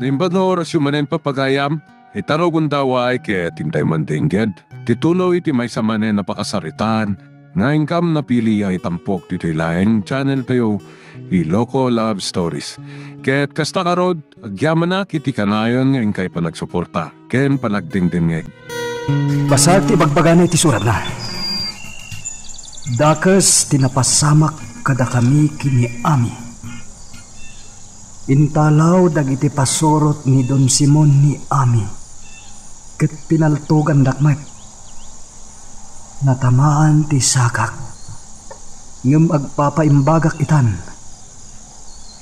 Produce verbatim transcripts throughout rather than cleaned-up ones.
Imbag nga orasyo manen, papagayam, ita nga agundaway ket intay man dengged ti tuloy ti maysa manen a pakasaritaan nga inkam napili a itampok ditoy laeng channel tayo, Iloko Love Stories. Ket kasta ngarud, agyamanak iti kanayon nga inkay panagsuporta ken panagdengdengngeg. Basag ti ibagbagana iti suratna. Dakes ti napasamak kadakami ken ni Ami. Intalaw dagiti pasurot ni Don Simon ni Ami, ket pinaltogandak met. Natamaan ti sakak, ngem agpapaimbagak itan.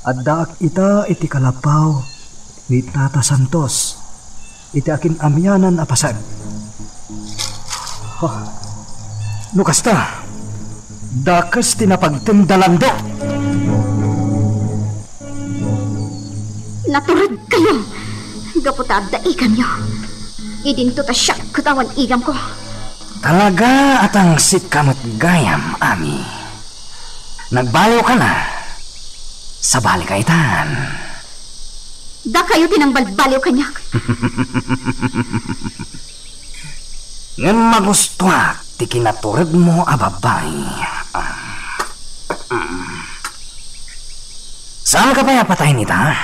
Addaak ita iti kalapaw ni Tata Santos iti akin-amianan a paset. Oh, no kasta, dakes ti napagteng da Lando. Naturedkayo! Gapu ta adda igamyo. Idinto ta siak ket awan igamko. Talaga a tangsitka met gayam, Ami. Nagbaliwka na. Sabalika itan. Dakayo ti nangbalbaliw kaniak. Ngem magustuak ti kinaturedmo a babbai. Saanka pay a patayen ita?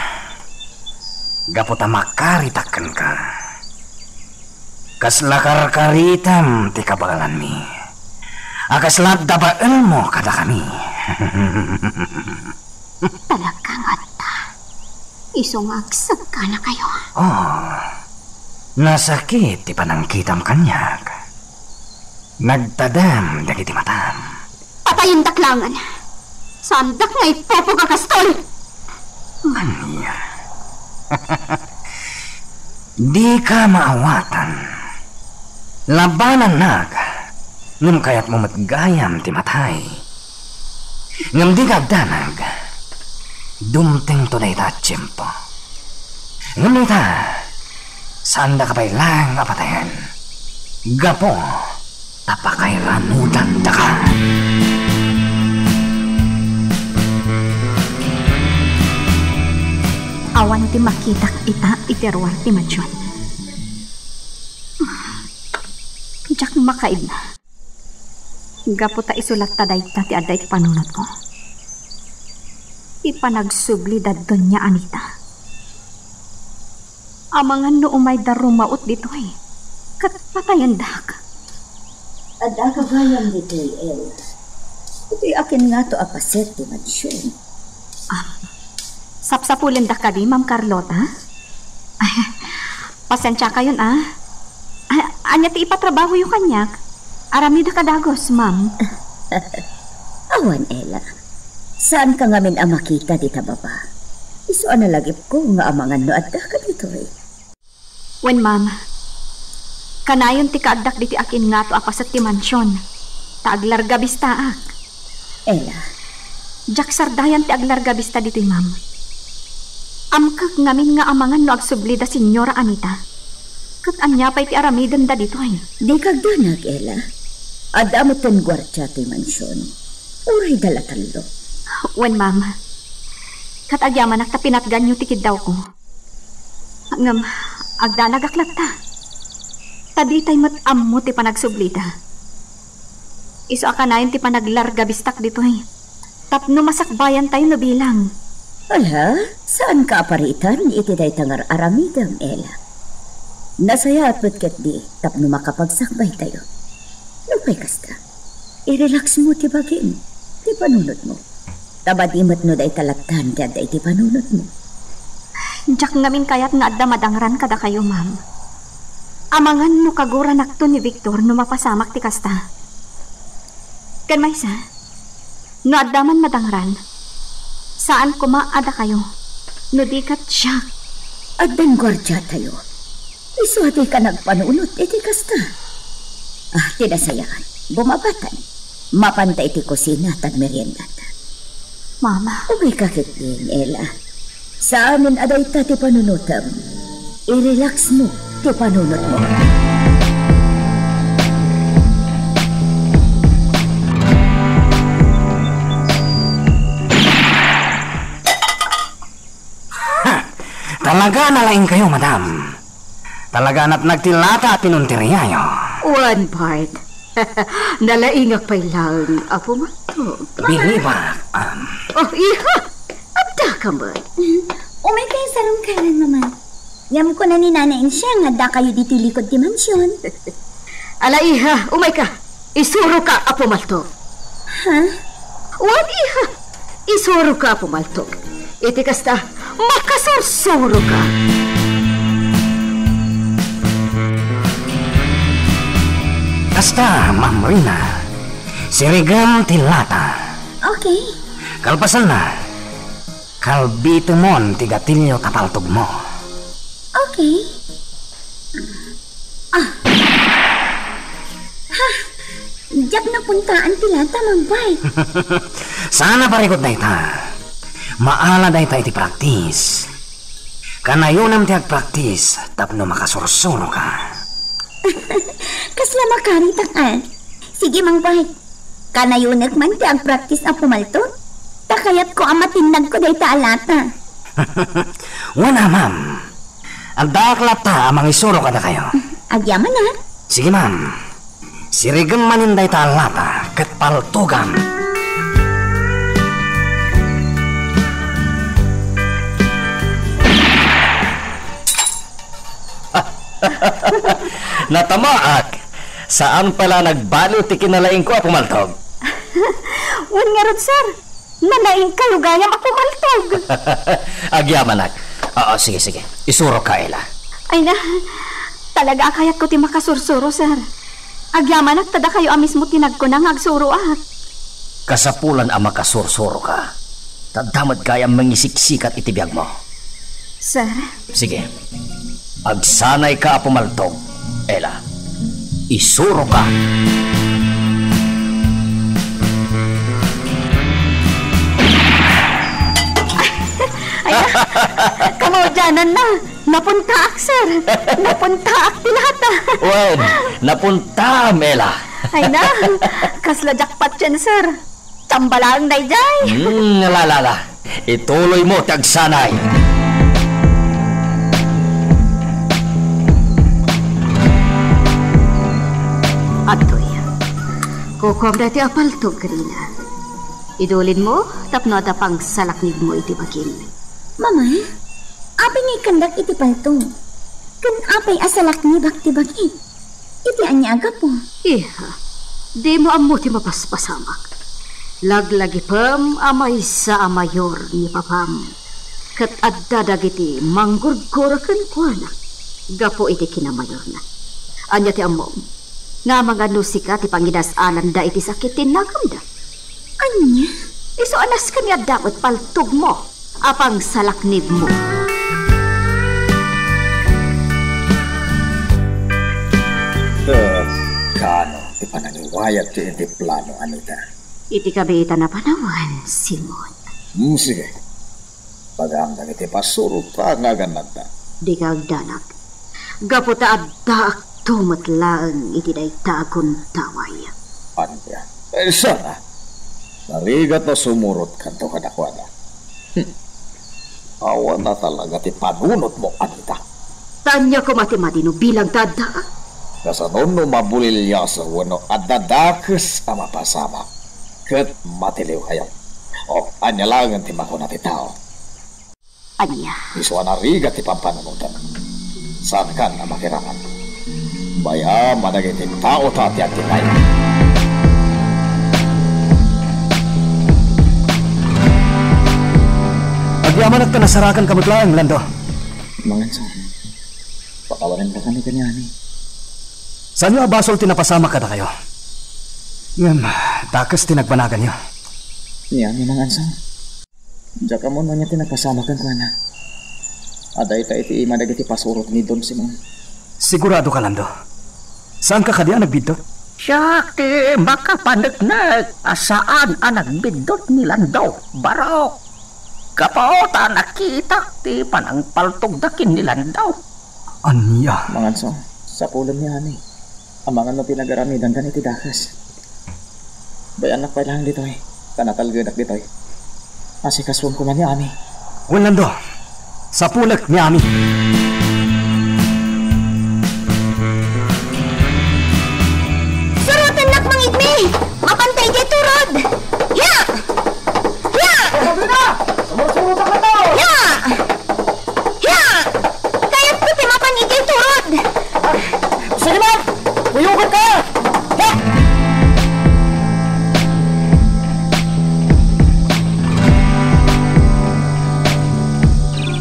Gapu ta makaritak kenka. Kasla karkaritem ti kabaelanmi. A kasla adda baelmo kadakami. Talaga nga adda. Isu nga agsekkanakayo. Oh, nasakit ti panangkitam kaniak. Nagtadem dagiti matam. Patayendak laengen. Saandak nga ipupuga kastoy. Ania? Dika maawatan. Labanannak, ngem kayatmo met gayam ti matay. Ngem dika agdanag. Dumtengto dayta a tiempo. Ngem ita, saandaka pay laeng a patayen. Gapu ta pakairanudandaka. Awan ti makitak ita iti ruar ti mansion. Diak makaibna. Gapu ta isu latta dayta ti adda iti panunotko. Ti panagsubli da Doña Anita. Amangan no umayda rumaut ditoy, ket patayendak. Adda ka gayam ditoy, El. Iti akin ngato a paset ti mansion. Ah, sapsapulendak kadi, Ma'am Carlota? Ay, pasensiakayon, ah. Ah, ania ti ipatrabahoyo kaniak? Aramidek a dagus, ma'am. Awan, Ella. Saanka ngamin a makita dita baba. Isu a nalagipko nga amangan no addaka ditoy. Wen, ma'am. Kanayon ti kaaddak ditoy akin ngato a paset ti mansion, ta aglarga bistaak. Ella. Diak sardayan ti aglarga bista ditoy, ma'am. Amkek ngamin nga amangan no agsubli da Señora Anita. Ket ania pay ti aramidenda ditoy? Dika agdanag, Ella. Adda metten guardia toy mansion. Uray da la tallo. Wen, ma'am. Ket agyamanak ta pinatganyo ti kiddawko. Ngem, agdanagak latta. Ta ditay met ammo ti panagsublida. Isu a kanayon ti panaglarga bistak ditoy. Tapno masakbayantayo no bilang. Ala, saanka a paritan iti dayta nga ar-aramidem, Ella. Nasayaat met ketdi tapno makapagsakbaytayo. Nupay kasta, i-relax mo ti bagim, ti panunotmo. Ta madi met no dayta lattan ti adda iti panunotmo. Diak ngamin kayat nga adda madangran kadakayo, ma'am. Amangan no kaguranakto ni Victor no mapasamak ti kasta. Ken maysa, no adda man madangran, saan koma a dakayo, no di ket siak. Addan guardiatayo. Isu a dika nagpanunot iti kasta. Ah, ti nasayaat, bumabatan. Mapanta iti kusina ta agmeriendata. Mama. Umayka ketdin, Ella. Saanen a dayta ti panunotem. I-relax mo ti panunotmo. Ha! Ta Talaga nalaingkayo, madam. Talaga natnag ti lata a pinuntiryayo. Wen, Bart. Nalaingak pay laeng, Apo Maltog. Bilibak, am. Oh, iha! Adda ka met. Umay kayo sa rungkaran, Mama. Ngem kuna ni Nana Ensia nga adda kayo ditoy likod ti mansion. Ala, iha, umay ka. Isuro ka, Apo Maltog. Ha? Wen, iha. Isuro ka, Apo Maltog. Iti kasta, makasursuro ka. Kasta, Ma'am Rina, sirigem ti lata. Okay. Kalpasanna, kalbitemon ti gatilio ta paltogmo. Okay. Ah. Ha? Diak napuntaan ti lata, Ma'am Bart. Saan a parigot dayta. Maala dayta iti praktis. Kanayonem ti agpraktis tapno makasursuro ka. Kasla makaritak, a. Sige, Ma'am Bart. Kanayonek man ti agpraktis, Apo Maltog. Ta kayatko a matinnagko dayta a lata. Wen a, ma'am. Addaak latta a mangisuro kadakayo. Agyamanak. Sige, ma'am. Sirigem manen dayta a lata ket paltogam. Natamaak. Saan pay la nagbaliw ti kinalaingko, Apo Maltog. Wen ngarud, sir. Nalaingkayo gayam, Apo Maltog. Agyamanak. Oo, sige, sige. Isurok ka, Ela. Ay na, talaga a kayatko ti makasursuro, sir. Agyamanak ta dakayo a mismo ti nagkuna nga agsuroak. Kasapulan a makasursuro ka. Ta adda met gayam mangisiksikat iti biagmo. Sir? Sige. Agsanay ka, Apo Maltog. Ela, isuro ka. Ay, kamaudianan na. Napuntaak, sir. Napuntaak ti lata. Wen, napuntam, Ela. Ay na, kasla jackpot yan, sir. Tambalaeng daydiay. Hmm, la, la, la. Ituloy mo ti agsanay. Adtoy. Kukuam daytoy a paltog, Rina. Idulin mo tapno adda pangsalaknibmo iti bagim. Mama, apay nga ikkandak iti paltog? Ken apay a salaknibak ti bagi? Iti ania a gapu? Iha, dimo ammo ti mapaspasamak. Laglagipem a maysa a mayor ni papam, ket adda dagiti manggurgura kenkuana gapu iti kinamayorna. Ania ti ammom? Nga amangan no sika ti pangidas-alanda iti sakit ti nagamda? Ania? Isu a nasken nga adda met paltogmo a pangsalaknibmo. Eh, kaano ti panangiwayat ti iti plano, Anita? Iti kabiitan a panawen, Simon. Hmm, sige. Pagam dagiti pasurot nga agannadta. Dika agdanag. Gapu ta addaakto met laeng iti dayta a gundaway. Ania? Eh, sana. Narigat a sumurot kanto kadakuada. Hmm. Awan a talaga ti panunotmo, Anita. Ta ania koma ti madino bilang ta addaak? Kasano no mabuliliaso wenno adda dakes a mapasamak ket matiliwkayo? O, ania laengen ti makuna ti tao? Ania? Isu a narigat ti pampanunotem. Saankan a makiraman. Bayam a dagiti tao ta ti agtinnay. Agyamanak ta nasarakan ka met laeng, Lando. Mangansa, pakawanenka kami kaniani. Saanyo a basol ti napasamak kadakayo? Ngem, dakes ti nagbanaganyo. Ni Ami, Mangansa. Diak ammo no ania ti nagpasamak kenkuana. Adda ita iti ima dagiti pasurot ni Don Simon. Sigurado ka, Lando? Saanka kadi a nagbiddut? Siak ti makapaneknek a saan a nagbiddut ni Lando, Barok. Gapu ta nakitak ti panangpaltogda ken ni Lando. Ania? Mangansa, sapulen ni Ami. Amangan no pinagaramidankan iti dakes. Bayannak pay laeng ditoy, ta natalgedak ditoy. Asikasuem koma ni Ami. Wen, Lando. Sapulek ni Ami. Surotennak, Mang Igmi! Mapanta idiay turod! Ya! Ya! Sabrina! Sumursurotak! Ya! Ya! Kayatko ti mapan idiay turod! Sige, ma'am! Kuyogan ka! Ha?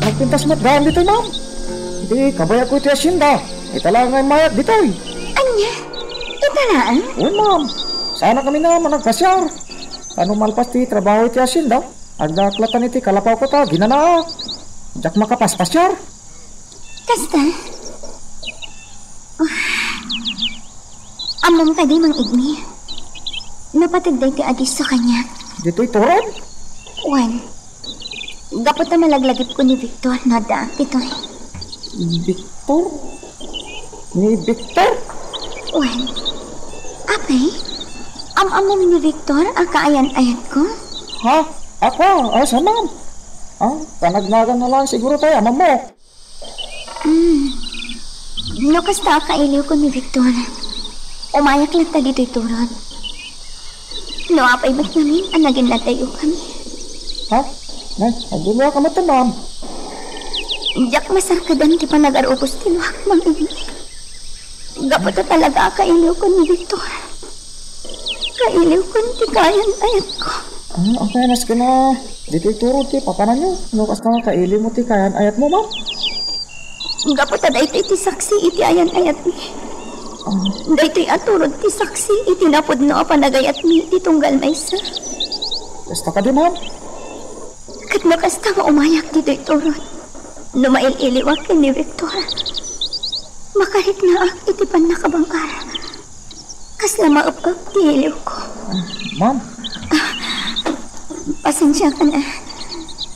Nagpintas met gayam ditoy, ma'am. Idi kabayag ko iti hacienda, ita laeng nga immayak ditoy. Ania? Ita laeng? Wen, ma'am. Saanak kami a managpasiar. Tapno malpas ti trabaho iti hacienda, addaak latta iti kalapawko ta ginanaak. Diak makapaspasiar. Kasta? Oh. Ammom kadi, Mang Igmi? Napateg daytoy a disso kaniak. Ditoy turod? Wen. Gapu ta malaglagipko ni Victor no addaak ditoy. Victor? Ni Victor? Wen. Apay? Am-ammom ni Victor a kaayan-ayatko? Ha? Ako? Ay, sa, ma'am. Ah, panagnagan na lang siguro tayo, amam mo. Hmm. No kasta a kailiwko ni Victor, umayak latta ditoy turod. No apay met ngamin a naginnadayokami? Ha? Nay, agduluaka met, ma'am. Diak masarkadan ti panagarukos ti luak, Mang Igmi. Gapu ta talaga a kailiwko ni Victor. Kailiwkon ti kaayan-ayatko. Ah, ang kaya nas ka na, ditoy turod ti papananyo. No kasta nga kailiwmo ti kaayan-ayatmo, ma'am? Gapu ta daytoy ti saksi iti ayan-ayatmi. Ah. Daytoy a turod ti saksi iti napudno a panagayatmi iti tunggal maysa. Kasta kadi, ma'am? Ket no kasta nga umayak ditoy turod, no mail-iliwak ken ni Victor, makariknaak iti pannakabang-ar. Kasla maep-ep ti iliwko. Ah, ma'am. Ah, pasensiakan, ah.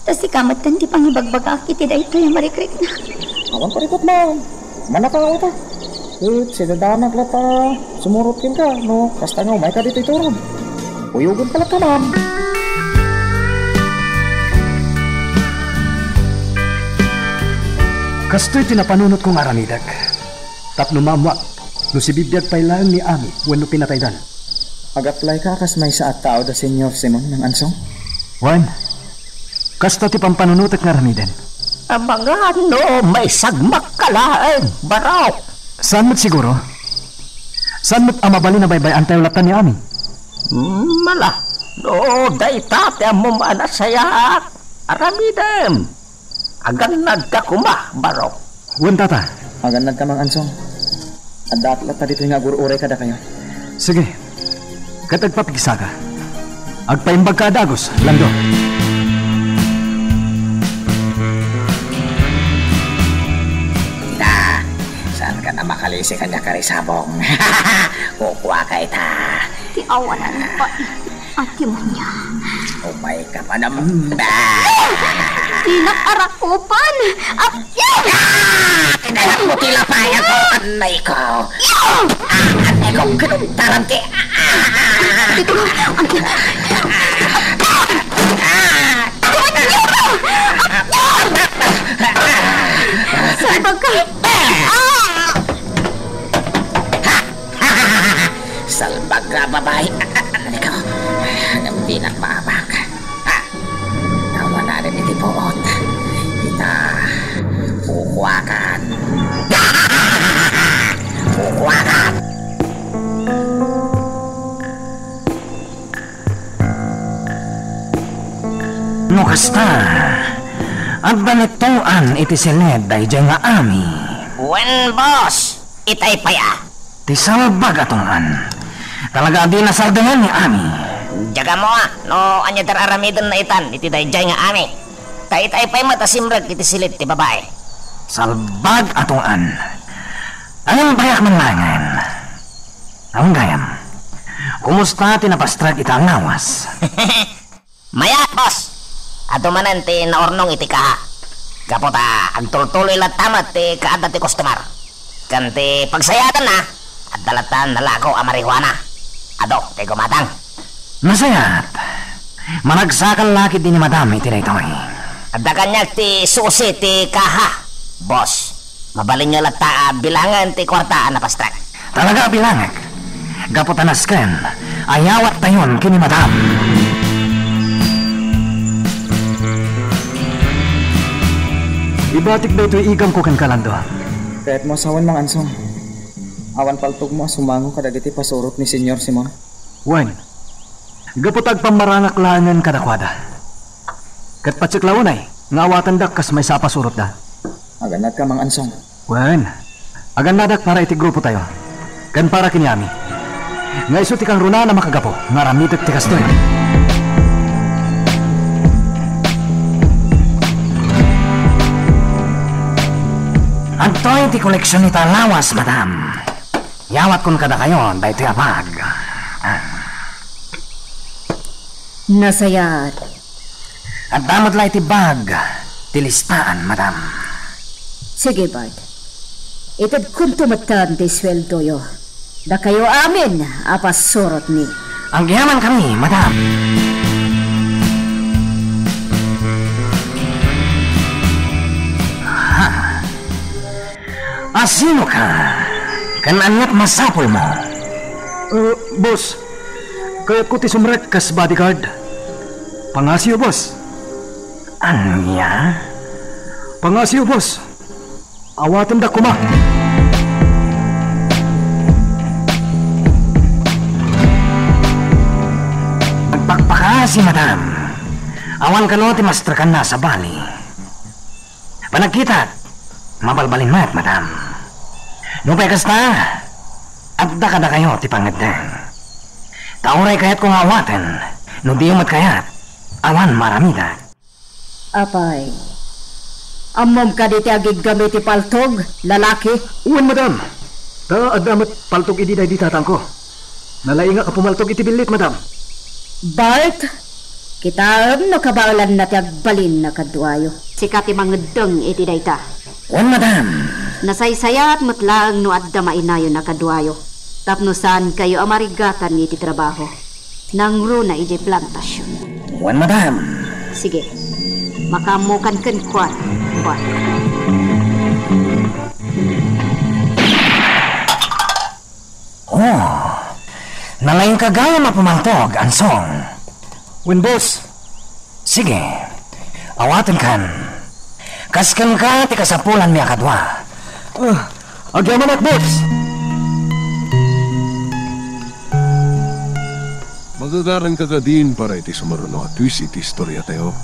Ta sika metten ti pangibagbagaak iti daytoy a marikriknak. Awan parikot, ma'am. Manaka nga uta. Ket sidadanak latta sumurot kenka no kasta nga umayka ditoy turod. Uyogen pala ka, ma'am. Kastoy ti napanunotko nga aramidek. Tapno maammoak no sibibiag pay laeng ni Ami wenno pinataydan. Ag-apply ka a kas maysa a tao da Señor Simon, Mang Ansong? Wen, kasta ti pampanunotek nga aramiden. Amangan no maisagmakka laeng, barok. Saan met siguro? Saan met a mabalin a baybay-antayo latta ni Ami? Hmm, mala, no dayta ti ammom a nasayaat, aramidem. Agannadka koma, barok. Wen, tata. Agannadka, Mang Ansong. Addaak latta ditoy nga agur-uray kadakayo. Sige. Ket agpapigsaka. Agpaimbagka a dagus, Lando. Ita, saanka a makalisi kaniak, Karisabong? Kukuaka ita. Ti awanan pay. Ati mo niya. Umay ka, madam. Dinak arakupan. Apyag! Ah! Kinayak mo ti lapay ako, anay ko. Ah, anay ko, kinuntaran ti. Ito, ang Salbag ka! Ah! Salbag nga babai. Ano ko? Ngem dinak maabak. Ha? Nawananen iti puot. Ita, kukuakan. Kukuakan. No kasta, adda ni Tuan iti siled daydiay nga Ami. Wen, boss, itay pay a. Ti salbag a Tuan. Talaga a dina sardengen ni Ami. Diak ammo a no ania ti ar-aramidenna itan iti daydiay nga Ami. Ta itay pay met a simrek iti siled ti babai. Salbag a Tuan. Ayan bayak man laengen. Awan gayam. Kumusta ti napastrek ita a ngawas? Mayat, boss! Adu manen ti naurnong iti kaha. Gapu ta agtultuloy latta met ti kaadda ti customer. Ken ti pagsayaatanna, adda latta nalako a marijuana. Adu ti gumatang. Nasayaat. Managsakan la ketdi ni Madam iti daytoy. Adda kaniak ti susi ti kaha, boss. Mabalinyo latta a bilangen ti kuarta a napastrek. Talaga a bilangek. Gapu ta nasken, ayawattayon ken ni Madam. Ibatik daytoy igamko kenka, Lando. Kayatmo a sawen, Mang Ansong. Awan paltogmo a sumango kadagiti pasurot ni Señor Simon? Wen, gapu ta agpammarangak laengen kadakuada. Ket patsek la unay nga awatendak kas maysa a pasurotda. Agannadka, Mang Ansong? Wen, agannadak para iti grupotayo, ken para ken ni Ami, nga isu ti kangrunaan a makagapu nga aramidek ti kastoy. Adtoy ti koleksionita lawas, madam. Yawatkon kadakayo daytoy a bag. Ah. Nasayaat. Adda met la iti bag ti listaan, madam. Sige, Bart. Itedkonto metten ti sueldoyo. Dakayo amin a pasurotmi. Agyamankami, madam. Ha? A sinoka? Ken ania ti masapulmo? Eh, boss, kayatko ti sumrek kas bodyguard. Pangasiyo, boss. Ania? Pangasiyo, boss. Awatendak koma. Agpakpakaasi, madam. Awan kano ti mastrekanna a sabali. Panagkitak, mabalbalin met, madam. Nupay kasta, adda kadakayo ti pangngeddeng. Ta uray kayatko nga awaten, no diyo met kayat, awan maaramidek. Apay, ammom kadi ti agiggam iti paltog, lalaki? Wen, madam. Ta adda met paltog idi daydi tatangko. Nalaingak a pumaltog iti billit, madam. Bart, kitaem no kabaelanna ti agbalinna kaduayo. Sika ti mangeddeng iti dayta. Wen, madam. Nasaysayaat met laeng no adda mainayon a kaduayo tapno saankayo a marigatan iti trabaho. Nangruna idiay plantasion. Wen, madam. Sige. Makaammokan kenkuana, Bart. Oh, nalaingka gayam a pumaltog, Ansong. Wen, boss. Sige, awatenkan. Kas kenka ti kasapulanmi a kadua. Ah, agyamanak, boss. Magagaranka kadin para iti sumaruno a twist iti istoriatayo.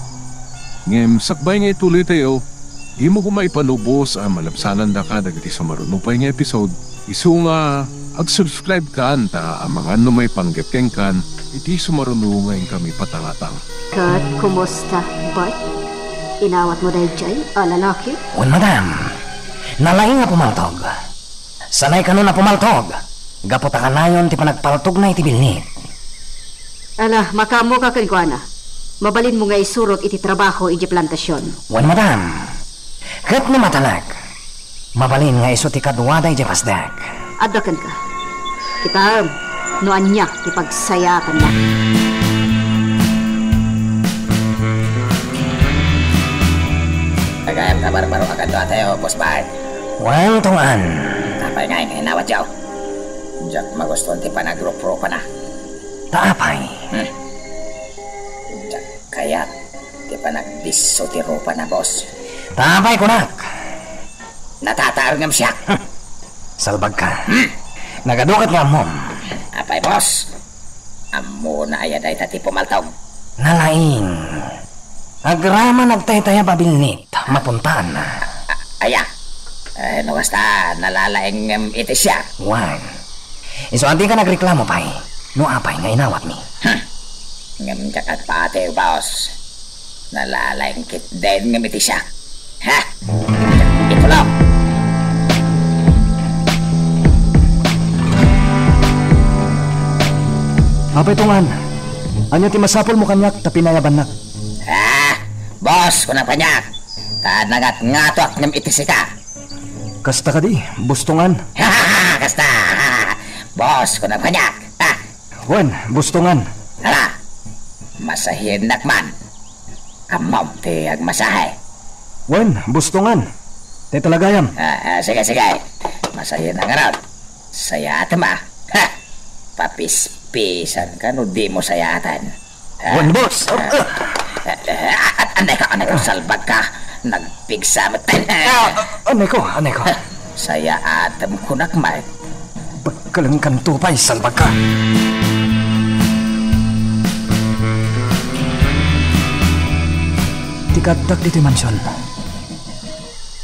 Ngem sakbay nga ituloytayo, dimo koma ipalubos a malabsanandaka dagiti sumaruno pay nga episode. Isu nga ag-subscribe kan ta amangan no maipanggep kenkan iti sumaruno nga inkami patangatang. Ket kumusta, Bart? Inawatmo daydiay a lalaki? Wen, madam. Nalaing a pumaltog. Sanay kano a pumaltog, gapu ta kanayon ti panagpaltogna iti billit. Ala, makaammoka kenkuana. Mabalinmo nga isurot iti trabaho idiay plantasion. Wen, madam. Ket no matalek, mabalin nga isu ti kaduada idiay pasdek. Adda kenka. Kitaem no ania ti pagsayaatanna. Agayam ta barbaro a kaduatayo, Boss Bart. Wen, Tong-an. Apay ngay nga inawatyo? Diak magustuan ti panagruprupana. Ta apay? Hmm. Diak kayat ti panagdisso ti rupana, boss. Ta apay kunak? Natataer ngem siak. Hmm. Salbagka. Hmm. Nagadu ket nga ammom. Apay, boss? Ammona aya dayta ti pumaltog? Nalaing. Agraman nagtaytayab a billit, mapuntaanna. A-, aya? Eh, no kasta, nalalaing ngem iti siak. Wen. Isu a dika nagreklamo pay, no apay nga inawatmi. Hmm. Ngem diak agpati, boss. Nalalaing ketdin ngem iti siak. Ha? Ito lang. Apay Tong-an, ania ti masapulmo kaniak ta pinayabannak? Ah, boss, kuna kaniak, ta nangatngatoak ngem iti sika. Kasta kadi, Boss Tong-an? Kasta, boss, kuna kaniak. Ah. Wen, Boss Tong-an. Ala, masahiennak man. Ammom ti agmasahe. Wen, Boss Tongan. Ti talagayam. Ah, ah, sige, sige. Masayaat ngarud. Sayaatem, a. Ha! Papispisanka no dimo sayaaten. Ha? Wen, boss. Ah, ah, ah, ah, anay ka, anay ka, salbag ka. Nagpigsa met. Ah, anay ko, anay ko. Sayaatem kunak met. Pagkalengkanto pay, salbag ka. Ti kaaddak ditoy mansion,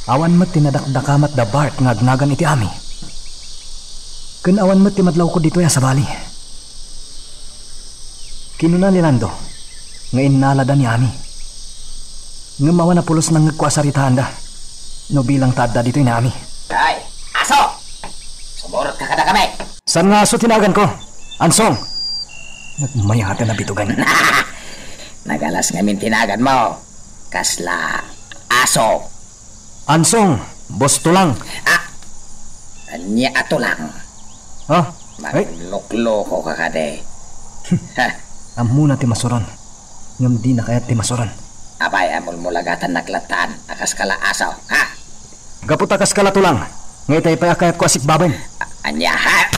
awan met ti nadakdakamat da Bart nga agnagan iti Ami. Ken awan met ti madlawko ditoy a sabali. Kinuna ni Lando nga innalada ni Ami. Ngem awan a pulos nangngegko a saritaanda no bilang ta adda ditoy ni Ami. Ay, aso! Sumurotka kadakami! Saan nga aso ti naganko? Ansong! Nagmayaten a bitugan. Nagalas ngamin ti naganmo. Kasla aso. Ansong, Boss Tulang. Ah, ania a tulang? Ha? Ay? Mangluklokoka kadi. Ha? Ammona ti masuron. Ngem dina kayat ti masuron. Apay a mulmulagatannak lattan a kaskala aso, ha? Gapu ta kaskala tulang, nga itay pay a kayatko a sikbaben. A-, ania, ha?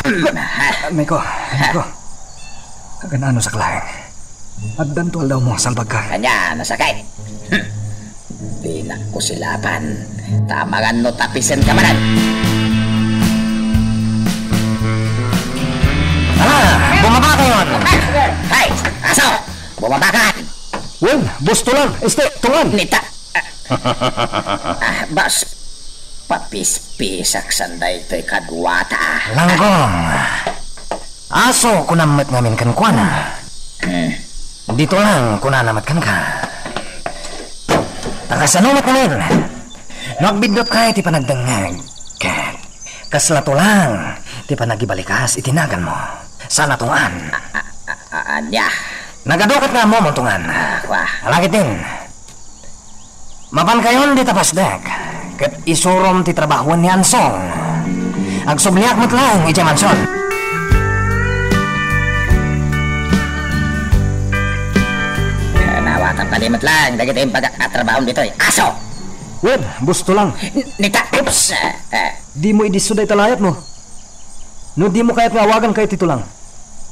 Meko, meko. Kaganano saklaeng. Addanto aldawmo, salbag ka. Ania, nasakit? Hmm. Dinak kusilapan. Ta amangan no tapisenka manen. Ala, bumaba kayon! Hay, aso! Bumaba ka! Wen, Boss Tulang, este, Tungan! Nita-, ah, ah, boss, papispisak san daytoy kaduata. Langgong, aso kunam met ngamin kenkuana. Hmm. Dito lang kunana met kenka. Ta kasano met ngamin? No agbiddutkayo ti panagdengngeg, ket kasla tulang ti panagibalikas iti naganmo. Sana Tungan. A-, a-, a-, ania? Nagadu ket nga ammom, Tungan. Ah, kua. Alagidin. Mapankayon dita pasdek, ket isurom ti trabahoen ni Ansong. Agsubliak met laeng idiay mansion. Naawatam kadi met laeng dagiti imbagak a trabahom ditoy. Aso! Wen, Boss Tulang. N-, nita-, oops! Ah, ah. Dimo idisso dayta layatmo. No dimo kayat nga awaganka iti Tulang,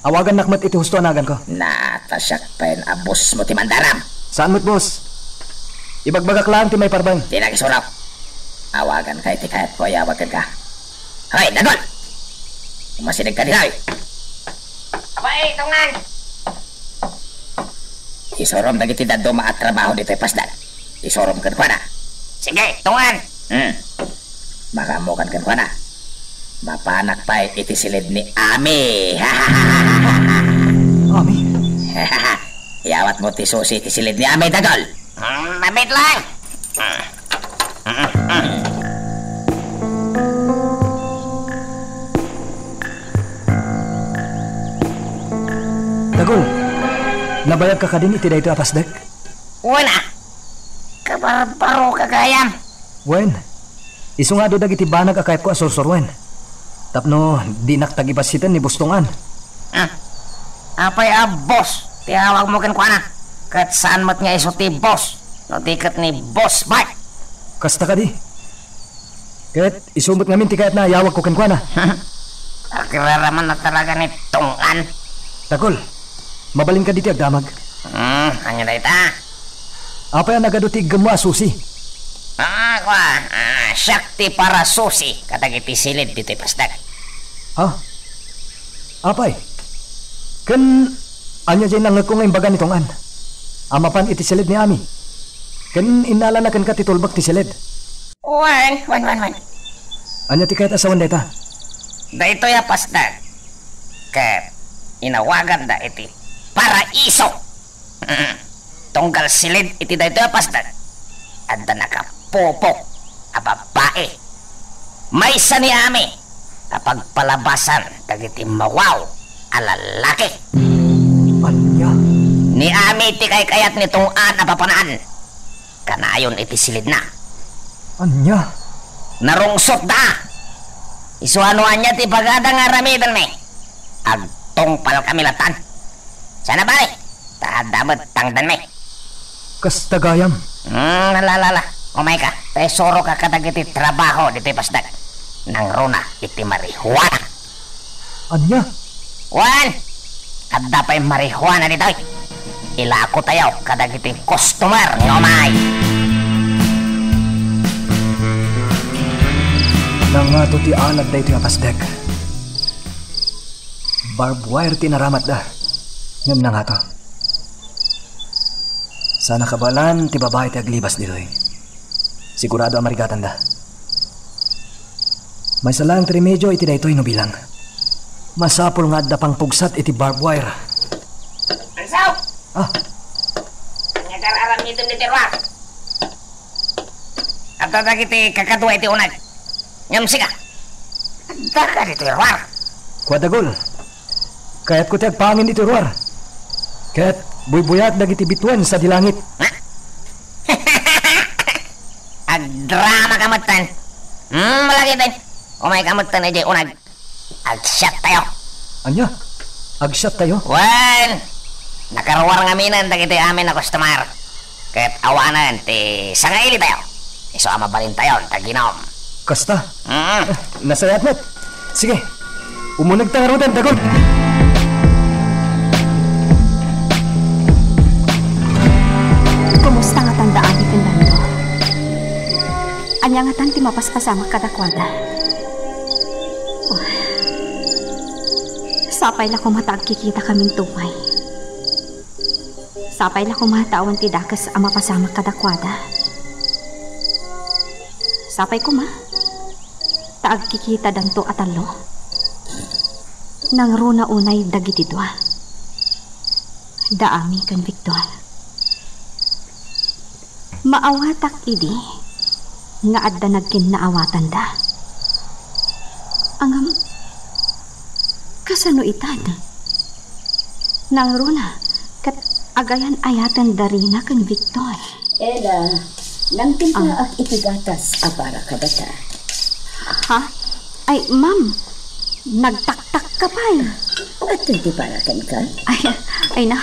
awagannak met iti husto a naganko. Nata, siak pay a bossmo ti mandaram. Saan met, boss. Ibagbagak laeng ti maiparbaen. Dinak isurok. Awaganka iti kayatko a iyawag kenka. Hoy, Dagol! Umasidegka ditoy. Apay, Tungan! Isurom dagiti dadduma a trabaho ditoy pasdek. Isurom kenkuana. Sige, Tungan! Hmm. Makaammokan kenkuana. Mapanak pay iti silid ni Ami. Ami? Iyawatmo ti susi iti silid ni Ami, Dagol. Hmm, mabit lang. Dagol, nabayagka kadin iti daytoy a pasdek? Wen a. Kabarbaroka gayam. Wen, isu nga adu dagiti banag a kayatko a sursuruen. Tapno dinak tagibassiten ni Boss Tungan. Hmm. Apay a boss ti awagmo kenkuana? Ket saan met nga isu ti boss, no di ket ni Boss Bart. Kasta kadi. Ket isu met ngamin ti kayatna a iyawagko kenkuana. Agiraraman a talaga ni Tungan. Dagol, mabalin kadi ti agdamag? Hmm, ania dayta? Apay a nagadu ti iggemmo a susi? Ah, kua, ah, siak ti parasusi kadagiti silid ditoy pasdek. Ha? Apay? Ken ania diay nangngegko nga imbaga ni Tungan a mapan iti silid ni Ami? Ken innalana kenka ti tulbek ti silid. Wen, wen, wen, wen. Ania ti kayat a sawen dayta? Daytoy a pasdek ket inawaganda iti paraiso. Tunggal silid iti daytoy a pasdek, adda nakapupok a babai. Maysa ni Ami a pagpalabasan dagiti mawaw a lalaki. Ania? Ni Ami ti kaykayat ni Tungan a papanaan kanayon iti silidna. Ania? Narungsotda. Isu a no ania ti pagada nga aramidenmi, agtungpalkami lattan. Saan a bale, ta adda met tangdanmi. Kasta gayam. Hmm, la, la, la. Umayka. Ta isuroka kadagiti trabaho ditoy pasdak. Nangruna iti marijuana. Ania? Wen, adda pay marijuana ditoy. Ilakotayo kadagiti customer nga umay. Nangato ti alat daytoy a pasdak. Barbed wire ti inaramatda. Ngem nangato. Saan a kabaelan ti babai ti aglibas ditoy. Sigurado a marigatanda. Maysa laeng ti remedio iti daytoy no bilang. Masapul nga adda pangpugsat iti barbed wire. Renzo! Ah. Ania ti ar-aramidem ditoy ruar? Adda dagiti kakadua iti uneg. Ngem sika, addaka ditoy ruar. Kua, Dagul. Kayatko ti agpangin ditoy ruar. Ket buybuyaak dagiti bituen sadi langit. Ha? Agdramaka metten. Hmm, malagipin. Umayka metten idiay uneg. Agsiattayo. Ania? Agsiattayo? Wen, nakaruar ngaminen dagiti amin a customer. Ket awanen ti sangailitayo. Isu a mabalintayon ti aginom. Kasta? Mm. Eh, nasayaat met. Sige. Umunegta ngaruden, Dagul. Kumusta ngatan da Ami ken Lando? Ania ngatan ti mapaspasamak kadakuada? Sapay la koma ta agkikitakaminto pay. Sapay la koma ta awan ti dakes a mapasamak kadakuada. Sapay koma ta agkikitadanto a tallo. Nangruna unay dagiti dua, da Ami ken Victor. Maawatak idi nga adda nagkinnaawatanda. Ngem, kasano itan? Nangruna ket agayan-ayaten da Rina ken Victor. Ella, nangtimpla Ah. ak iti gatas a para kadata. Ha? Ay, ma'am, nagtaktak ka pay. Adtoy ti para kenka? Ay, ay na,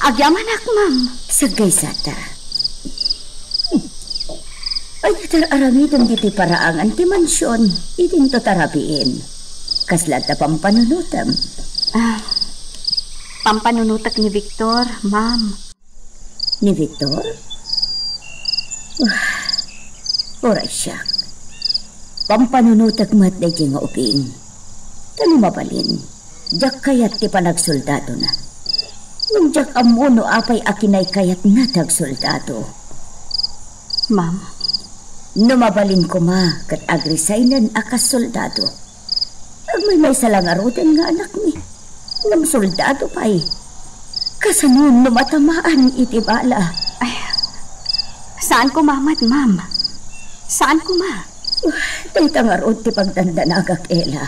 agyamanak, ma'am. Saggaysata. Ay, tar-aramidem ditoy paraangan ti mansion, idinto ta rabiin. Kasla adda pampanunotem? Ah, pampanunotek ni Victor, ma'am. Ni Victor? Ah, uray siak. Pampanunotek met daydiay nga ubing. Ta no mabalin, diak kayat ti panagsoldadona. Ngem diak ammo no apay a kinaykayatna ti agsoldado. Ma'am. No mabalin koma ket agresignen a kas soldado. Agmaymaysa la ngaruden nga anakmi. Ngem soldado pay. Kasano no matamaan iti bala? Ay, saan koma met, ma'am. Saan koma. Dayta ngarud ti pagdandanagak, Ella.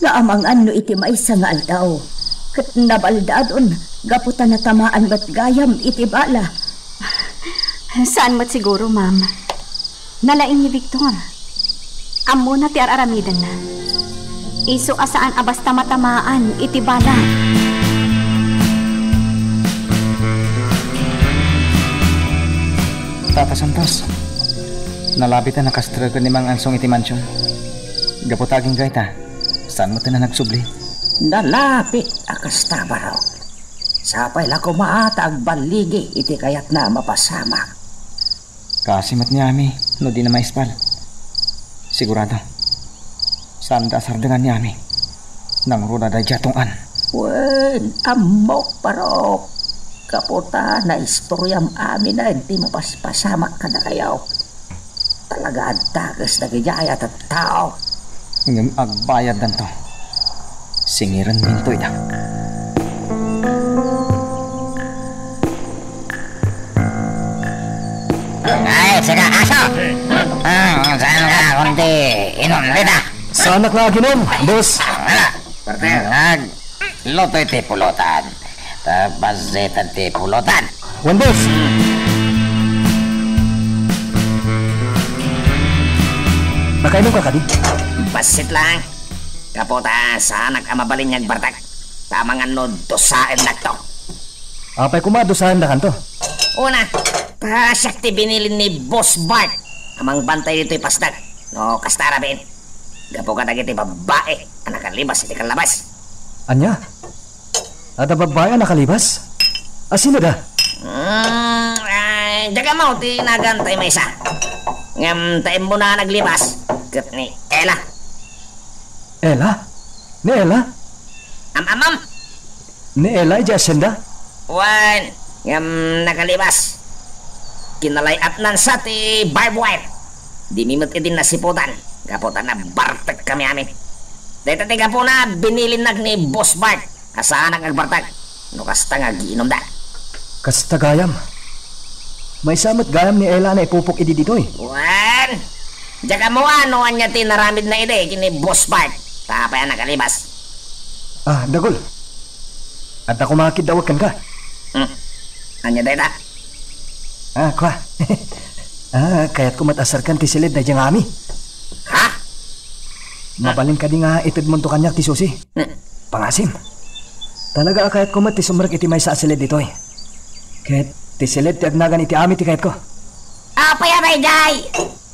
Nga amangan no iti maysa nga aldaw, ket nabaldadon gapu ta natamaan met gayam iti bala. Saan met siguro, ma'am. Nalaing ni Victor. Ammona ti ar-aramidenna. Isu a saan a basta matamaan iti bala. Tata Santos, nalabiten a kastreken ni Mang Ansong iti mansion. Gapu ta agingga ita, saan met a nagsubli. Nalabit a kasta, Barok. Sapay la koma ta agballigi iti kayatna a mapasamak. Kaasi met ni Ami no dina maispal. Sigurado, saanda a sardengan ni Ami. Nangruna daydiay a tungpaan. Wen, ammok, Barok. Gapu ta naistoriam aminen ti mapaspasamak kadakayo. Talaga a dakes dagiti aya a tattao. Ngem agbayaddanto. Singirenminto ida. Ay, sika, aso! Ah, saan ka, kundi inum dita? Saanak nga aginum, boss. Ala, partner. Nag-, lutoy ti pulutan. Ta bassit ti pulutan. Wen, boss. Nakainom ka kadi? Bassit lang. Gapu ta saanak a mabalin nga agbartek. Ta amangan no dusaennakto. Apay koma a dusaennakanto? Una, Ta siak ti binilin ni Boss Bart a mangbantay ditoy pasdek. No kasta, rabiin. Gapu kadagiti babbai a nakalibas iti kallabas. Ania? Adda babbai a nakalibas? Asino da? Hmm, ay, diak ammo ti nagan tay maysa. Ngem ta immuna a naglibas, ket ni Ella. Ella? Ni Ella? Am-, am-, am. Ni Ella idiay asienda? Wen, ngem nakalibas. Kinalay-atnansa ti barbed wire. Dimi met idi nasiputan, gapu ta nabartekkami amin. Dayta ti gapuna, binilinnak ni Boss Bart a saanak agbartek. No kasta nga agiinumda. Kasta gayam. Maysa met gayam ni Ella a naipupok idi ditoy. Wen, diak ammo no ania ti naramidna idi ken ni Boss Bart. Ta apay a nakalibas? Ah, Dagul. Adda koma kiddawek kenka. Hmm. Ania dayta? Ah, kua. Ah, kayatko met a serken ti siled daydiay nga ami. Ha? Mabalin kadi nga itedmonto kaniak ti susi? Hmm. Pangasim. Talaga a kayatko met ti sumrek iti maysa a siled ditoy. Ket ti siled ti agnagan iti ami ti kayatko. Apay a daydiay?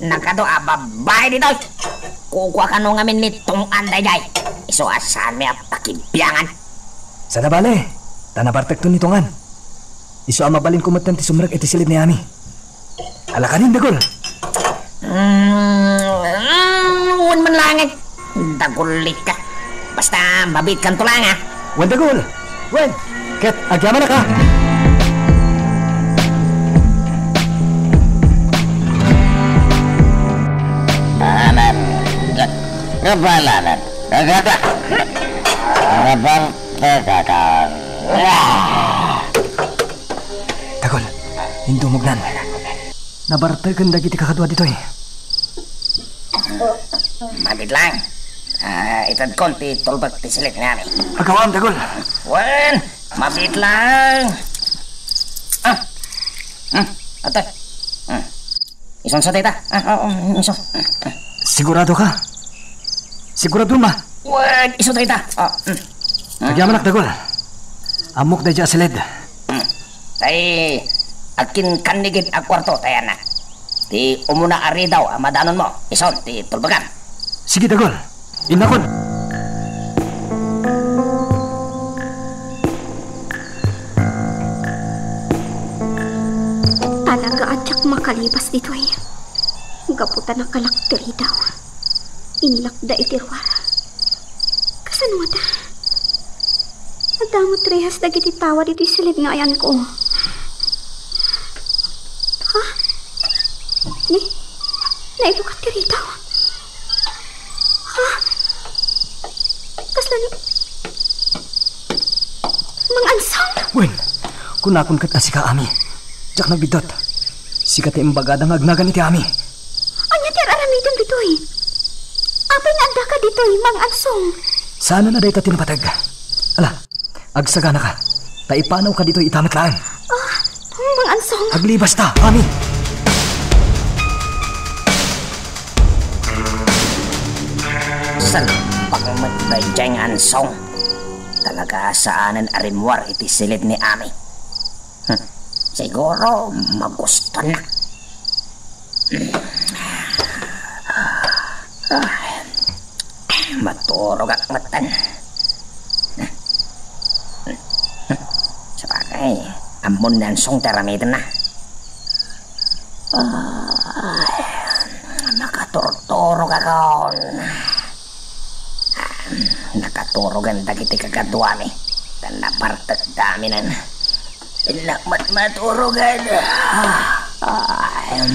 Nagadu a babbai ditoy. Kukua kano ngamin ni Tong-an daydiay. Isu a saanmi a pakibiangan. Saan a bale, ta nabartekto ni Tong-an. Isu a mabalinko metten ti sumrek iti siled ni ami. Ala kanin, Dagul. Mm, mm, wen man laeng. Dagulikka. Basta, mabiitkanto laeng, a. Wen, Dagul. Wen, ket agyamanak, a. Anan. Kapalanan. Kagada. Kapal. Kakakan. Dagul, indumognan. Nabarteken dagiti kakadua ditoy. Mabiit laeng. Ah, itedkon ti tulbek ti siled ni ami. Agawam, Dagul. Wen, mabiit laeng. Ah. Hmm, ate. Hmm. Isunso dayta? Ah, oo, iso. Sigurado ka? Sigurado ma? Wen, isu dayta. Ah, mm. Mm. Agyamanak, Dagul. Ammok daydiay a siled. Mm. Tay, agkinkannigid a kuarto, tay, anak. Ti umuna a ridaw a madanonmo, ison ti tulbekam. Sige, Dagul. Innakon. Talaga a diak makalibas ditoy. Gapu ta nakalak ti ridaw. Inlakda iti ruar. Kasano ngata? Adda met rehas dagiti tawa ditoy siled nga ayanko. Ha? Ni, naibukat ti ridaw. Ha? Kasla ni Mang Ansong? Wen, kunakon ket a sika, Ami. Diak nagbiddut. Sika ti imbagada nga agnagan iti Ami. Ania ti ar-aramidem ditoy? Apay nga addaka ditoy, Mang Ansong? Saanen a dayta ti napateg. Ala, agsaganaka. Ta ipanawka ditoy ita met laeng. Ah, Mang Ansong. Aglibasta, Ami. Salpak met daydiay nga Ansong. Talaga a saanen a rimmuar iti siled ni Ami. Hmm, siguro, magustonak. Maturogak metten. Sabagay, ammon ni Ansong ti aramidenna. Ay, nakaturturogakon. Nakaturogen dagiti kakaduami. Ta nabartekdaminen. Innak met maturogen. Ah, em.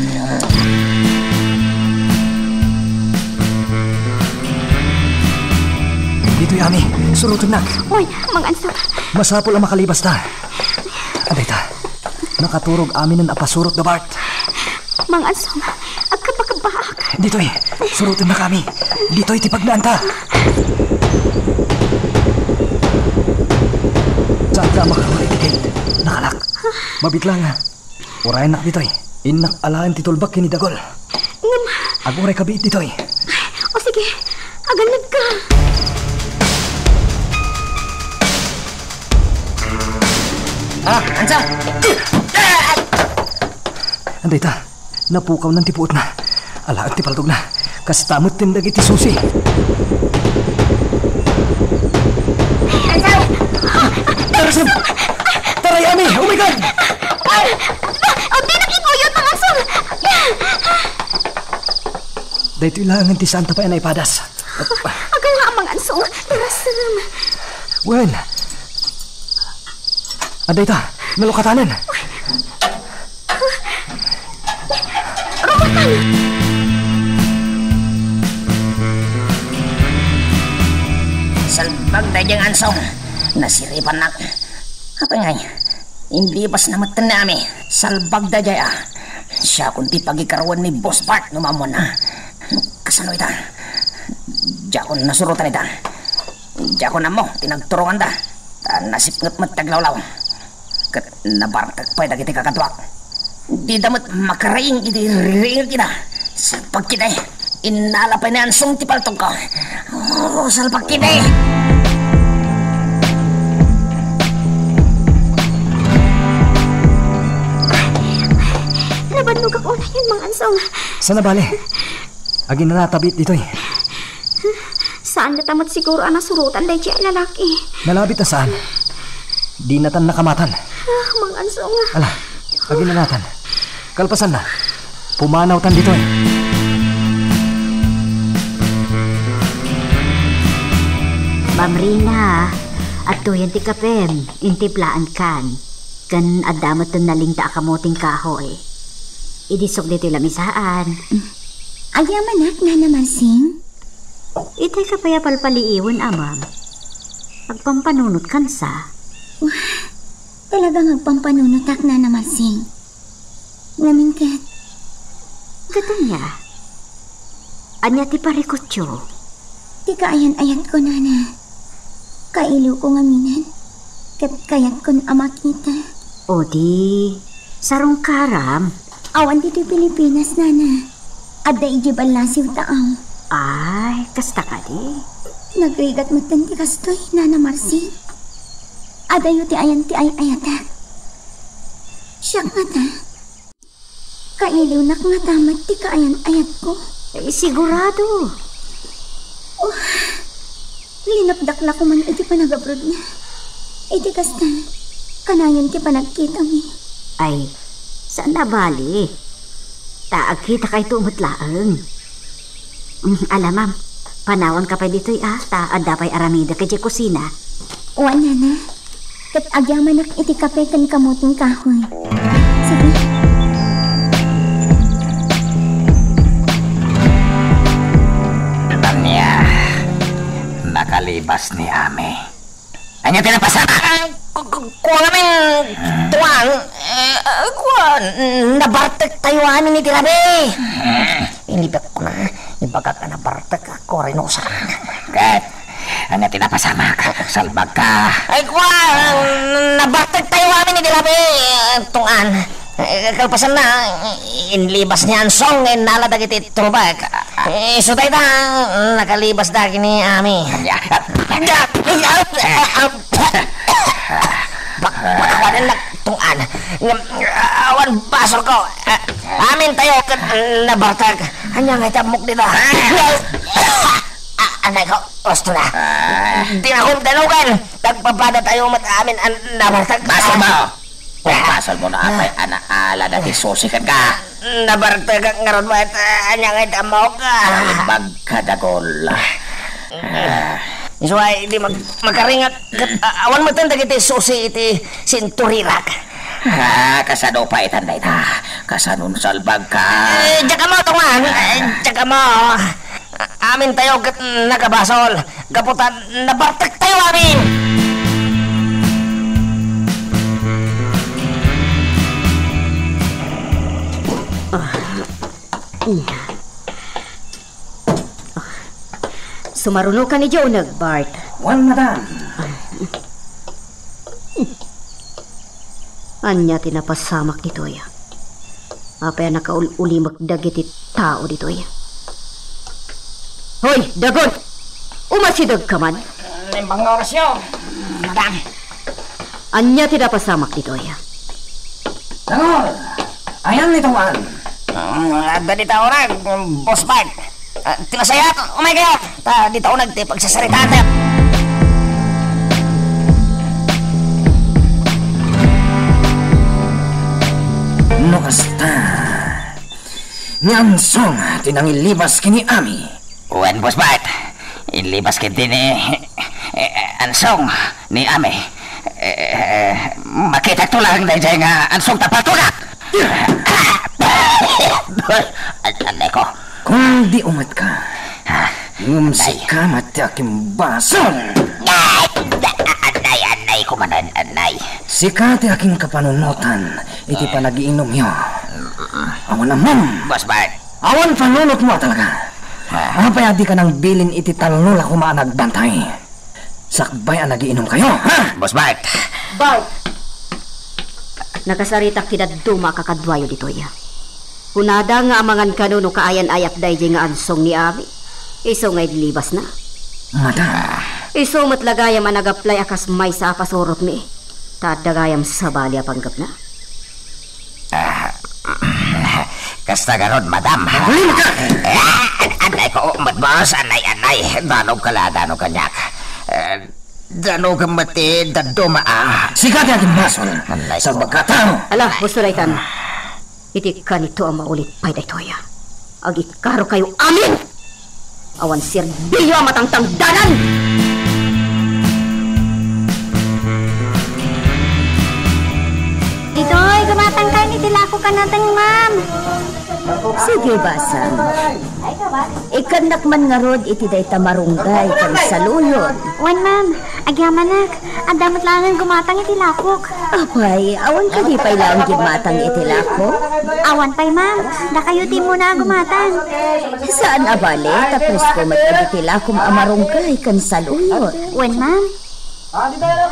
Ditoy, Ami. Surotennak. Oy, Mang Ansong. Masapul a makalibasta. Adayta. Nakaturog aminen a pasurot da Bart. Mang Ansong, agkabakabak. Ditoy, surotennak, Ami. Ditoy ti pagnaanta. Saanda a makaruar iti gate. Nakalak. Mabiit laeng. Urayennak ditoy. Innak alaen ti tulbek ken ni Dagul. Ngem. Aguray kabiit ditoy. O sige, agannadka. Ah, Ansong! Dayta, napukawnan ti puotna. Alaek ti paltogna. Kasta met ken dagiti susi. Darasem! Taray, Ami! Oh my God! Ay! Ay! Dina kikuyog, Mang Ansong! Daytoy laengen ti saanta pay a naipadas. Agawa, Mang Ansong! Darasem! Wen! Adda ita, nalukatanen. Salbag daydiay nga Ansong. Nasiripannak. Apay ngay, inlibasna metten ni Ami. Salbag daydiay a. Siakon ti pagikaruan ni Boss Bart no maammoanna. Kasano ita? Diakon nasurotan ita. Diakon ammo ti nagturonganda. Ta nasipnget met ti aglawlaw. Ket nabartek pay dagiti kakaduak. Dida met makariing iti riringek ida. Salbag ketdi. Innala pay ni Ansong ti paltogko. Oh, salbag ketdi. Nabannogak unay, Mang Ansong. Saan a bale? Aginanata met ditoy. Saan nata met siguro a nasurotan daydiay a lalaki. Nalabit a saan. Dinatan nakamatan. Ah, Mang Ansong. Ala, aginanatan. Kalpasanna, pumanawtan ditoy. Ma'am Rina, adtoyen ti kapem, intiplaenkan. Ken adda met ti nalinta a kamoteng kahoy. Idi sok ditoy lamisaan. Agyamanak, Nana Marsing? Itay ka pay a palpaliiwen, Amam. Agpampanunotkan sa. Wah, talagang agpampanunotak, Nana Marsing. Ngamin ket. Ket ania? Ania ti parikutyo? Ti kaayan-ayatko, Nana. Kailiwko ngaminen. Ket kayatkon a makita. O di, sarungkaram. Awan ditoy Pilipinas, Nana. Adda idiay ballasiw taaw. Ay, kasta kadi? Nagrigat metten ti kastoy, Nana Marcy. Adayo ti ayan ti ay-ayatak. Siak ngata. Kailiwnak ngata met ti kaayan-ayatko. Eh, sigurado. Oh, linapdak la koman iti panagabrodna. Iti kasta, kanayon ti panagkitami. Ay, saan a bali? Ta agkitakayto met laeng. Mm, ala, ma'am, panawanka pay ditoy, a, ta adda pay aramidek idiay kusina. Wen, Nana. Ket agyamanak iti kape ken kamoteng kahoy. Sige. Ania, nakalibas ni Ami. Ania ti napasamak? Ku-, ku-, kua ngamin, tuang, eh, kua, nabartektayo amin iti rabii. Inibagak na, ibagak a nabartek a kua rinosa. Ket, ania ti napasamak? Salbagka. Ay, kua, nabartektayo amin iti rabii, tuang. Eh, kalpasanna, inlibas ni Ansong nga innala dagiti turubek. Eh, isu dayta, nakalibasda ken ni Ami. Ania? Bak-, bakawanan nagtungan. Ngem, awan basolko. Amintayo ket nabartek. Ania nga iti ammok dita? Ah, anay ko, gusto na. Ah. Di na kong danugan. Nagpapadatayo met amin a nabartek. Basolmo! Basolmo no apay a naala dagiti susi kenka. Nabartekak ngarud met, ania nga iti ammok? Naimbag ka, dagol. Ah. Isu ay, di mag-, makaringak ket, ah, awan metten dagiti susi iti sinturirak. Ah, kasano pay itan dayta? Kasanon salbagka? Eh, diak ammo, tuang. Eh, diak ammo. Amintayo ket nakabasol. Gapu ta nabartektayo amin. Ah. Sumarunokan idiay uneg, Bart. Wen, madam. Ania ti napasamak ditoy? Apay a nakaul-ulimek dagiti tao ditoy? Hoy, dagol! Umasidegka man. Naimbag nga orasyo, madam. Ania ti napasamak ditoy? Dagol! Ayan ni Tuan. Mm, adda dita uneg, Boss Bart. Ah, ti nasayaat, umay kayo. Ta dita uneg ti pagsasaritaatayo. No kasta, ni Ansong ti nangilibas ken ni Ami. Wen, Boss Bart. Inlibas ketdi ni, eh, Ansong, ni Ami. Eh, makitakto lang daydiay nga Ansong ta paltogak. Ay, anay ko. Kung di umatka, ngem sika met ti akimbasol. Ay, anay, anay ko manen, anay. Sika ti akin kapanunotan iti panagiinumyo. Awan ammom. Boss Bart. Awan panunotmo a talaga. Ah. Apay a dika nang bilin iti tallo la koma a nagbantay? Sakbay a nagiinumkayo, ha? Boss Bart! Bart! Nakasaritak ti dadduma a kakaduayo ditoy. Kunada nga amangan kano no kaayan-ayat daydiay nga Ansong ni Ami. Isu nga inlibasna. Madam. Isu met la gayam a nagaplay a kas maysa a pasurotmi. Ta adda gayam sabali a panggepna. Ah, kasta garud, madam. Agulingka! Ah, anay ko met, boss. Anay, anay. Danogka la, danog kaniak. Eh, danogem met ti dadduma, ah. Sika ti agimbasol. Anay ko. Salbagka a tao. Ala, husto daytan. Iti kanito a maulit pay daytoy. Agikkarokayo amin! Awan serbiyo a matangtangdanan! Ditoy, gumatangka iti lakok a nateng, ma'am. Sige, basang. Ikkannak man ngarud iti dayta marunggay ken saluyot. Wen, ma'am. Agyamanak. Adda met laengen gumatang iti lakok. Apay, awan kadi pay laeng gimmatang iti lakok? Awan pay, ma'am. Dakayo ti immuna a gumatang. Saan a bale, ta presko met dagiti lakom a marunggay ken saluyot. Wen, ma'am.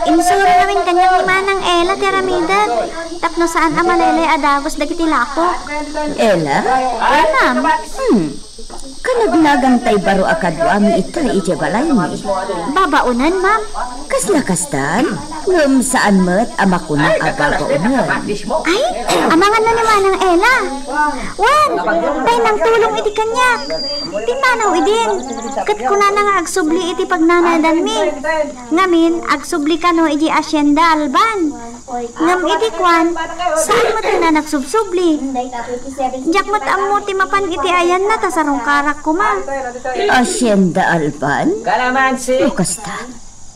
Insuroamin kaniak ni Manang Ela ti aramiden tapno saan a malaylay a dagus dagiti lakok. Ela? Wen, ma'am. Hmm. Kanagnagantay baro a kaduami ita idiay balaymi. Babaonen, ma'am. Kasla kastan? Ngem saan met a makuna a babaonen. Ay, amangan no ni Manang Ela. Wen, tay nangtulong idi kaniak. Pimmanaw idin. Ket kunana nga agsubli iti pagnanaedanmi. Ngamin, agsubli kano idiay Hacienda Alban. Ngem idi kuan, saan met ti nanagsubsubli? Diak met ammo ti mapan iti ayanna ta sarungkarak koma. Hacienda Alban? Kalamansi. No kasta,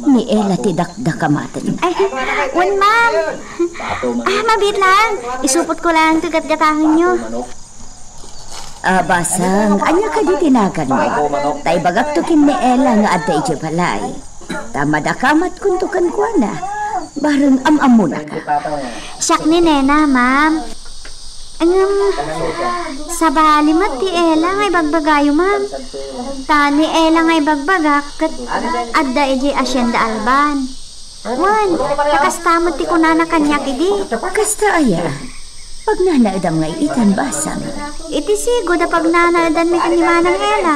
ni Ela ti dakdakamaten. Ay, wen, ma'am. Ah, mabiit lang. Isupotko lang ti gatgatangenyo. Ah, basang, ania kadi ti naganmo? Ta ibagakto ken ni Ela nga adda idiay balay. Ta madakamatkonto kenkuana. Bareng am-ammonaka. Siak ni Nena, ma'am. Ngem, sabali met ti Ela nga ibagbagayo, ma'am. Ta ni Ela nga ibagbagak ket adda idiay Hacienda Alban. Wen, ta kasta met ti kunana kaniak idi. Kasta aya? Pagnanaedam ngay itan, basang. Iti sigud a pagnanaedanmi ken ni Manang Ela.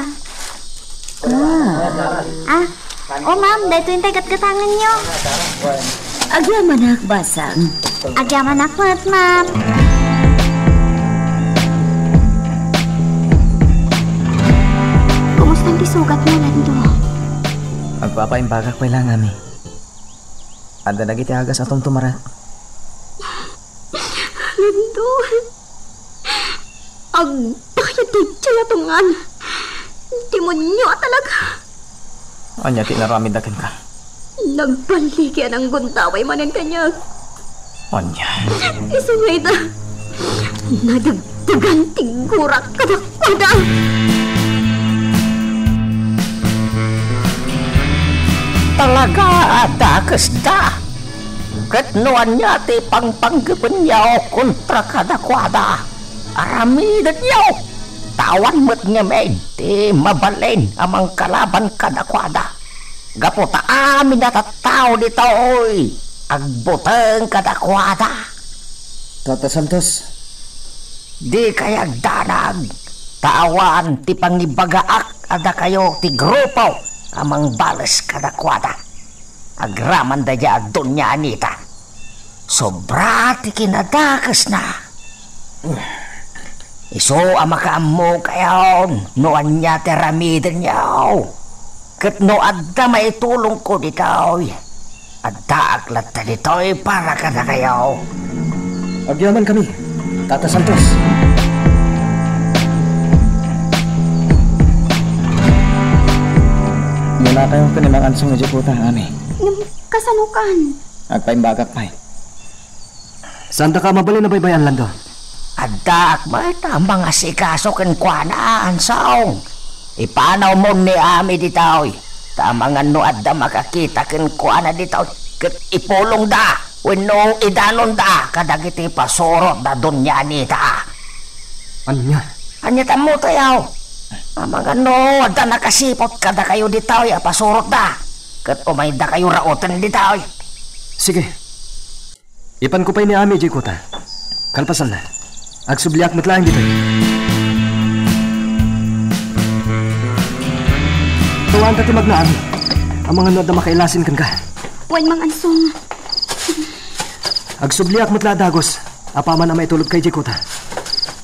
Ah. Ah, o, ma'am, daytoy intay gatgatangenyo. Agyamanak, basang. Agyamanak met, ma'am. Kumusta ti sugatmo, Lando? Agpapaimbagak pay laeng, Ami. Adda dagiti agas a tumtumarak. Lando, agbayag daydiay a tungan. Demonio a talaga. Ania ti inaramidda kenka? Nagballigi a nanggundaway manen kaniak. Ania? Isu nga ita, nadagdagan ti gurak kadakuada. Talaga a dakesda. Ket no ania ti pangpanggepenyo kontra kadakuada, aramidenyo. Ta awan met ngamin ti mabalin a mangkalaban kadakuada. Gapu ta amin a tattao ditoy agbuteng kadakuada. Tata Santos. Dikay agdanag, ta awan ti pangibagaak a dakayo ti grupo a mangbales kadakuada. Agraman daydiay a Doña Anita. Sobra ti kinadakesna. Isu a makaammokayon no ania ti aramidenyo. Ket no adda maitulongko ditoy, addaak latta ditoy para kadakayo. Agyamankami, Tata Santos. Munakayo ken ni Mang Ansong idiay kuta, Ami. Ngem kasano kan? Agpaimbagak pay. Saandaka mabalin a baybay-an, Lando? Addaak met a mangasikaso kenkuana, Ansong. Ipanawmon ni Ami ditoy, ta amangan no adda makakita kenkuana ditoy, ket ipulongda wenno idanonda kadagiti pasurotda, Doña Anita. Ania? Ania ti ammotayo? Amangan no adda nakasiput kadakayo ditoy a pasurotda, ket umaydakayo rauten ditoy. Sige. Ipanko pay ni Ami idiay kuta. Kalpasanna, agsubliak met laeng ditoy. Tuwanta ti magna, Ami. Amangan no adda makailasin kenka. Wen, Mang Ansong. Agsubliak met la a dagus, apaman a maitulodka idiay kuta.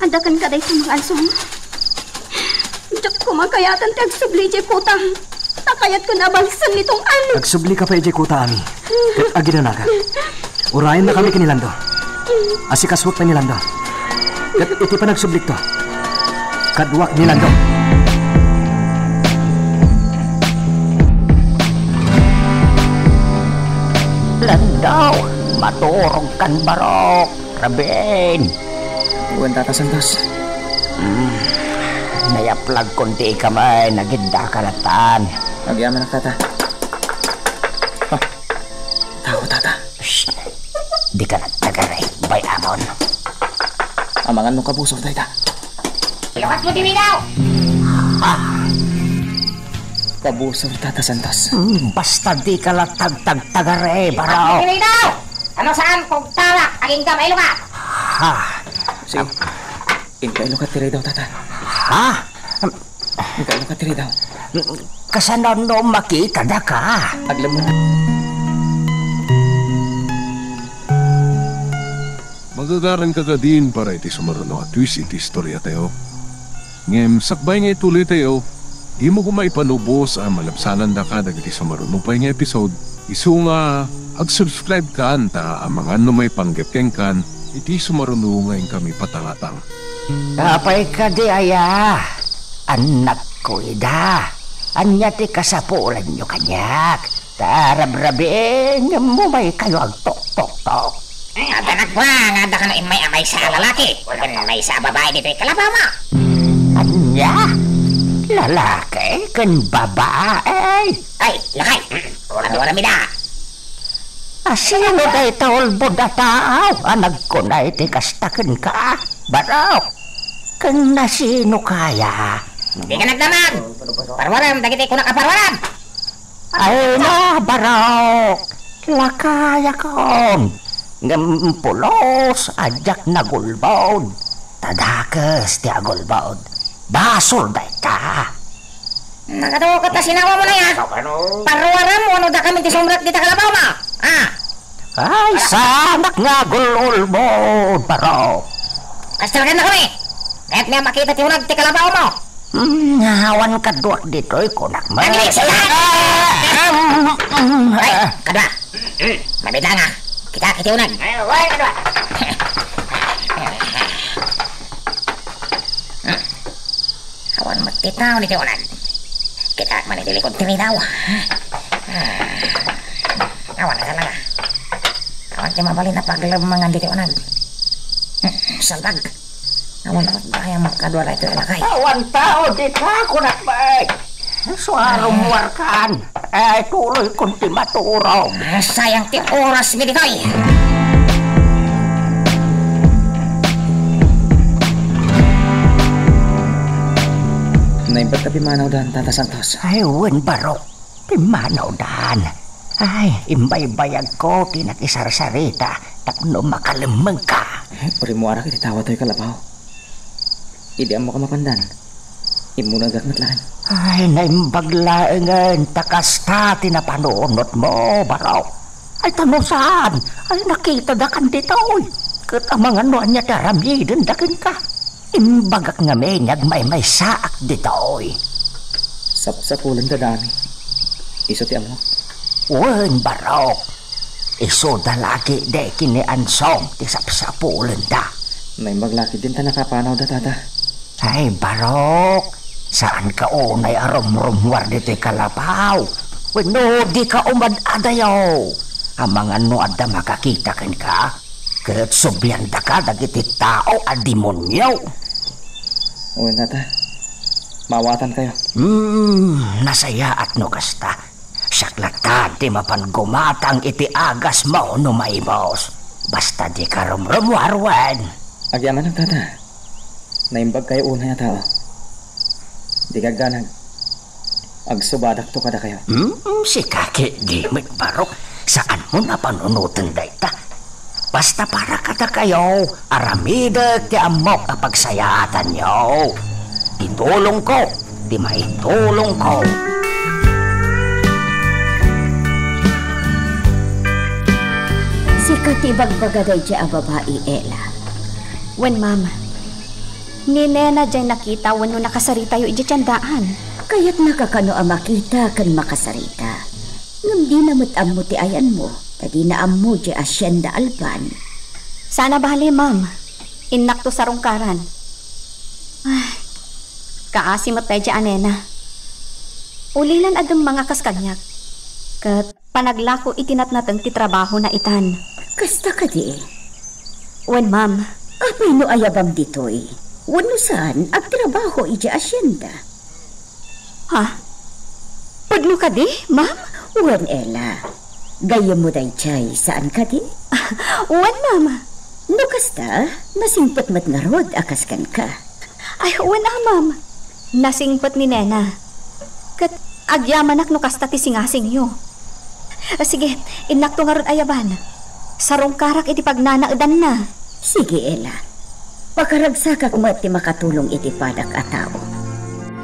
Adda kenka dayta, Mang Ansong? Diak koma kayatan ti agsubli idiay kuta. Ta kayatko a balsen ni Tong Ami. Agsublika pay idiay kuta, Ami. Ket aginanaka. Urayennakami ken ni Lando. Asikasuek pay ni Lando. Ket iti panagsublikto, kaduak ni Lando. Lando, maturogkan, barok. Rabin. Wen, Tata Santos. Hmm. Nayaplagkon ti ikamay, nagidda kalatan. Agyamanak, Tata. Ah, tao, Tata. Shh. Dika nagtagaray, bay-amon. Amangan no kabusor dayta. Ilukatmo ti window! Ah. Kabusor, Tata Santos. Hmm, basta dika la tagtagtagare, baro. Ilukatmo ti window! Ano saan kung talak, agingga mailukat? Ha? Sige. Inka ilukat ti ridaw, Tata. Ha? Inka ilukat ti ridaw. Kasano no makita daka? Aglemmeng. Magagaranka kadin para iti sumaruno a twist iti istoriatayo. Ngem sakbay nga ituloytayo, dimo koma ipanubos a malabsanandaka dagiti sumaruno pay nga episode, isu nga ag-subscribe kan ta amangan no maipanggep kenkan iti sumaruno nga inkami patangatang. Apay kadi aya? Annakko ida. Ania ti kasapulanyo kaniak? Ta rabrabiin, ngem umaykayo agtuktoktok. Adda nagkua nga adda kano immay a maysa a lalaki ken maysa a babai ditoy kalabawmo. Ania? Lalaki ken babai? Ay, lakay! Ano aramida? Asino dayta ulbod a tao a nagkuna iti kasta kenka, barok? Ken nasino kaya? Dika nagdamag! Paruarem dagiti kunak a paruarem! Ay na, barok! Lakayakon! Ngem pulos a diak nagulbod. Ta dakes ti agulbod. Basol dayta! Nagatukaw ta sinawamon aya? Paruarem wenno dakami ti sumrek dita kalabawmo? Ah! Ay, saanak nga agul-ulbod, barok! Kastelkannakami! Kayatmi a makita ti uneg ti kalabawmo! Hmm, awan kaduak ditoy, kunak met. Ay, kadua. Mabitanga. Kita, kiti uneg. Ay, awan kaduak. Awan met ti tao ditoy uneg. Kitaek man iti likod ti ridaw. Awan a talaga. Awan ti mabalin a paglemmengan ditoy uneg. Salbag. Awan met dayta makadua daytoy a lakay. Awan tao dita, kunak met. Suarummuarkan. Ay, tuloykon ti maturog. Sayang ti orasmi ditoy. Naimbag ta pimmanawdan, Tata Santos. Ay, wen, barok. Pimmanawdan. Ay, imbaybayagko ti nakisarsarita tapno makalemmengka. Rimmuarak iti tawatayo kalabaw. Idi ammoka mapandan, immunegak met laeng. Ay, naimbag laengen ta kasta ti napanunotmo, barok. Ay, ta no saan, ay, nakitadakan ditoy. Ket amangan no ania ti aramidenda kenka. Imbagak ngamin nga agmaymaysaak ditoy. Sapsapulenda dayta. Isu ti ammok. Wen, barok. Isuda la ketdi ken ni Ansong ti sapsapulenda. Naimbag la ketdin ta nakapanawda, Tata. Ay, barok. Saanka unay a rumrumuar ditoy kalapaw. Wenno, dika umad-adayo. Amangan no adda makakita kenka. Ket subliandaka dagiti tao a demonio. Wen, Tata. Maawatankayo. Hmm, nasayaat no kasta. Siak latta ti mapan gumatang iti agasmo no maibus. Basta dika rumrumuar, wen. Agyamanak, Tata. Naimbagkayo unay a tao. Di gagganag. Agsubadakto kadakayo. Hmm, sika ketdi met, barok. Saanmo a panunoten dayta. Basta para kadakayo, aramidek ti ammok a pagsayaatanyo. Ti tulongko, ti maitulongko. Sika ti ibagbaga daydiay a babai, Ella. Wen, ma'am. Ni Nena diay nakita wenno nakasaritayo idiay tiendaan. Kayatnaka kano a makita ken makasarita. Ngem dina met ammo ti ayanmo, ta dina ammo diay Hacienda Alban. Saan a bale, ma'am. Innakto sarungkaran. Ay, kaasi met daydiay a Nena. Ulilan a dumngeg a kas kaniak. Ket panaglako iti natnateng ti trabahona itan. Kasta kadi? Wen, ma'am. Apay no ayabam ditoy? Wenno saan, agtrabaho idiay hacienda. Ha? Pudno kadi, ma'am? Wen, Ella. Gayyemmo daydiay, saan kadi? Wen, ma'am. No kasta, nasingpet met ngarud a kas kenka. Ay, wen a, ma'am. Nasingpet ni Nena. Ket agyamanak no kasta ti singasingyo. Ah, sige, innakto ngarud ayaban. Sarungkarak iti pagnanaedanna. Sige, Ella. Pakaragsakak met ti makatulong iti padak a tao.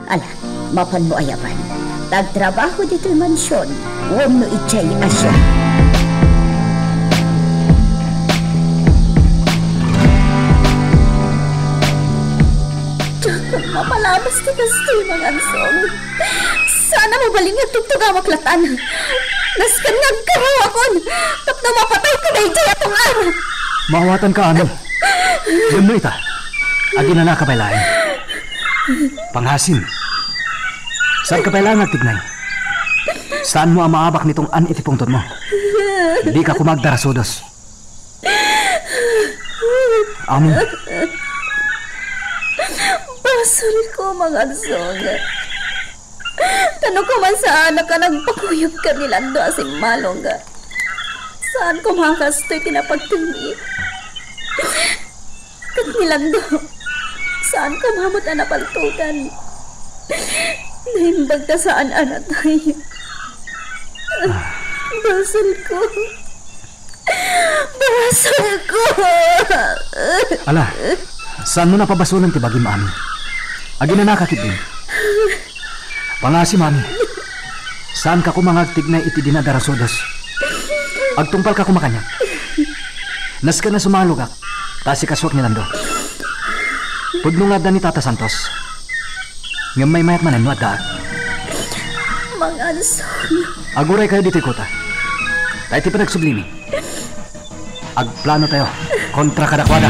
Ala, mapanmo ayaban. Tagtrabaho ditoy mansion wenno idiay hacienda. Diak mapalabas ti kastoy, Mangansong. Saan a mabalin nga agtugtugawak latan. Nasken nga agkarrawakon tapno mapatayko daydiay a tunggal. Maawatanka, Ami. Wenno ita, aginanaka pay laeng. Pangasim. Saanka pay laeng agtignay. Saanmo a maabak ni tunggal iti pungtotmo. Dika koma agdarasudos. Ami. Basolko, Mangansong. Ta no koma saanak a nagpakuyog ken ni Lando a simmalong, saan koma a kastoy ti napagtengmi. Ket ni Lando, saan koma met a napaltogan. Naimbag ta saan a natay. Basolko. Basolko! Ala, saanmo a pabasolen ti bagim, Ami. Aginanaka ketdin. Pangasim, Ami. Saanka koma nga agtignay iti dina darasudos. Agtungpalka koma kaniak. Nasken a sumalogak, ta asikasuak ni Lando. Pudno nga adda ni Tata Santos. Ngem maymayat manen no addaak. Mangansong. Aguraykayo ditoy kota. Ta iti panagsublimi, agplano tayo kontra kadakuada.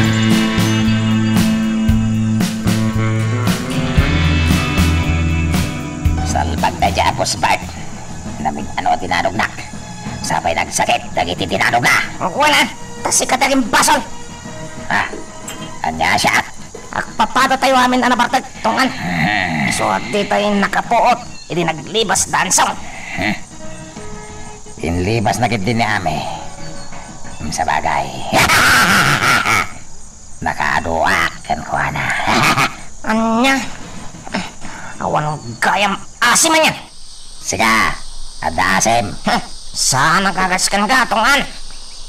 Salbag daydiay a pusbag. Namig-ano a dinanognak. Sapay nagsakit dagiti dinanogna. Wala, ta sika ti agimbasol. Ah, ania siak? Agpapadatayo amin a nabartek, Tong-an. Hmm. Isu a ditay nakapuot idi naglibas da Ansong. Hmm. Inlibasna ketdi ni Ami. Hmm, sabagay. Nakaaduak kenkuana. Ania? Awan gayam asim anian. Sika, adda asim. Huh, saanak a kas kenka, Tong-an.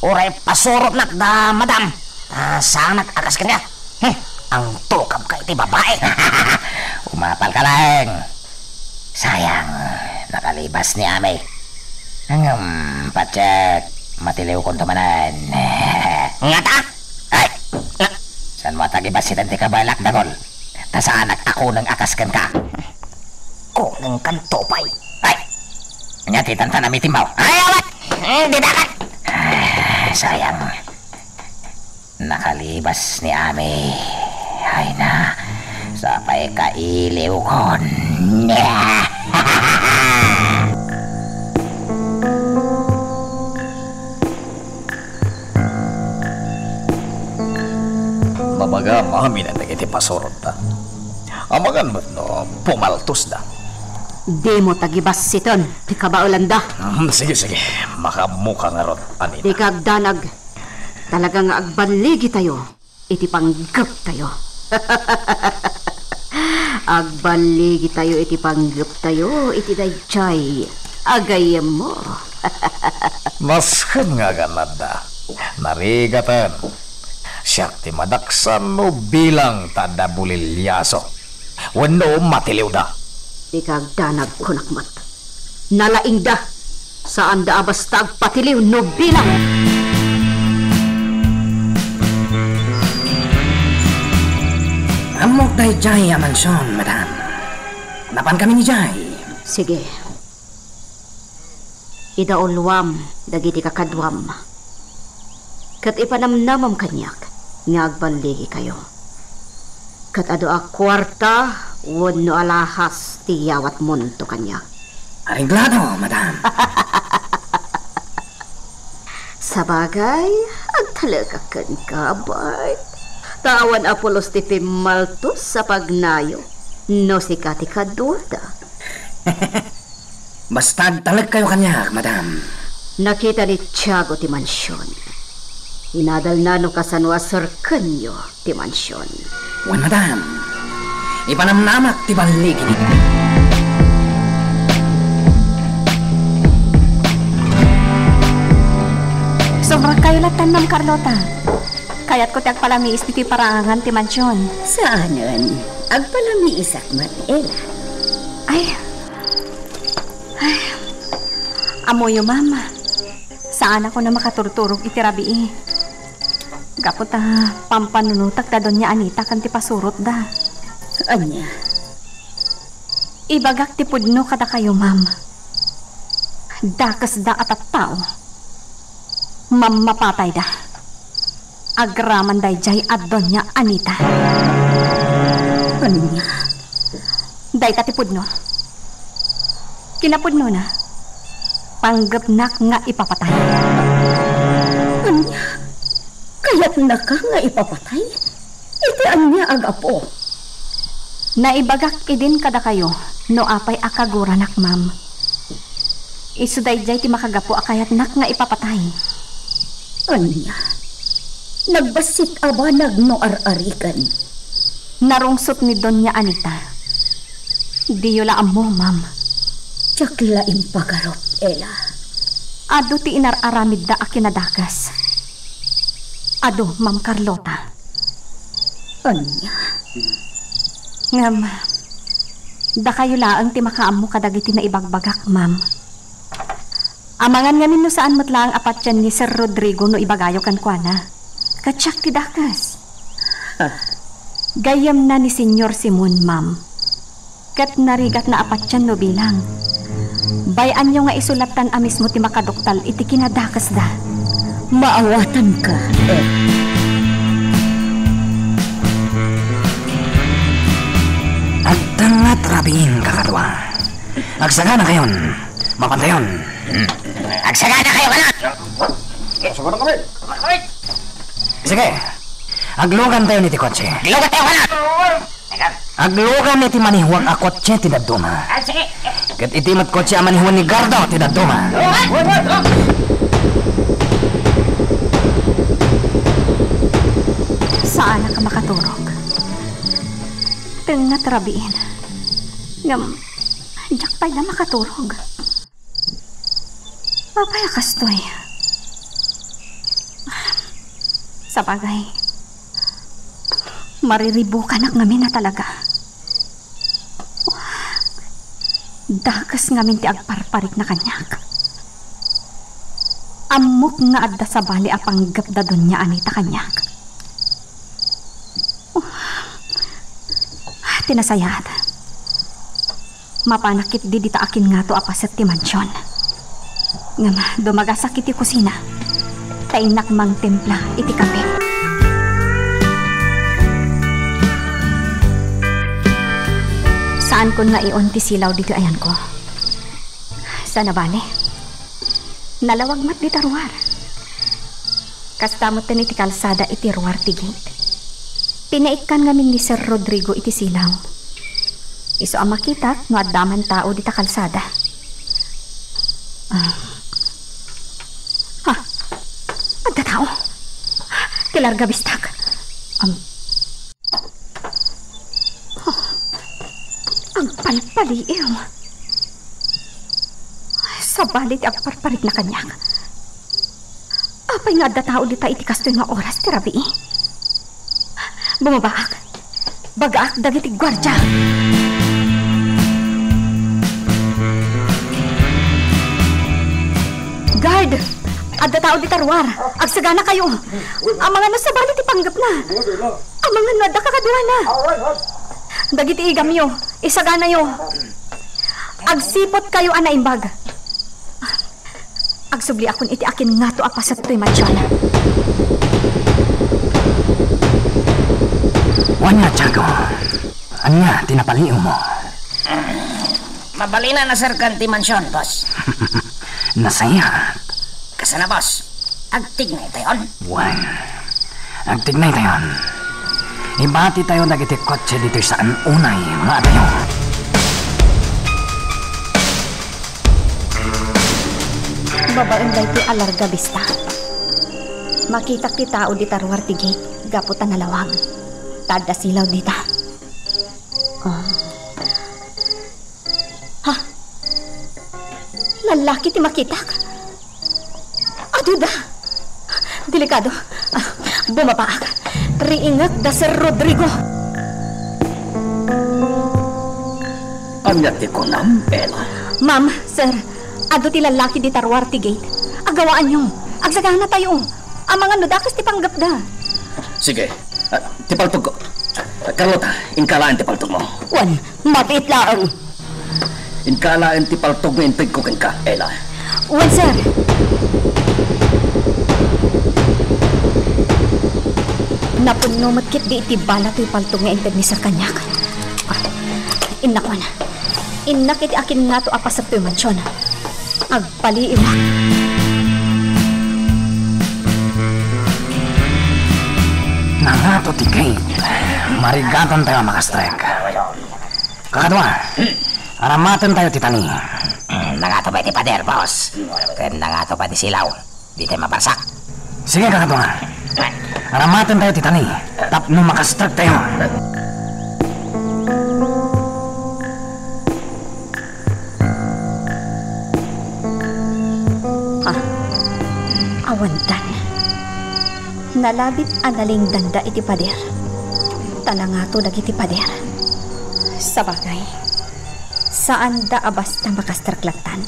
Uray pasurotnak da madam. Ah, saanak a kas kenka. Hmm, angtukabka iti babai. Umapalka laeng. Sayang, nakalibas ni Ami. Ngem, patiek, matiliwkonto manen. Ngata? Ay, Matagibasit ti kabaelak, Dagol. Ta saanak a kuneng a kas kenka. Kunengkanto pay. Ay! Ania ti tantanam iti imbaw? Ay, awat! Hmm, di dapat! Ah, sayang. Nakalibas ni Ami. Ay na, sapay kailiwkon. Mabagam amin dagiti pasurotta. Amangan met no pumaltosda. Dimo tagibasiten ti kabaelanda. Hmm, sige, sige. Makaammoka ngarud, Anita. Dika agdanag. Talaga nga agballigitayo iti panggeptayo. Agballigitayo iti panggeptayo iti daydiay a gayyemmo. Nasken nga aganadda. Narigaten. Siak ti madaksan no bilang ta adda buliliaso wenno matiliwda. Dika agdanag, kunak met. Nalaingda. Saanda a basta agpatiliw no bilang. Ammok daydiay a mansion, madam. Napankami idiay. Sige. Idauluam dagiti kakaduam. Ket ipanamnamam kaniak nga agballigikayo. Ket adu a kuarta wenno alahas ti iyawatmonto kaniak. Areglado, madam. Sabagay, agtalekak kenka, Bart. Ta awan a pulos ti pimmaltos a pagnayo no sika ti kaduada. Basta agtalekkayo kaniak, madam. Nakita ni Tiago ti mansion. Inadalna no kasano a serkenyo ti mansion. Wen, madam. Ipanamnamak ti balligi. Sobra kayo latta, Ma'am Carlota. Kayatko ti agpalamiis ditoy paraangan ti mansion. Saanen. Agpalamiisak met, Ella. Ay, Ay, ammoyo, ma'am. Saanakon a makaturturog iti rabii. Gapu ta pampanunotak da Doña Anita ken ti pasurotda. Ania? Ibagak ti pudno kadakayo, ma'am. Dakesda a tattao. Mammapatayda. Agraman daydiay a Doña Anita. Ania? Dayta ti pudno. Kinapudnona, panggepnak nga ipapatay. Ania? Kayatnaka nga ipapatay? Iti ania a gapu? Naibagak idin kadakayo no apay a kaguranak, ma'am. Isu daydiay ti makagapu a kayatnak nga ipapatay. Ania? Nagbassit a banag no ar-ariken? Narungsot ni Doña Anita. Diyo la ammo, ma'am. Diak la impagarup, Ella. Adu ti inar-aramidda a kinadakes. Adu, Ma'am Carlota. Ania? Ngem, dakayo laeng ti makaammo kadagiti naibagbagak, ma'am. Amangan ngamin no saan met laeng a patien ni Sir Rodrigo no ibagayo kenkuana. Ket siak ti dakes. Ah. Gayyemna ni Señor Simon, ma'am. Ket narigatna a patien no bilang. Bay-anyo nga isulattan a mismo ti makaduktal iti kinadakesda. Maawatanka, eh. Agtangngat rabiin, kakadua. Agsaganakayon. Mapantayon. Agsaganakayo, anak! Sige. Aglugantayon iti kotse. Aglugantayo, anak! Aglugan iti manihuak a kotse ti dadduma. Ah, sige. Ket iti met kotse a manihuan ni Gardo ti dadduma. Saanak a makaturog. Tengnga ti rabiin. Ngem, diak pay la makaturog. Apay a kastoy? Sabagay, mariribukanak ngamin a talaga. Dakes ngamin ti agparparikna kaniak. Ammok nga adda sabali a panggep da Doña Anita kaniak. Ti nasayaat, mapanak ketdi dita akin ngato a paset ti mansion. Ngem dumagasak iti kusina, ta innak mangtimpla iti kape. Saankon nga ion ti silaw ditoy ayanko. Saan a bale, nalawag met dita ruar. Kasta metten iti kalsada iti ruar ti gate. Pinaikkan ngamin ni Sir Rodrigo iti silaw. Isu a makitak no adda man tao dita kalsada. Ah. Ha? Adda tao? Ti larga bistak. Am-, Agpalpaliiw. Sabali ti agparparikna kaniak. Apay nga adda tao dita iti kastoy nga oras ti rabii? Bumabaak. Bagaak dagiti guardia. Guard! Adda tao dita ruar. Agsaganakayo. Amangan no sabali ti panggepna. Amangan no adda kakaduana. Dagiti igamyo, isaganayo. Agsiputkayo a naimbag. Agsubliakon iti akin ngato a paset toy mansion. Wen nga, Tiago. Ania ti napaliiwmo? Mabalin a naserkan ti mansion, boss. Nasayaat. Kasano, boss? Agtignaytayon? Wen, agtignaytayon. Ibatitayo dagiti kotse ditoy saan unay nga adayo. Babaen daytoy a larga bista, makitak ti tao dita ruar ti gate gapu ta nalawag. Ta adda silaw dita. Ah. Ha? Lallaki ti makitak? Aduda! Delikado. Ah, bumabaak. Riingek da Sir Rodrigo. Ania ti kunam, Ella? Ma'am, sir, adu ti lallaki dita ruar ti gate. Agawaanyo. Agsaganatayo. Amangan no dakas ti panggepda. Sige. Ah, ti paltogko. Carlota, inka laeng ti paltogmo. Wen, mabiit laeng. Inka laeng ti paltog nga intedko kenka, Ella. Wen, sir. Napunno met ketdi iti bala toy paltog nga inted ni sir kaniak. Ah, innak man. Innak iti akin ngato a paset toy mansion. Agpaliiwak. Nangato ti gate. Marigatantayo a makastrek. Kakadua, aramatentayo ti tani. Mm, nangato pay ti pader, boss. Ken nangato pay ti silaw. Dita mabarsak. Sige, kakadua. Aramatentayo ti tani tapno makastrektayo. Ah, awandan. Nalabit a nalingdanda iti pader. Ta nangato dagiti pader. Sabagay, saanda a basta makastrek lattan.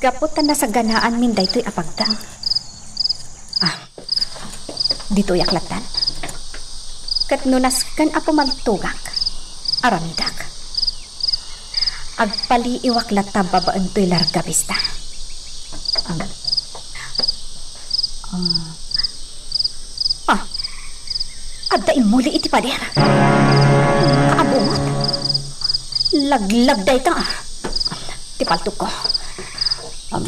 Gapu ta nasaganaanmin daytoy a pagdang. Ah, ditoyak lattan. Ket no nasken a pumaltogak, aramidak. Agpaliiwak latta babaen toy larga bista. Am, am, ah, adda immuli iti pader. Kaabungot. Laglag dayta. Ti paltogko. Am,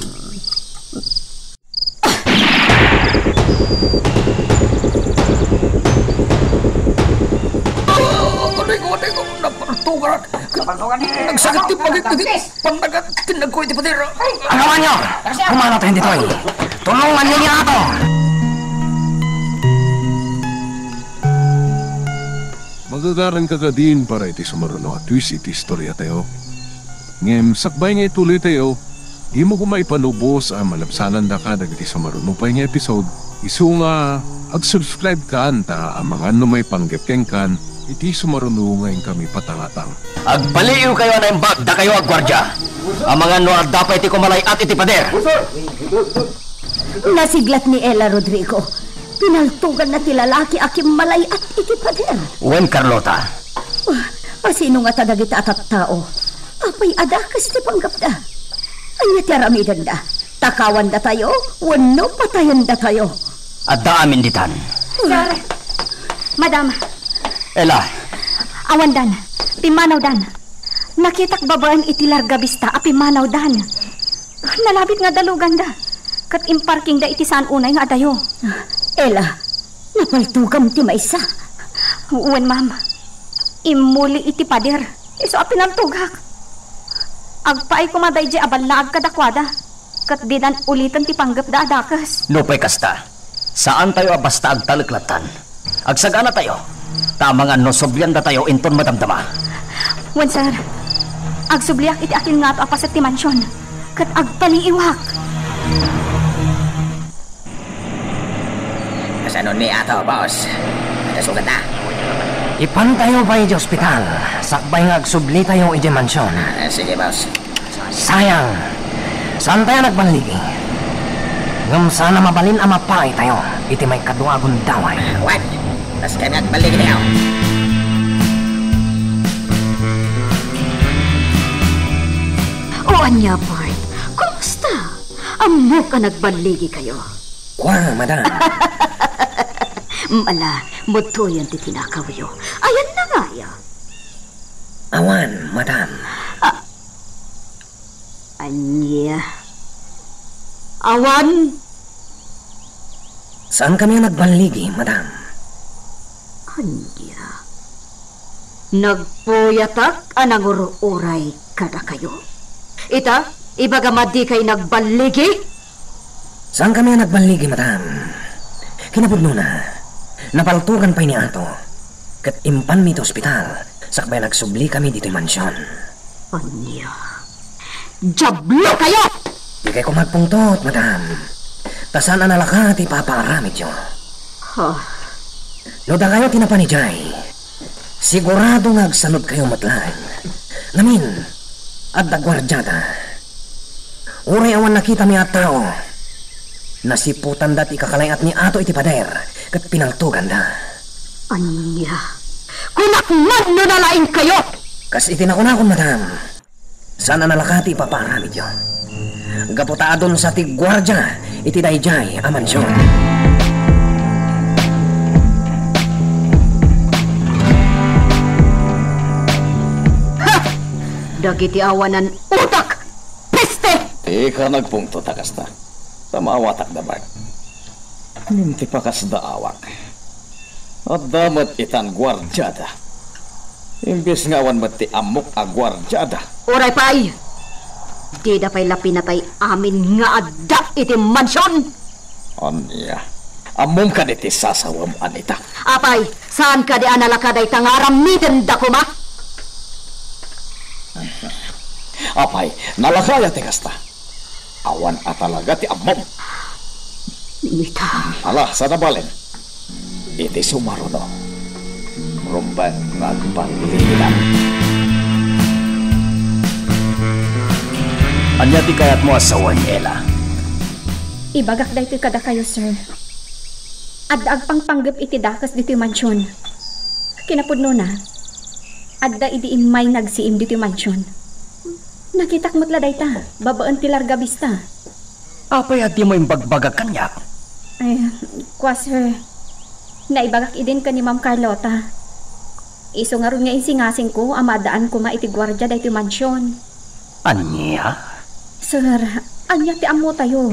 Aray ko, aray ko, napartugaran. Nagsakit ti bagik dagiti pannagan, tinnagko iti pader. Agawanyo! Kumanatayon ditoy! Tulonganyo ni Ato! Magagaranka kadin para iti sumaruno a twist iti istoriatayo. Ngem sakbay nga ituloytayo, dimo koma ipalubos a malabsanandaka dagiti sumaruno pay nga episode, isu nga ag-subscribe kan ta amangan no maipanggep kenkan iti sumaruno nga inkami patangatang. Agpaliiwkayo a naimbag, dakayo a guardia. Amangan no adda pay ti kumalay-at iti pader. Nasiglat ni Ella, Rodrigo. Pinaltoganna ti lalaki a kimmalay-at iti pader. Wen, Carlota. Sino ngata dagiti a tattao? Apay a dakes ti panggepda? Ania ti aramidenda? Takawandatayo wenno patayendatayo? Adda amin ditan. Sir! Madam! Ella! Awandan. Pimmanawdan. Nakitak babaen iti larga bista a pimmanawdan. Nalabit nga daluganda. Ket imparkingda iti saan unay nga adayo. Ella, napaltogam ti maysa? Wen, ma'am. Immuli iti pader. Isu a pinaltogak. Agpaay koma daydiay a ballaag kadakuada. Ket didan uliten ti panggepda a dakes. Nupay kasta, saantayo a basta agtalek lattan. Agsaganatayo, ta amangan no subliandatayo inton madamdama. Wen, sir. Agsubliak iti akin ngato a paset ti mansion, ket agpaliiwak. Kasano ni ato, boss? Adda sugatna? Ipantayo pay iti ospital, sakbay nga agsublitayo iti mansion. Ah, sige, boss. Sayang, saantayo a nagballigi. Ngem saan a mabalin a mapaaytayo iti maikadua a gundaway. Wen, nasken nga agballigitayo. O ania, Bart? Kumusta? Ammok a nagballigikayo. Kua, madam. Ala, mutoyen ti tinakawyo. Ayanna ngaya? Awan, madam. Ah, ania? Awan? Saankami a nagballigi, madam. Ania? Nagpuyatak a nangur-uray kadakayo? Ita, ibagam a dikay nagballigi? Saankami a nagballigi, madam. Kinapudnona, napaltogan pay ni Ato, ket impanmi iti ospital, sakbay a nagsublikami ditoy mansion. Ania? Diablo kayo! Dikay koma agpungtot, madam. Ta saan a nalaka ti ipapaaramidyo. Ha? No dakayo ti napan idiay, sigurado nga agsanudkayo met laeng. Ngamin, adda guardiada. Uray awan nakitami a tao, nasiputanda ti ikakalay-at ni Ato iti pader ket pinaltoganda. Ania? Kunak man no nalaingkayo! Kas iti nakunakon, madam, saan a nalaka ti ipapaaramidyo. Gapu ta adunsa ti guardia iti daydiay a mansion. Ha! Dagiti awanan utak! Peste! Dika nagpungtot a kasta. Ta maawatakda, Bart. Ngem ti pakasdaawak, adda met itan guardiada. Imbes nga awan met ti ammok a guardiada. Uray pay! Dida pay la pinatay amin nga adda iti mansion! Ania? Ammom kadi ti sasawem, Anita? Apay, saan kadi a nalaka dayta nga aramidenda koma? Apay, nalaka aya ti kasta? Awan a talaga ti ammom. Nita. Ala, saan a balen? Iti sumaruno, rumbeng nga agballigidan. Ania ti kayatmo a sawen, Ella? Ibagak daytoy kadakayo, sir. Adda agpangpanggep iti dakes ditoy mansion. Kinapudnona, adda idi immay nagsiim ditoy mansion. Nakitak met la dayta, babaen ti larga bista. Apay a dimo imbagbagak kaniak? Ay, kua, sir. Naibagak idin ken ni Ma'am Carlota. Isu ngarud nga insingasingko a maaddaan koma iti guardia daytoy mansion. Ania? Sir, ania ti ammotayo?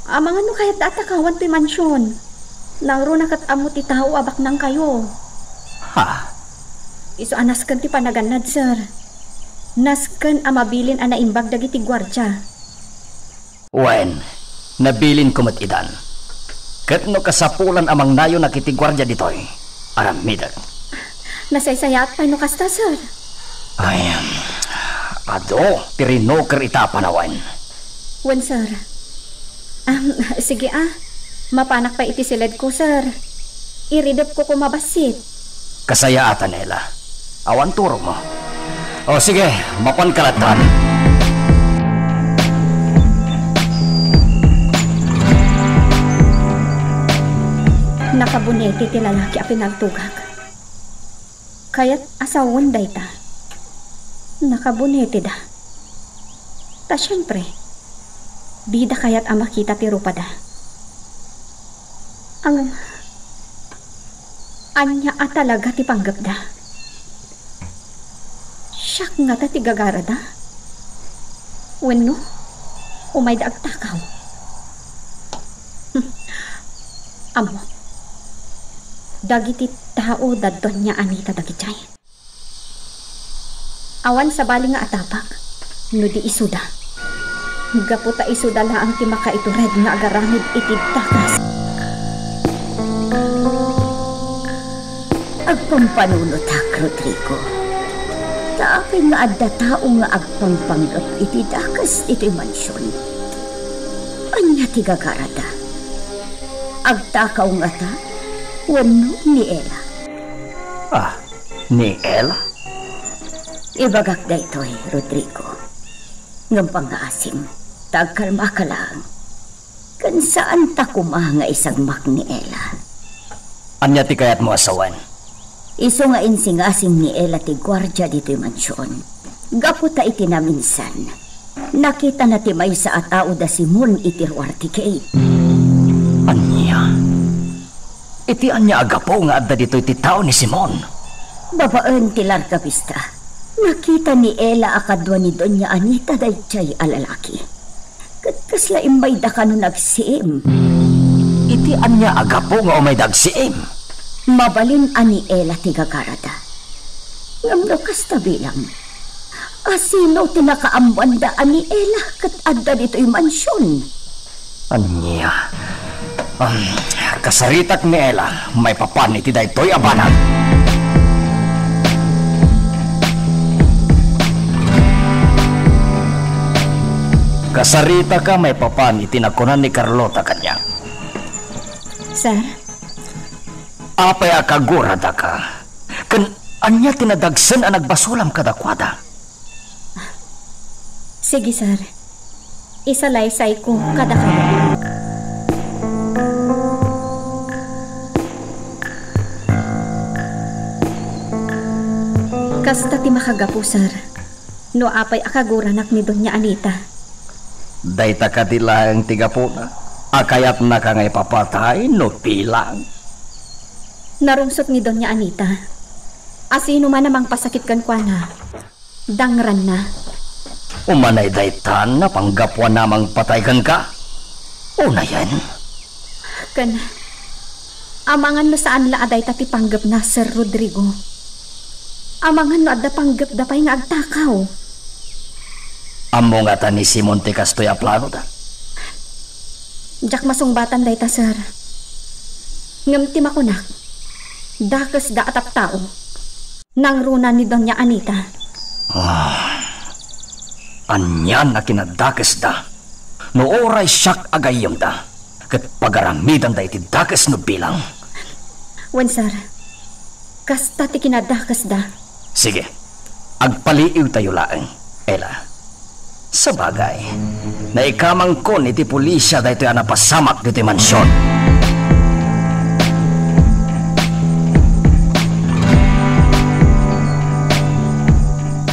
Amangan no kayatda a takawan toy mansion. Nangruna ket ammo ti tao a baknangkayo. Ha? Isu a nasken ti panagannad, sir. Nasken a mabilin a naimbag dagiti guardia. Wen, nabilinko met idan. Ket no kasapulan a mangnayonak iti guardia ditoy, aramidek. Nasaysayaat pay no kasta, sir. Ay, adu ti rinuker ita a panawen. Wen, sir. Am, sige, a. Mapanak pay iti siledko, sir. Iridepko koma bassit. Kasayaatan, Ella. Awan turogmo. O, sige, mapanka lattan. Nakabuneti ti lalaki a pinaltogak. Kayat a sawen dayta. Nakabuneteda. Ta siempre, dida kayat a makita ti rupada. Ang, ania a talaga ti panggepda? Siak ngata ti gagarada? Wenno, umayda agtakaw? Ammok, dagiti tao da Doña Anita dagidiay. Awan sabali nga atapak no di isuda. Gapu ta isuda laeng ti makaitured nga agaramid iti dakes. Agpampanunotak, Rodrigo. Ta apay nga adda tao nga agpangpanggep iti dakes iti mansion? Ania ti gagarada? Agtakaw ngata wenno ni Ella? Ah, ni Ella? Ibagak daytoy, Rodrigo. Ngem pangngaasim, ta agkalmaka laeng. Ken saanta koma nga isagmak ni Ella. Ania ti kayatmo a sawen? Isu nga insingasing ni Ella ti guardia ditoy mansion. Gapu ta iti naminsan, nakitana ti maysa a tao da Simon iti ruar ti gate. Ania? Iti ania a gapu nga adda ditoy ti tao ni Simon? Babaen ti larga bista, nakita ni Ella a kadua ni Doña Anita daydiay a lalaki. Ket kasla immayda kano nagsiim. Iti ania a gapu nga umayda agsiim? Mabalin a ni Ella ti gagarada. Ngem no kasta bilang, asino ti nakaammoanda a ni Ella ket adda ditoy mansion? Ania? Um, kasaritak ni Ella maipapan iti daytoy a banag. Kasaritaka maipapan iti nakunan ni Carlota kaniak. Sir? Apay a kaguradaka? Ken ania ti nadagsen a nagbasolam kadakuada? Sige, sir. Isalaysayko kadakayo. Kasta ti makagapu, sir, no apay a kaguranak ni Doña Anita. Dayta kadi laeng ti gapuna a kayatnaka nga ipapatay no bilang? Narungsot ni Doña Anita. Asino man a mangpasakit kenkuana, dangranna. Umanay daytan a panggapuan a mangpatay kenka? Unayen? Ken, amangan no saan la a dayta ti panggepna, Sir Rodrigo. Amangan no adda panggepda pay nga agtakaw. Ammo ngata ni Simon ti kastoy a planoda? Diak masungbatan dayta, sir. Ngem ti makunak, dakesda a tattao. Nangruna ni Doña Anita. Ah, anian a kinadakesda? No uray siak a gayyemda, ket pagaramidanda iti dakes no bilang. Wen, sir. Kasta ti kinadakesda. Sige, agpaliiwtayo laeng, Ella. Sabagay, naikamangkon iti pulisia daytoy a napasamak ditoy mansion.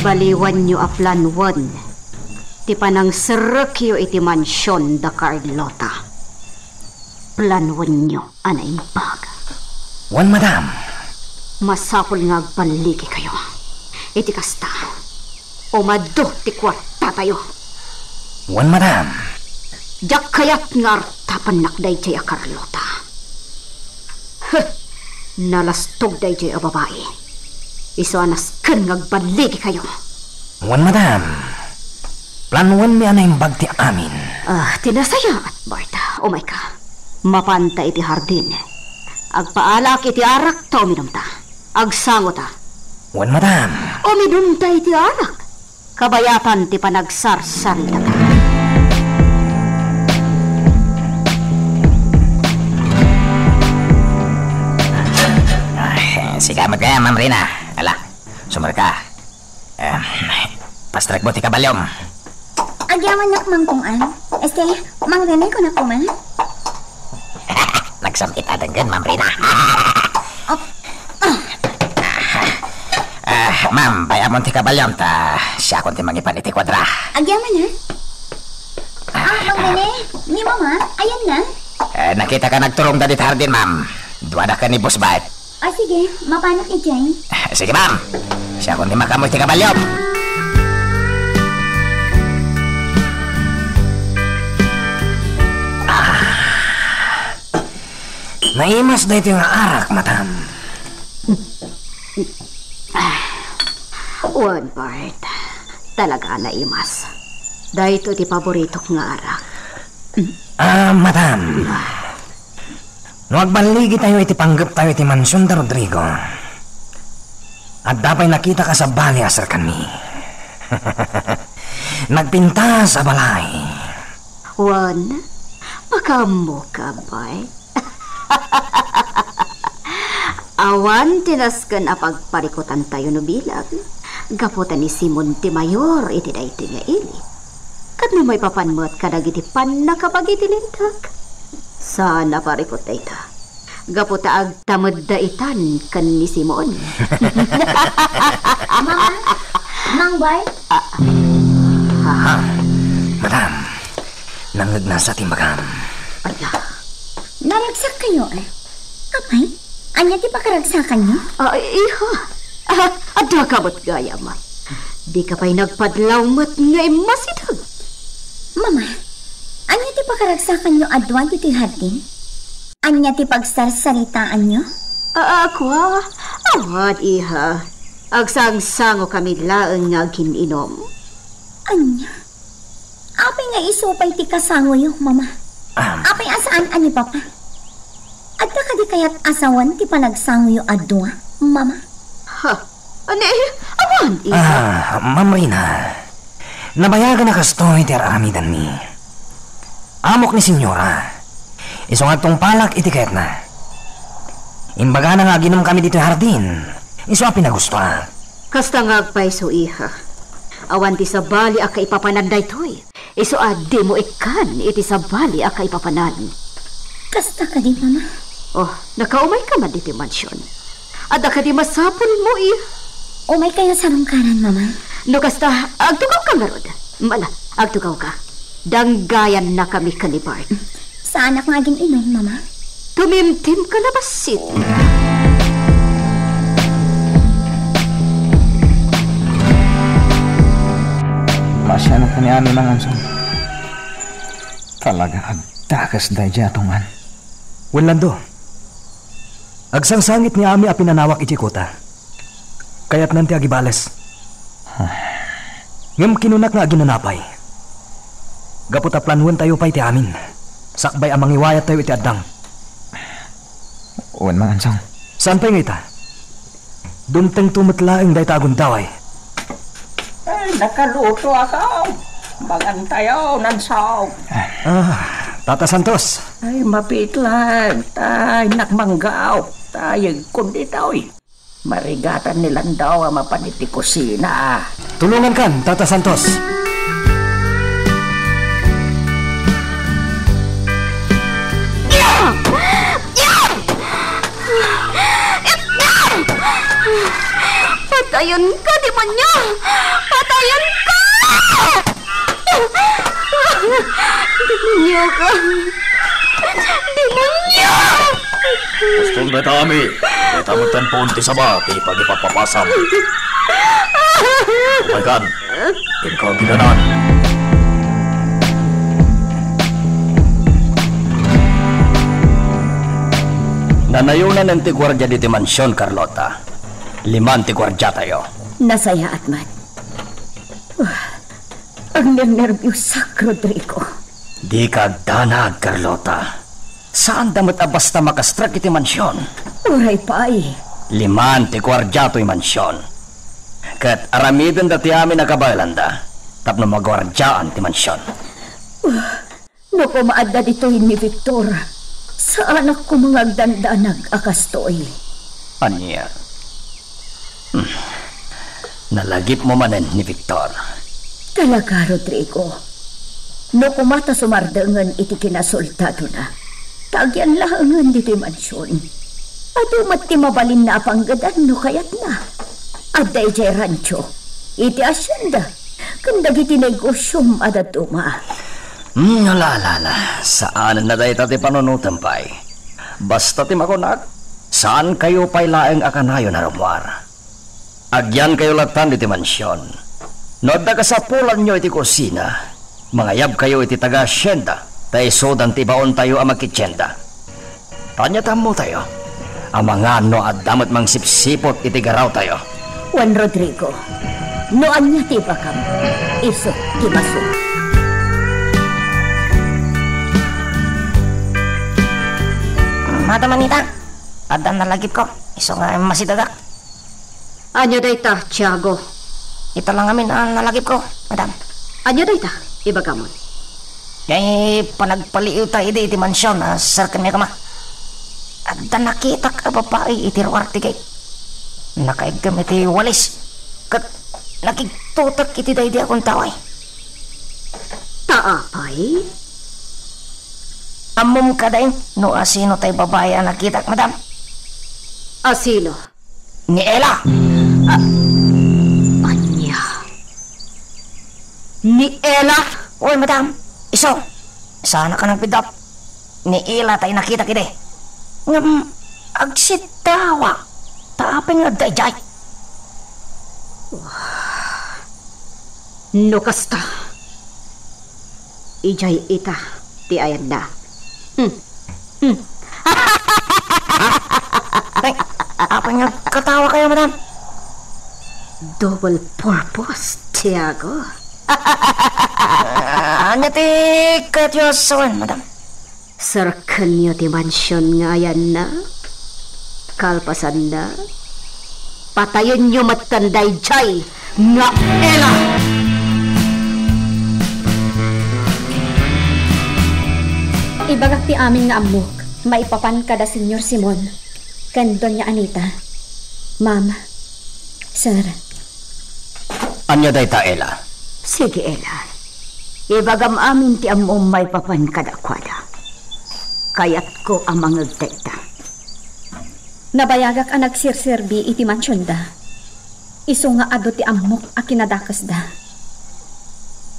Baliwanyo a planoen ti panangserrekyo iti mansion da Carlota. Planoenyo a naimbag. Wen, madam. Masapul nga agballigikayo. Iti kasta, umadu ti kuartatayo. Wen, madam. Diak kayat nga artapennak daydiay a Carlota. Huh! Nalastog daydiay a babai. Isu a nasken nga agballigikayo. Wen, madam. Planoenmi a naimbag ti amin. Ah, ti nasayaat, Marta. Umayka. Mapanta iti hardin. Agpaalak iti arak ta uminumta. Agsangota. Wen, madam. Uminumta iti arak. Kabayatan ti panagsarsarita. Ay, sika met kaya, Ma'am Rina. Ala, sumrek ka. Em, pastrekmo ti kabalyom. Agyamannak, Mang Kung-an. Este, Mang Rene, kunak koma. Nagsam-it a denggen, Ma'am Rina. Op. Ah, Ma'am, bay-amon ti kabalyom ta siakon ti mangipan iti kuadra. Agyaman, ha? Ah, Mang Rene, ni Mama, ayanna? Eh, nakitaka nagturongda dita hardin, ma'am. Duada ken ni Boss Bart. Ah, sige, mapanak idiay. Eh, sige, ma'am. Siakon ti makaammo iti kabalyom. Ah. Naimas daytoy nga arak, madam. Wen, Bart. Talaga naimas. Daytoy ti paboritok nga arak. Ah, madam. No agballigitayo iti panggeptayo iti mansion da Rodrigo, adda pay nakitak a sabali a serkanmi. Nagpintas a balay. Wen, makaammoka, Bart. Awan ti nasken a pagparikutantayo no bilang, gapu ta ni Simon ti mayor iti daytoy nga ili. Ket no maipapan met kadagiti pannakabagi ti linteg, saan a parikut dayta. Gapu ta agtamedda itan ken ni Simon. Mama, Mang Bart. Ah, ah. Madam, nangngegna sa ti imbagam. Ala. Naragsak kayo, eh? Apay, ania ti pakaragsakanyo? Ah, iha. Ah, adda ka met gayam. Di ka pay nagpadlaw met nga immasideg. Mama, ania ti pakaragsakanyo a dua ditoy hardin? Ania ti pagsarsaritaanyo? Ah, kua, awan, iha. Agsangsangokami laeng nga agin-inom. Ania? Apay nga isu pay ti kasangoyo, Mama? Ah. Apay a saan a ni Papa? Adda kadi kayat a sawen ti panagsangoyo a dua, Mama? Ha? Ani? Awan, iha. Ah, Ma'am Rina, nabayagan a kastoy ti ar-aramidanmi. Amok ni Senyora. Isu nga agtungpalak iti kayatna. Imbagana nga aginomkami ditoy hardin. Isu a pinagustoak. Kasta nga agpayso, iha. Awan ti sabali a kaipapanan daytoy. Isu a dimo ikkan iti sabali a kaipapanan. Kasta kadi, Mama? Oh, nakaumayka man ditoy mansion. Adda kadi masapulmo, iha? Umaykayo sarungkaran, Mama. No kasta, agtugawka ngarud. Mala, agtugawka. Danggayannakami ken ni Bart. Saanak nga agin-inom, Mama. Tumimtim ka na bassit. Maasianak kaniami, Mang Ansong. Talaga, agdakes daydiay a tungan. Wen, Lando. Agsangsangit ni Ami a pinanawak iti kuta. Kayatnan ti agibales. Ngem kinunak nga aginanapay. Gapu ta planuentayo pay ti amin. Sakbay a mangiwayattayo iti addang. Wen, Mang Ansong. Saan pay nga ita? Dumtengto met laeng dayta a gundaway. Ay, nakaluto ako. Mangantayo, Nansong. Ah, Tata Santos. Ay, mapitlag. Tay, nakmanggaw. Tay, kundi taoy. Marigatan ni Lando a mapan iti kusina. Tulongankan, Tata Santos. Patayenka, demonyo! Patayenka! Demonyo ka! Demonyo! Baston dayta, Ami. Dayta met ti puon ti saba ti pagipapapasam. Umaykan. Inka agidanan. Nanayonan ti guardia ditoy mansion, Carlota. Liman ti guardiatayo. Nasayaat met. Agnernerbiusak, Rodrigo. Dika agdanag, Carlota. Saanda met a basta makastrek iti mansion. Uray pay. Liman ti guardia toy mansion. Ket aramidenda ti amin a kabaelanda tapno maguardiaan ti mansion. No koma adda ditoy ni Victor, saanak koma nga agdandanag a kastoy. Ania? Hmm. Nalagipmo manen ni Victor. Talaga, Rodrigo. No koma ta sumardengen iti kinasoldadona, ta agyan laengen ditoy mansion. Adu met ti mabalinna a panggedan no kayatna. Adda idiay rancho, iti hacienda, ken dagiti negosiom a dadduma. Hmm, ala, ala, ala. Saanen na dayta ti panunotem pay. Basta ti makunak, saankayo pay laeng a kanayon a rummuar. Agyankayo latan iti mansion. No adda kasapulanyo iti kusina, mangayabkayo iti taga-hacienda, ta isudan ti ibaontayo a makitienda. Ania ti ammotayo? Amangan no adda met mangsipsiput iti garawtayo. Juan Rodrigo, no ania ti ibagam, isu ti masu. Madam Anita, adda nalagipko, isu nga masidegak. Ania dayta, Tiago? Ita la ngamin a nalagipko, madam. Ania dayta? Ibagamon. Diay panagpaliiwta idi iti mansion a serkenmi a kama, adda nakitak a babai iti ruar ti gate. Nakaeggem iti walis ket nakigtutek iti daydi a kuntaway. Ta apay? Ammom kadi no asino tay babai a nakitak, madam? Asino? Ni Ella. Ah, ania? Ni Ella? Oy, madam. Isu. Saanak a nagbiddut. Ni Ella tay nakitak idi. Ngem, agsiddawak. Ta apay nga adda idiay? No kasta, idiay ita ti ayanna. Hmm. Hmm. Ay, apay nga agkatawakayo, madam? Double purpose, Tiago. Ah, ania ti kayatyo a sawen, madam? Serkenyo ti mansion nga ayanna. Kalpasanna, patayenyo metten daydiay nga Ella! Ibagak ti amin nga ammok maipapan kada Señor Simon ken Doña Anita. Ma'am, sir. Ania dayta, Ella? Sige, Ella. Ibagam amin ti ammom maipapan kadakuada. Kayatko a mangngeg dayta. Nabayagak a nagserserbi iti mansionda. Isu nga adu ti ammok a kinadakesda.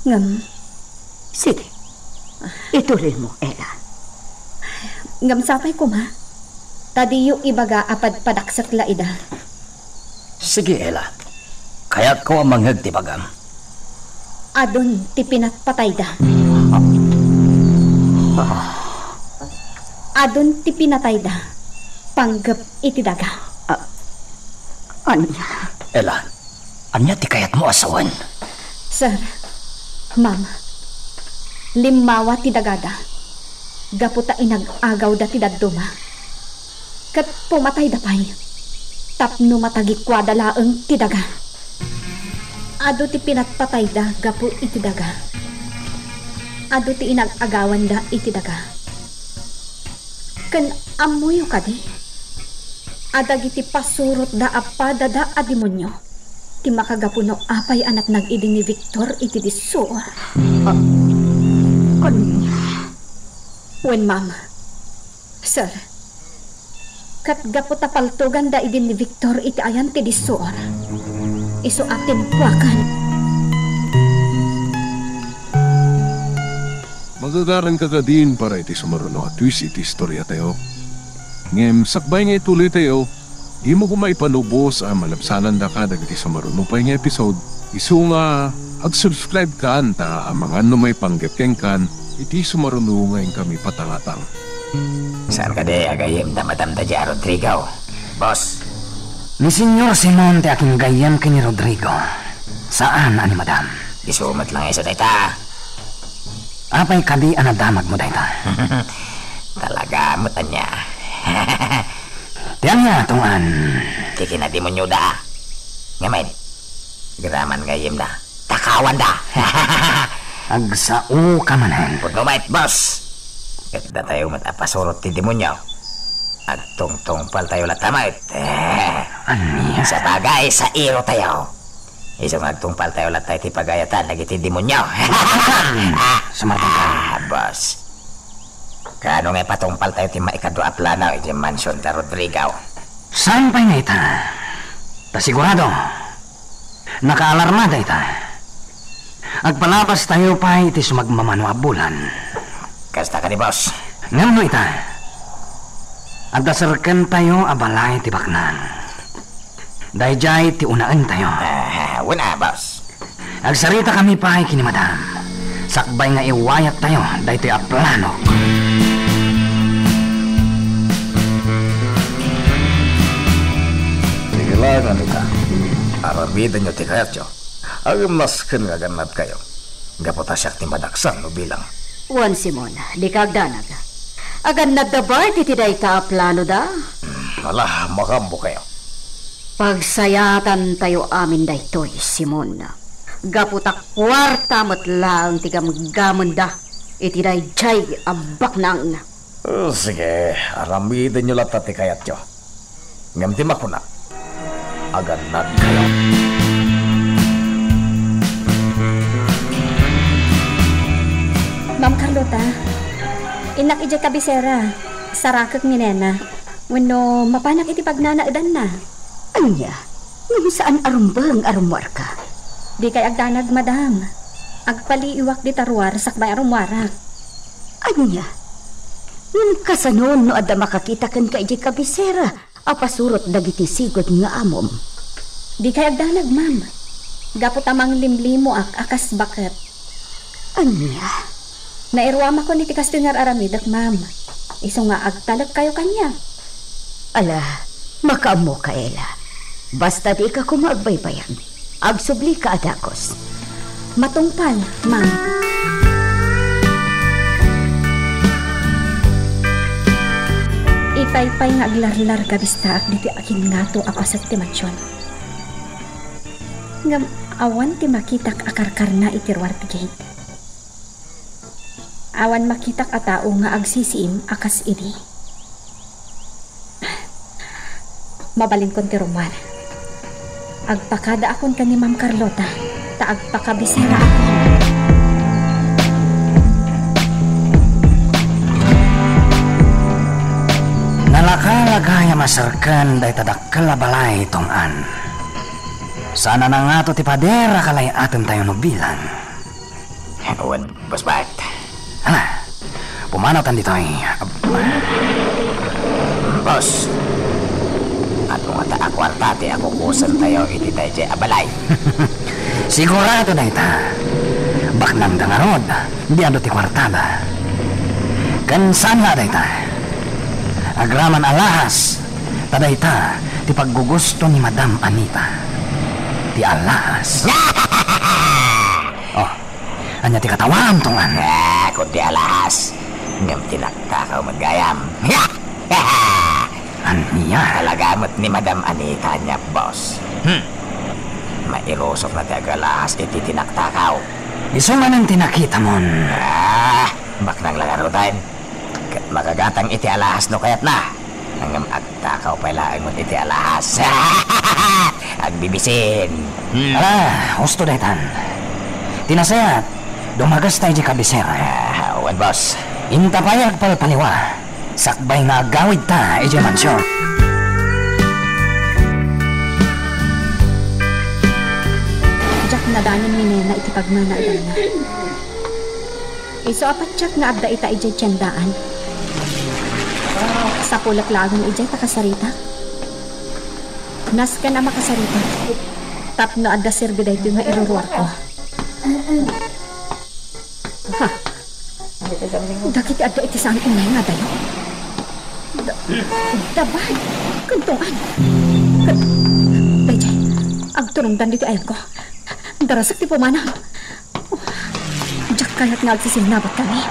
Ngem, sige, ituloymo, Ella. Ngem sapay koma, ta diyo ibaga a padpadaksek la ida. Sige, Ella. Kayatko a mangngeg ti ibagam. Adun ti pinatpatayda. Adun ti pinatayda panggep iti daga. Ah, ania? Ella, ania ti kayatmo a sawen? Sir, ma'am, limmawa ti dagada gapu ta inag-agawda ti dadduma. Ket pumatayda pay tapno matagikuada laeng ti daga. Adu ti pinatpatayda gapu iti daga. Adu ti inag-agawanda iti daga. Ken ammoyo kadi a dagiti pasurotda a padada a demonio ti makagapu no apay a natnag idi ni Victor iti dissuor? Ah, ania? Wen, ma'am. Sir, ket gapu ta paltoganda idi ni Victor iti ayan ti dissuor, isu a timpuakan. Magagaranka kadin para iti sumaruno a twist iti istoriatayo. Ngem sakbay nga ituloytayo, dimo koma ipanubos a malabsanandaka dagiti sumaruno pay nga episode, isu nga ag-subscribe kan ta amangan no maipanggep kenkan iti sumaruno nga inkami patangatang. Saan kadi a gayyem da Madam Dadia Rodrigo, boss? Ni Señor Simon ti akin gayyem ken ni Rodrigo. Saan a ni Madam. Isu met la nga isu dayta. Apay kadi a nadamagmo dayta? Talaga met ania? Ti ania, tungan? Ti kinademonioda. Ngamin, agraman gayyemda. Takawanda. Agsaoka manen. Pudno met, boss. Ket datayo met a pasurot ti demonio. Agtungtungpaltayo latta met. Eh. Ania? Sabagay, sairo tayo. Isu nga agtungpaltayo latta iti pagayatan dagiti demonio. Sumarpangka. Ah, boss. Kaano nga ipatungpaltayo ti maikadua a plano iti mansion da Rodrigo? Saan pay nga ita? Ta sigurado, Nakaalarma dayta. Agpalabastayo pay iti sumagmamano a bulan. Kasta kadi, boss? Ngem no ita, adda serkentayo a balay ti baknang. Daydiay ti unaentayo. Ah, wen a, boss. Agsaritakami pay ken ni Madam. Sakbay nga iwayattayo daytoy a plano. Sige la, Anita. Aramidenyo ti kayatyo. Agmamnasken nga agannadkayo. Gapu ta siak ti madaksan no bilang. Wen, Simon, dika agdanag. Agannadda ba iti dayta a planoda? Hmm, ala, makaammokayo. Pagsayatantayo amin daytoy, Simon. Gapu ta kuarta met laeng ti gamgamenda iti daydiay a baknang. Oh, sige, aramidenyo latta ti kayatyo. Ngem ti makunak, agannadkayo. Ma'am Carlota, innak idiay kabisera. Sarakek ni Nena. Wenno mapanak iti pagnanaedanna. Ania? Ngem saan a rumbeng a rummuarka? Dikay agdanag, madam. Agpaliiwak dita ruar sakbay a rummuarak. Ania? Ngem kasano no adda makakita kenka idiay kabisera a pasurot dagiti sigud nga amom? Dikay agdanag, ma'am. Gapu ta manglimlimoak a kas baket. Ania? Nairuamakon iti kastoy nga ar-aramidek, ma'am. Isu nga agtalekkayo kaniak. Ala, makaammoka, Ella. Basta dika koma agbaybayag. Agsublika a dagus. Matungpal, ma'am. Ipaypay nga aglarlarga bistaak ditoy aginngato a paset ti mansion. Ngem awan ti makitak a karkarna iti ruar ti gate. Awan makitak a tao nga agsisiim a kas idi. Mabalinkon ti rummuar. Agpakadaakon ken ni Ma'am Carlota, ta agpakabiseraakon. Nalakalaka a maserken dayta dakkel a balay, Tong-an. Saan a nangato ti pader a kalay-atentayo no bilang. Wen, Boss Bart. Hala, pumanawtan ditoy. Boss, adu ngata a kuarta ti akukusentayo iti daydiay a balay? Sigurado dayta. Baknangda ngarud, di adu ti kuartada. Ken saan nga dayta? Agraman alahas, ta dayta ti paggugusto ni Madam Anita. Ti alahas. Oh, ania ti katawaam, Tong-an? Ah, kundi alahas. Ngem ti naktakaw met gayam. Ania? Talaga met ni Madam Anita ania, boss. Hmm. Mairusokna ti agalahas iti tinaktakaw. Isu manen ti nakitamon. Ah, baknang la ngaruden. Ket makagatang iti alahas no kayatna. Ngem agtakaw pay laeng met iti alahas. Agbibisin. Hmm. Ala, husto daytan. Ti nasayaat, dumagasta idiay kabisera. Ah, wen, boss. Inta pay agpalpaliwa. Sakbay nga agawidta idiay mansion. Diak nadanon ni Nena iti pagnanaedanna. Isu a patiek nga adda ita idiay tiendaan. Sapulek laeng idiay ta kasaritak. Nasken a makasaritak tapno adda serbi daytoy nga iruruarko. Ha? Dagiti adda iti saan unay nga adayo. Da-, dabay. Ken Tong-an. Ket, daydiay, agturongdan ditoy ayamko. Darasek ti pumanaw. Oh, diak kayat nga agsisinnabat kami.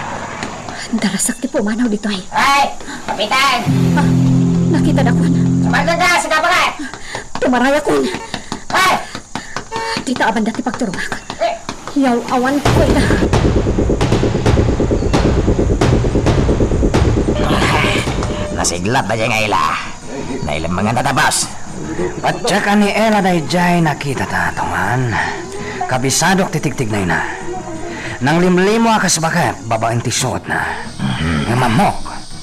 Darasek ti pumanaw ditoy. Ay, Kapitan! Ah, nakitadakon. Sumardoda, sika pa ka! Tumarayakon. Ay! Dita a banda ti pagturongak. Eh! Yaw-awan ko ida. Nasiglat da dyan nga ila. Nailemmengan ta, boss. Patiek a ni Ella daydiay nakitata, Tong-an. Kabisadok ti tigtignayna. Nanglimlimo a kas baket babaen ti suotna. Mhm. Ngem ammok,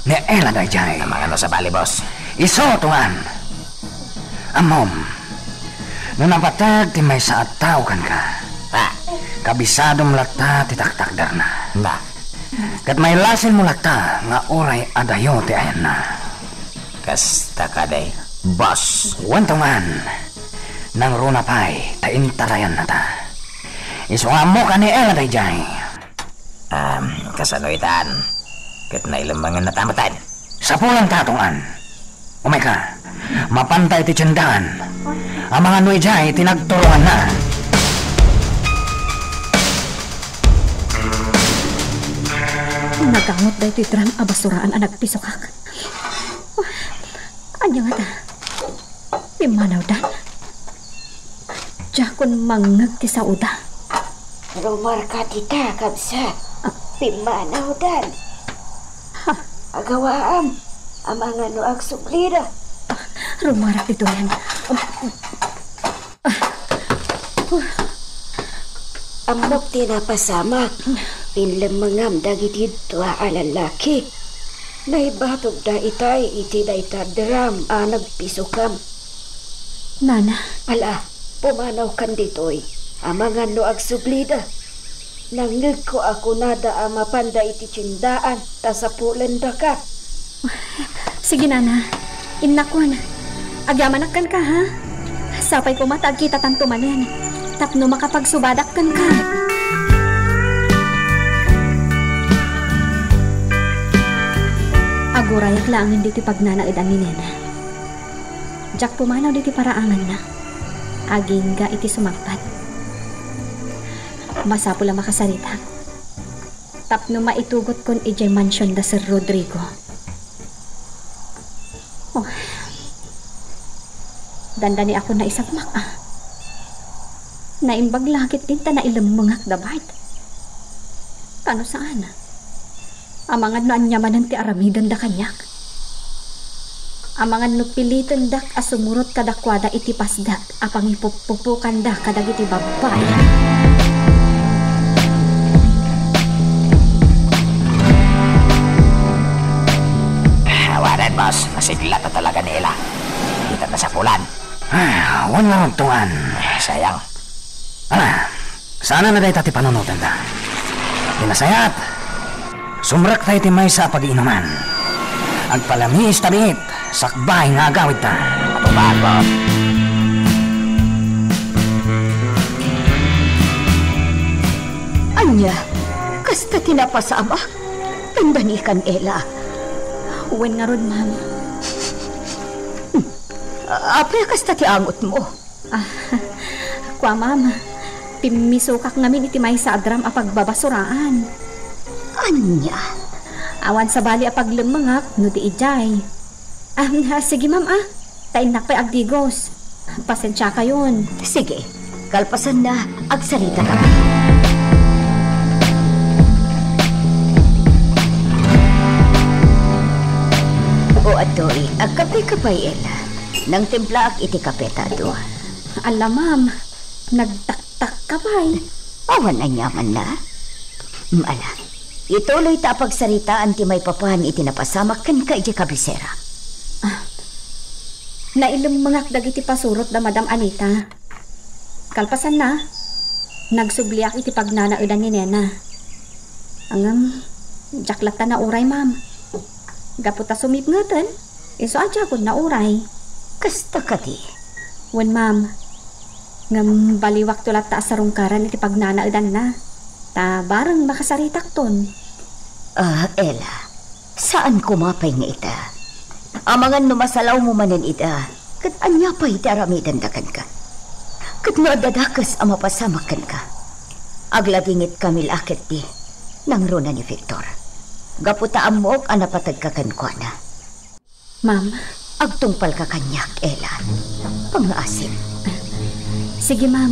ni Ella daydiay. Mangano sabali, boss? Isu, Tong-an. Ammom, No napateg ti maysa a tao kenka, ah, kabisadom latta ti taktakderna. Na. Ket mailasinmo latta nga uray adayo ti ayanna. Kasta kadi, boss. Wen, Tong-an, nangruna pay ta intarayannata. Isu nga ammok a ni Ella daydiay. Um, kasano itan? Ket nailemmengennata metten. Sapulanta, Tong-an. Umayka, mapanta iti tiendaan. Amangan no idiay ti nagturonganna. Nagangot daytoy drum a basuraan a nagpisokak. Ania ngata? Pimmanawdan? Diakon mangngeg ti saoda. Rumarka dita, kabsat. Ah. Pimmanawdan. Ha? Agawaam. Amangan no agsublida. Ah, rumarak ditoyen. Um, Ammok ti napasamak. Pinlemmengam dagiti dua a lallaki. Naibatogda itay iti dayta drum a nagpisokam. Nana. Ala, pumanawkan ditoy. Amangan no agsublida. Nangngegko a kunada a mapanda iti tiendaan ta sapulendaka. Sige, Nana. Innakon. Agyamanak kenka, ha? Sapay koma ta agkitatanto manen tapno makapagsubadak kenka. Agurayak laengen ditoy pagnanaedan ni Nena. Diak pumanaw ditoy paraanganna. Agingga iti sumangpet. Masapul a makasaritak tapno maitugotkon idiay mansion da Sir Rodrigo. Oh. Dandaniakon naisagmak, ah. Naimbag la ketdin ta nailemmengak da Bart. Kano saan? Amangan no ania manen ti aramidenda kaniak. Amangan no pilitendak a sumurot kadakuada iti pasdak a pangipuppupokanda kadagiti babbai. Awanan, boss. Nasigla ta talaga ni Ella. Dita nasapulan. Ah, wen ngarud, Tong-an. Sayang. Ala, saan a dayta ti panunotenda. Ti nasayaat, sumrekta iti maysa a pagiinuman. Agpalamiis ta biit, sakbay nga agawidta. Apo, apo. Ania? Kasta ti napasamak? Dandanikan, Ella. Wen ngarud, ma'am. Apay a kasta ti angotmo? Ah, kua, ma'am. Pimmisokak ngamin iti maysa a drum a pagbabasuraan. Ania? Awan sabali a paglemmengak no di idiay. Ah, sige, ma'am, ah. Ta innak pay agdigos. Pasensiakayon. Sige. Kalpasanna, agsaritakami. O, adtoy, agkape ka pay, Ella. Nangtimplaak iti kape ta adu. Ala, ma'am, nagtaktak ka pay. Awan aniamanna. Mm, ala, ituloy ta a pagsaritaan ti maipapan iti napasamak kenka idiay kabisera. Ah, nailemmengak dagiti pasurot da Madam Anita. Kalpasanna, nagsubliak iti pagnanaedan ni Nena. Ngem, diak latta nauray, ma'am. Gapu ta sumipngeten, isu a diakon nauray. Kasta kadi? Wen, ma'am. Ngem baliwakto latta a sarungkaran iti pagnanaedanna. Ta bareng makasaritakton. Ah, Ella, saan koma pay nga ita. Amangan no masalawmo manen ita, ket ania pay ti aramidenda kenka? Ket no adda dakes a mapasamak kenka, agladingitkami la ketdi nangruna ni Victor. Gapu ta ammok a napategka kenkuana. Ma'am. Agtungpalka kaniak, Ella. Pangngaasim. Sige, ma'am.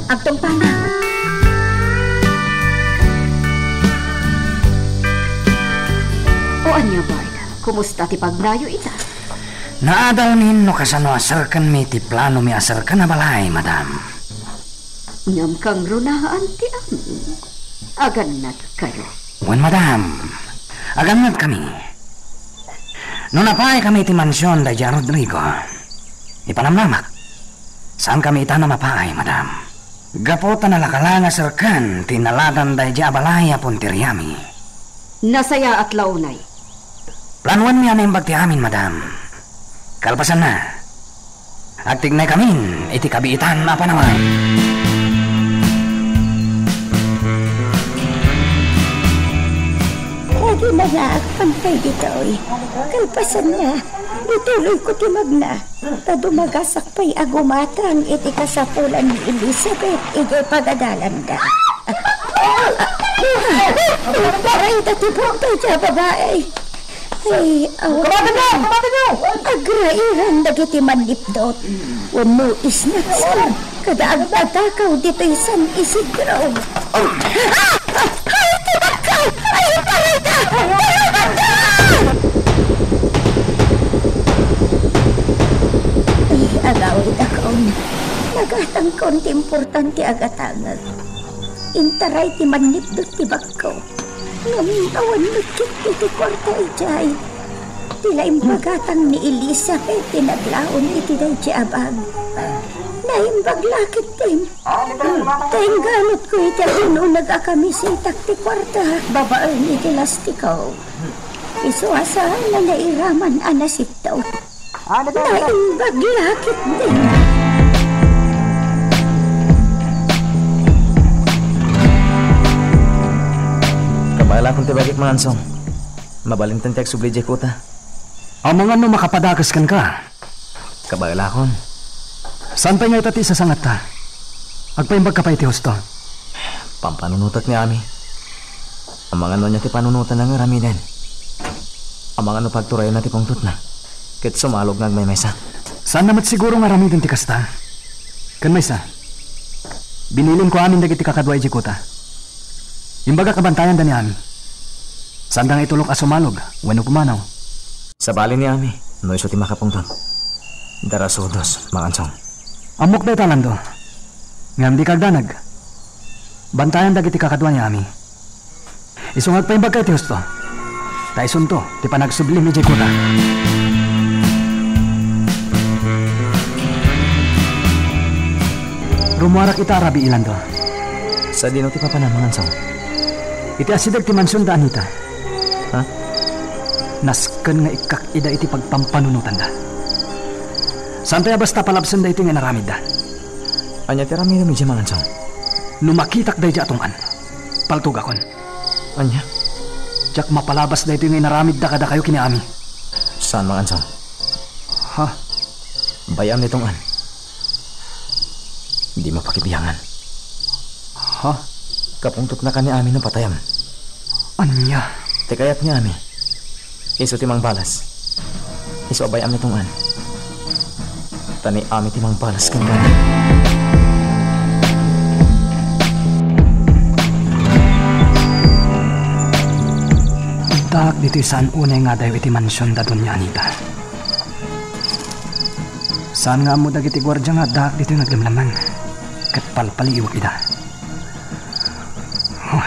Agtungpalak. O ania, Bart? Kumusta ti pagnayo ita? Naadalmin no kasano a serkenmi ti planomi a serken a balay, madam. Ngem kangrunaan ti amin. Agannadkayo. Wen, madam. Agannadkami. No napaykami iti mansion daydiay Rodrigo, ipanamnamak. Saankami itan a mapaay, madam. Gapu ta nalaka la nga serkan ti nalatan daydi a balay a punteriami. Nasayaat la unay. Planoanmi a naimbag ti amin, madam. Kalpasanna, agtignaykamin iti kabiitan a panawen. Aginanaak pay ditoy. Kalpasanna, ituloyko ti magna. Ta dumagasak pay a gumatang iti kasapulan ni Elizabeth idiay pagadalanda. Parayda ti bantay ti a babai. Ay, awan. Kumatayo! Kumatayo! Agrairan dagiti mannipdot. Wenno isnatsan. Kada agtatakaw ditoy San Isidro. Ah! Ay, tibakko! Ay, parayda! Tulunganka! Ay, agawidakon. Nagatangkon ti importante a gatangek. Intaray ti mannipdot ti bakko. Ngem awan met ketdi ti kuarta idiay. Ti la impagatang ni Elizabeth ti naglaom iti daydi a bag. Naimbag la ketdin. Ta ingganutko iti agununeg a kamisetak ti kuarta babaen iti lastiko. Isu a saan a nairaman a nasipto. Naimbag la ketdin. Kabaelakon ti bagik, Mangansong. Mabalinten ti agsubli idiay kuta. Amangan no makapadakes kenka. Kabaelakon. Saan pay nga ita ti isasangatta? Agpaimbagka pay iti husto. Pampanunotek ni Ami. Amangan no ania ti panunotanna nga aramiden. Amangan no pagturayenna ti pungtotna. Ket sumalog nga agmaymaysa. Saanna met siguro nga aramiden ti kasta. Ken maysa, binilinko amin dagiti kakadua idiay kuta. Imbagak a bantayanda ni Ami. Saanda nga itulok a sumalog wenno pumanaw. Sabali ni Ami, no isu ti makapungtot. Darasudos, Mangansong. Ammok dayta, Lando. Ngem dika agdanag. Bantayan dagiti kakadua ni Ami. Isu nga agpaimbagka iti husto. Ta isunto ti panagsublim idiay kuta. Rummuarak ita a rabii, Lando. Sadino ti papanam, Mangansong? Iti asideg ti mansion da Anita. Ha? Nasken nga ikkak ida iti pagpampanunotanda. Saan pay a basta palabsen daytoy nga inaramidda. Ania ti aramidem idiay, Mangansong? No makitak daydiay a tunggan, paltogakon. Ania? Diak mapalabas daytoy nga inaramidda kadakayo ken ni Ami. Saan, Mangansong? Ha? Bay-am ni tunggan. Dimo pakibiangan. Ha? Kapungtotnaka ni Ami no patayem. Ania? Ti kayat ni Ami. Isu ti mangbalas. Isu a bay-am ni tunggan. Ta ni Ami ti mangbalas kenkuana. Addaak ditoy saan unay nga adayo iti mansion da Doña Anita. Saan nga ammo dagiti guardia nga addaak ditoy nga aglemlemmeng ket palpaliiwek ida. Huh,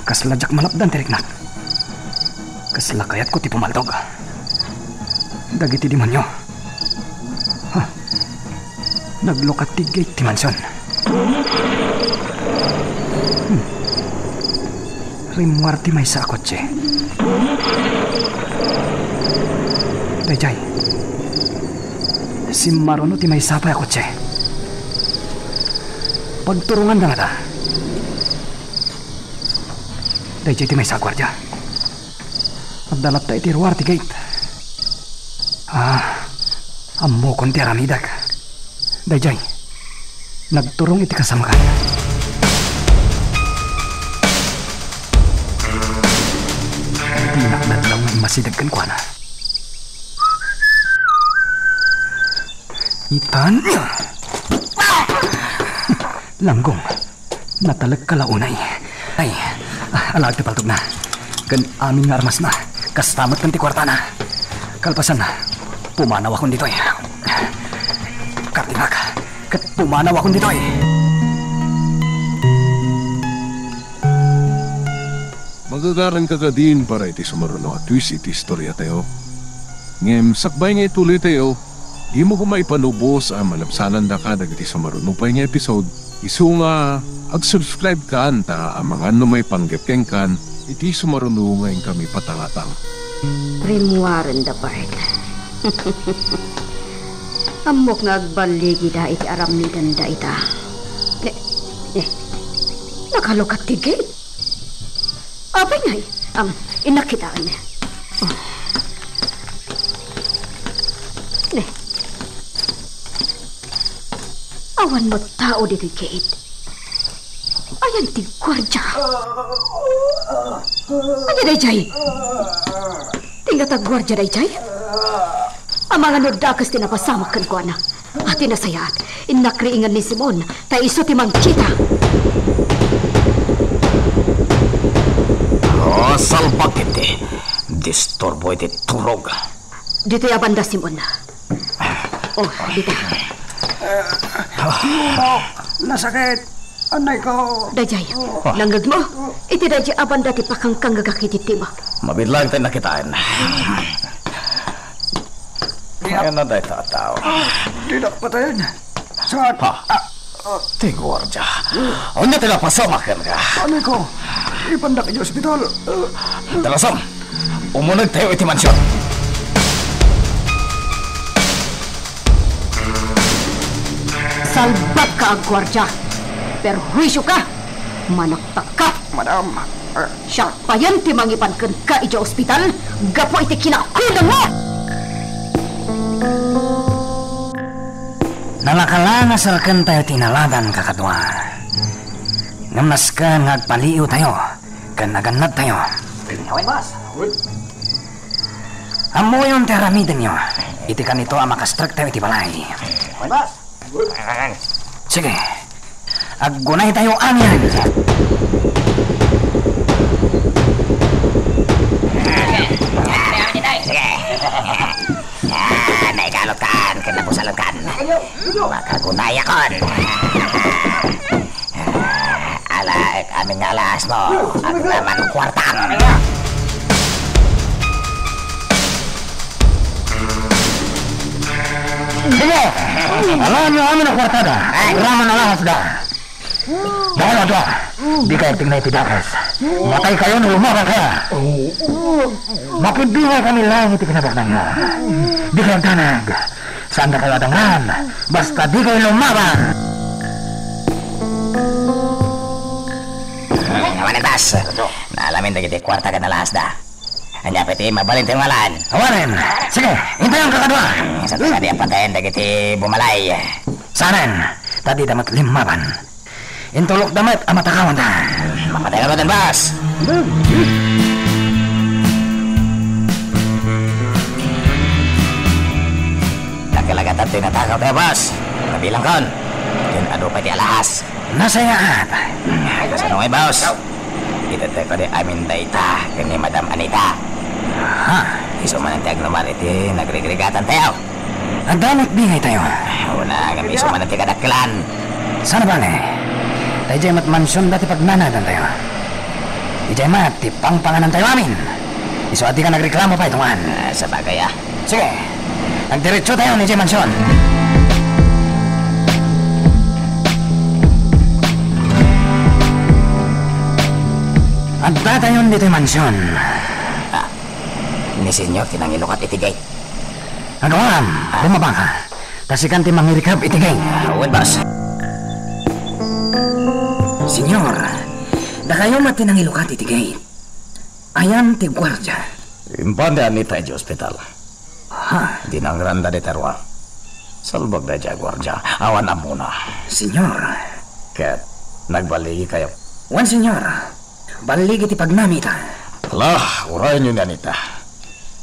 kasla diak malapdan ti riknak. Kasla kayatko ti pumaldog. Dagiti demonio. Ha? Naglukat ti gate ti mansion. Hmm. Rimmuar ti maysa a kotse. Daydiay. Simmaruno ti maysa pay a kotse. Pagturonganda ngata. Daydiay ti maysa a guardia. Adda latta iti ruar ti gate. Ah, ammokon ti aramidek. Daydiay, nagturong iti kasamakan. Dinak nadlaw nga immasideg kenkuana. Itan. Langgong. Natalekka la unay. Ay, ah, alaek ti paltogna. Ken amin nga armasna. Kasta met ken ti kuartana. Kalpasanna, pumanawakon ditoy. Kardinak, ket pumanawakon ditoy. Magagaranka kadin para iti sumaruno a twist iti istoriatayo. Ngem sakbay nga ituloytayo, Dimo koma ipanubos a malabsanandaka dagiti sumaruno pay nga episode, isu nga ag-subscribe kan ta amangan no maipanggep kenkan iti sumaruno nga inkami patangatang. Rimmuaren da, Bart. Ammok nga agballigida iti aramidenda ita. Ne, ne, nakalukat ti gate. Apay ngay, am, innak kitaen. Oh. Ne. Awan met tao ditoy gate. Ayan ti guardia. Ania daydiay? Ti ngata guardia daydiay? Amangan no dakes ti napasamak kenkuana. A, ti nasayaat, innak riingen ni Simon, ta isu ti mangkita. Oh, salbag iti disturbo iti turog. Ditoy a banda, Simon. Oh, dita. Nasakit. Anay ko. Daydiay, nangngegmo? Iti daydiay a banda ti pakangkangngegak iti tima. Mabiit laeng ti nakitaen. Ayan na dayta a tao. Ah, dinak patayen. Saan? Ha? Ah, ah. Ti guardia. Ania ti napasamak kenka? Anay ko, ipandak iti ospital. Talasom, umunegtayo iti mansion. Salbagka a guardia. Perhuisioka. Manaktakka. Madam, ah. Siak payen ti mangipan kenka idiay ospital gapu iti kinakunammo! Nalaka la nga serkentayo ti inaladan, kakadua. Ngem nasken nga agpaliiwtayo ken agannadtayo. Awen, boss. Ammoyon ti aramidenyo iti kanito a makastrektayo iti balay. Awen, boss. Sige. Aggunaytayo amin. Sige. Ah, naigalotkan ken nabusalonkan. Makagunayakon. Ah, alaek amin nga alahasmo. Agraman kuartam. Sige! Alaenyo amin a kuartada. Agraman alahasda. Bahala da. Dikay agtignay ti dakes. Mataykayo no lumabankayo. Makibigaykami laeng iti kinabaknangyo. Dikay agdanag. Saandakayo a danggan. Basta dikay lumaban. Awanen, boss. Naalamin dagiti kuarta ken alahasda. Ania pay ti mabalintayo nga alaen? Awanen. Sige, intayon, kakadua. Saan kadi a patayen dagiti bumalay? Saanen, ta dida met limmaban. Intulokda met a matakawanda. Mapatay ka met, boss. Nakalagatan ti natakawtayo, boss. Nabilangkon. Ken adu pay ti alahas. Nasayaat. Kasano ngay, boss? Itattayo kadi amin dayta ken ni Madam Anita. Ha? Isu manen ti agnumar iti nagrigrigatantayo. Adda met bingaytayo. Una, ngem isu manen ti kadakkelan. Saan a bale? Ta idiay met mansionda ti pagnanadantayo. Idiay met ti pangpanganantayo amin. Isu a dika nagreklamo pay, tungan. Ah, sabagay, ah. Sige, agdiretsotayon idiay mansion. Addatayon ditoy mansion. Ah, ni Senyor ti nangilukat iti gate. Aguam, bumabaka. Ta sikan ti mangirikab iti gate. Ah, wen, boss. Senyor, dakayo met ti nangilukat iti gate. Ayan ti guardia. Impan ni Anita idiay ospital. Ha? Dinangranda dita rua. Salbag daydiay a guardia. Awan ammona. Senyor. Ket nagballigikayo. Wen, senyor. Balligi ti pagnamita. Ala, urayenyo ni Anita.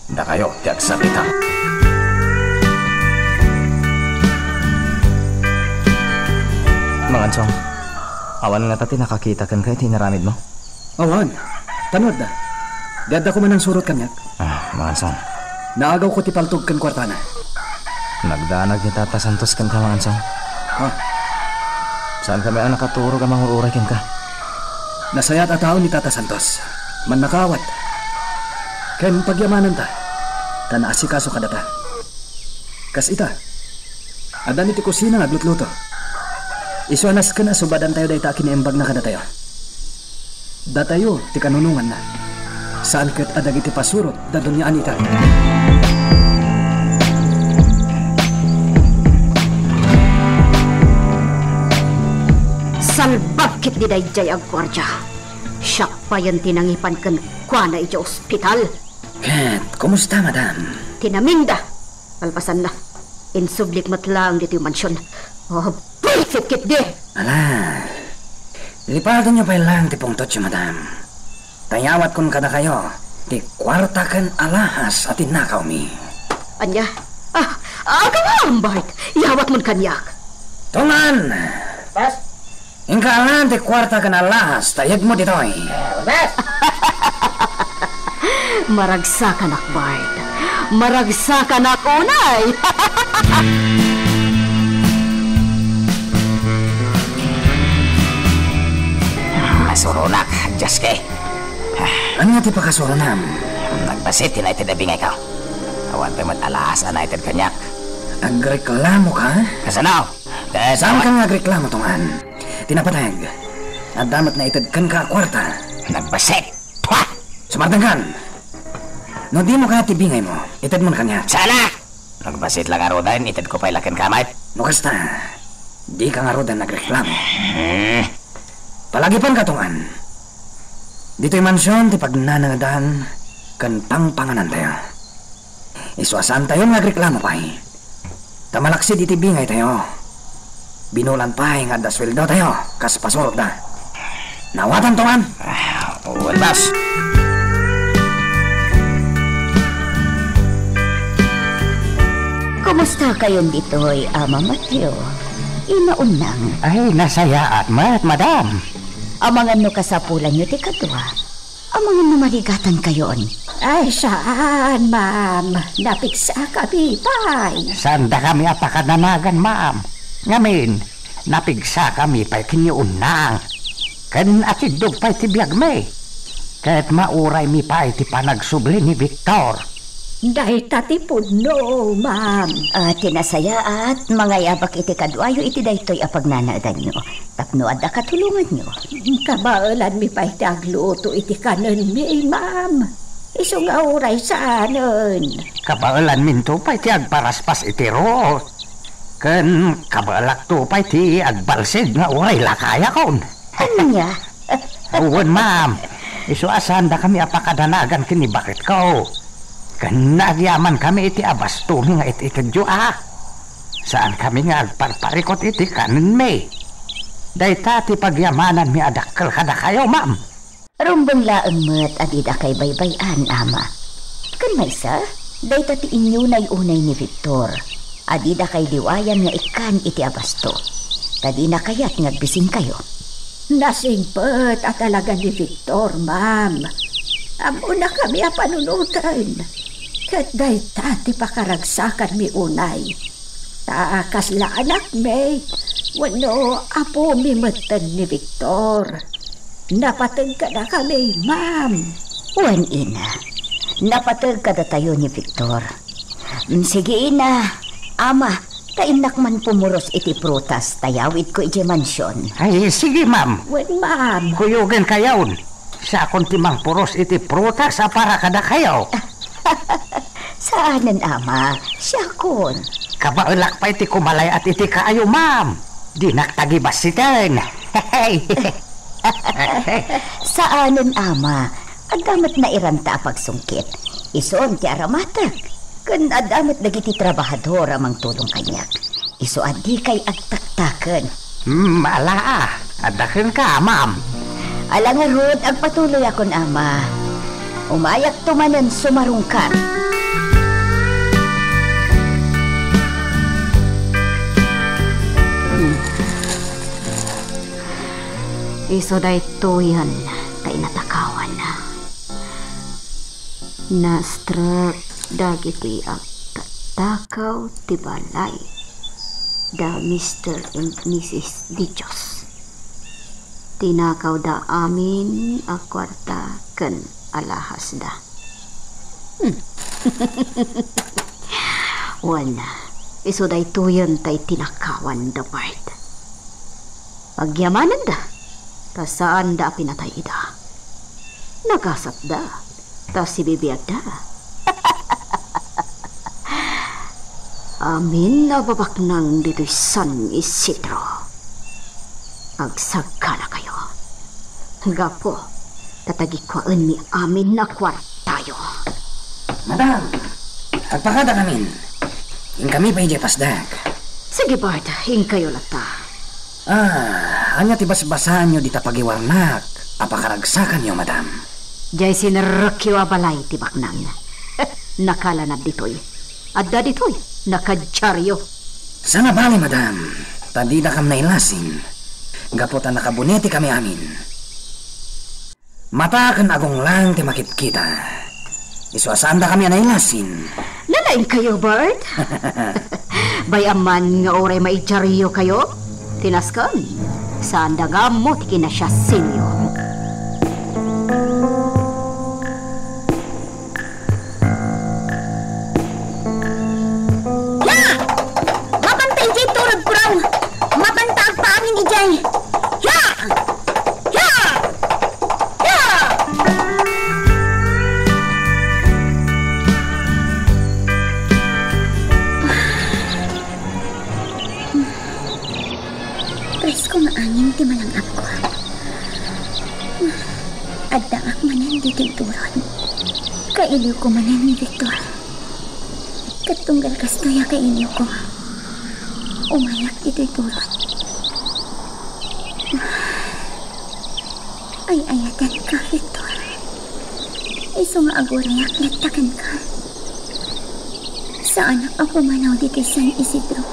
Dakayo ti agsakita. Mangansong, awan ngata ti nakakita kenka iti inaramidmo? Awan. Tano adda? Di adda koma nangsurot kaniak? Ah, Mangansong. Naagawko ti paltog ken kuartana. Nagdanag ni Tata Santos kenka, Mangansong. Ha? Saankami a nakaturog a mangur-uray kenka. Nasayaat a tao ni Tata Santos. Mannakaawat. Ken pagyamananta. Ta naasikaso kadata. Kas ita, Addan iti kusina nga aglutluto. Isu a nasken a subadantayo dayta a kinaimbagna kadatayo. Datayo ti kanunonganna. Saan ket a dagiti pasurot da Doña Anita. Salbag ketdi daydiay a guardia. Siak payen ti nangipan kenkuana idiay ospital. Ket kumusta, madam? Tinaminda. Kalpasanna, insublik met laeng ditoy mansion. Oh, buisit ketdi! Ala, lipatenyo pay laeng ti pungtotyo, madam. Ta iyawatkon kadakayo ti kuarta ken alahas a tinnakawmi. Ania? Ah, agawam, Bart! Iyawatmon kaniak! Tungan! Bas? Inka alan ti kuarta ken alahas ta iyegmo ditoy. Bas! Maragsakanak, Bart. Maragsakanak unay! Masuronak, Jaske. Ania ti pakasuronam? Nagbassit ti naited a bingayko. Awan pay met alahas a naited kaniak. Agreklamo ka? Kasano? Saan ka nga agreklamo, Tungan? Ti napateg, adda met naited kenka a kuarta. Nagbassit! Pah! Sumardengkan! No dimo kayat ti bingaymo, itedmon kaniak. Saan a! Nagbassit la ngaruden, itedko pay la kenka met. No kasta, dika ngaruden agreklamo. Hmm. Palagipanka, Tungan. Ditoy mansion ti pagnanaedan ken pangpanganantayo. Isu a saantayon nga agreklamo pay. Ta malaksid iti bingaytayo, binulan pay nga adda sueldotayo kas pasurotda. Naawatan, Tungan? Ah, wen, boss. Kumusta kayon ditoy, Ama Mateo? Ina Unnang. Ay, nasayaat met, madam. Amangan no kasapulanyo ti kadua. Amangan no marigatan kayon. Ay, saan, ma'am. Napigsakami pay. Saandakami a pakadanagan, ma'am. Ngamin, napigsakami pay ken ni Unnang. Ken atiddog pay ti biagmi. Ket mauraymi pay ti panagsubli ni Victor. Dayta ti pudno, ma'am. Ah, ti nasayaat, mangayabak iti kaduayo iti daytoy a pagnanaedanyo. Tapno adda katulonganyo. Kabaelanmi pay ti agluto iti kanenmi, ma'am. Isu nga uray saanen. Kabaelanminto pay ti agparaspas iti ruot. Ken kabaelakto pay ti agbalsig nga uray lakayakon. Ania? Wen, ma'am. Isu a saandakami a pakadanagan ken ni baketko. Ken nagyamankami iti abastomi nga it-itedyo a. Saankami nga agparparikut iti kanenmi. Dayta ti pagyamananmi a dakkel kadakayo, ma'am. Rumbeng laeng met a didakay baybay-an, Ama. Ken maysa, dayta ti inyunay unay ni Victor a didakay liwayan nga ikkan iti abasto, ta dina kayat nga agbisinkayo. Nasingpet a talaga ni Victor, ma'am. Ammonakami a panunoten. Ket dayta ti pakaragsakanmi unay. Ta kasla anakmi, wenno apomi metten ni Victor. Napateg kadakami, ma'am. Wen, ina, napateg kadatayo ni Victor. Mm, sige, ina, ama, ta innak man pumuros iti prutas ta yawidko idiay mansion. Ay, sige, ma'am. Wen, ma'am. Kuyogen kayon. Siakon ti mangpuros iti prutas a para kadakayo. Saanen, ama. Siakon. Kabaelak pay ti kumalay-at iti kaayo, ma'am. Dinak tagibassiten. Saanen, ama. Adda met nairanta a pagsungkit. Isun ti aramatek. Ken adda met dagiti trabahador a mangtulong kaniak. Isu a dikay agtaktaken. Hmm, ala, adda kenka, ma'am. Ala ngarud, agpatuloyakon, ama. Umayakto manen sumarungkar. Hmm. Isu daytoyen ta inatakawan. Nastrek dagiti agtatakaw ti balay da Mister and Missus Dijos. Tinakawda amin a kuarta ken alahasda. Hmm. Wen, Isu daytoyen tay tinakawan da Bart. Agyamananda, ta saanda a pinatay ida. Nagasatda, ta sibibiagda. Amin a babaknang ditoy San Isidro, agsagkanakayo. Gapu ta tagikuaenmi amin a kuartayo. Madam, agpakadakamin. Inkami pay idiay pasdak. Sige, Bart, inkayo latta. Ah, ania ti basbasaanyo dita pagiwarnak a pakaragsakanyo, madam? Diay sinerrekyo a balay ti baknang. Nakalanad ditoy. Adda ditoy, nakadiario. Saan a bale, madam, ta didakam nailasin. Gapu ta nakabunetekami amin. Mata ken agong laeng ti makitkita. Isu a saandakami a nailasin. Nalaingkayo, Bart? Bay-am man nga uray maidiariokayo. Ti nasken, saanda nga ammo ti kinasiasienyo. Ya! Mapanta idiay turod, kuraw! Mapanta agpaamin idiay! Ya! Ya! Ya! Presko nga angin ti malang-apko. Addaak manen ditoy turod. Kailiwko manen ni Victor. Ket tunggal kastoy a kailiwko, umayak ditoy turod. Ay-ayatenka, Victor. Isu nga agurayak latta kenka. Saanak a pumanaw ditoy San Isidro.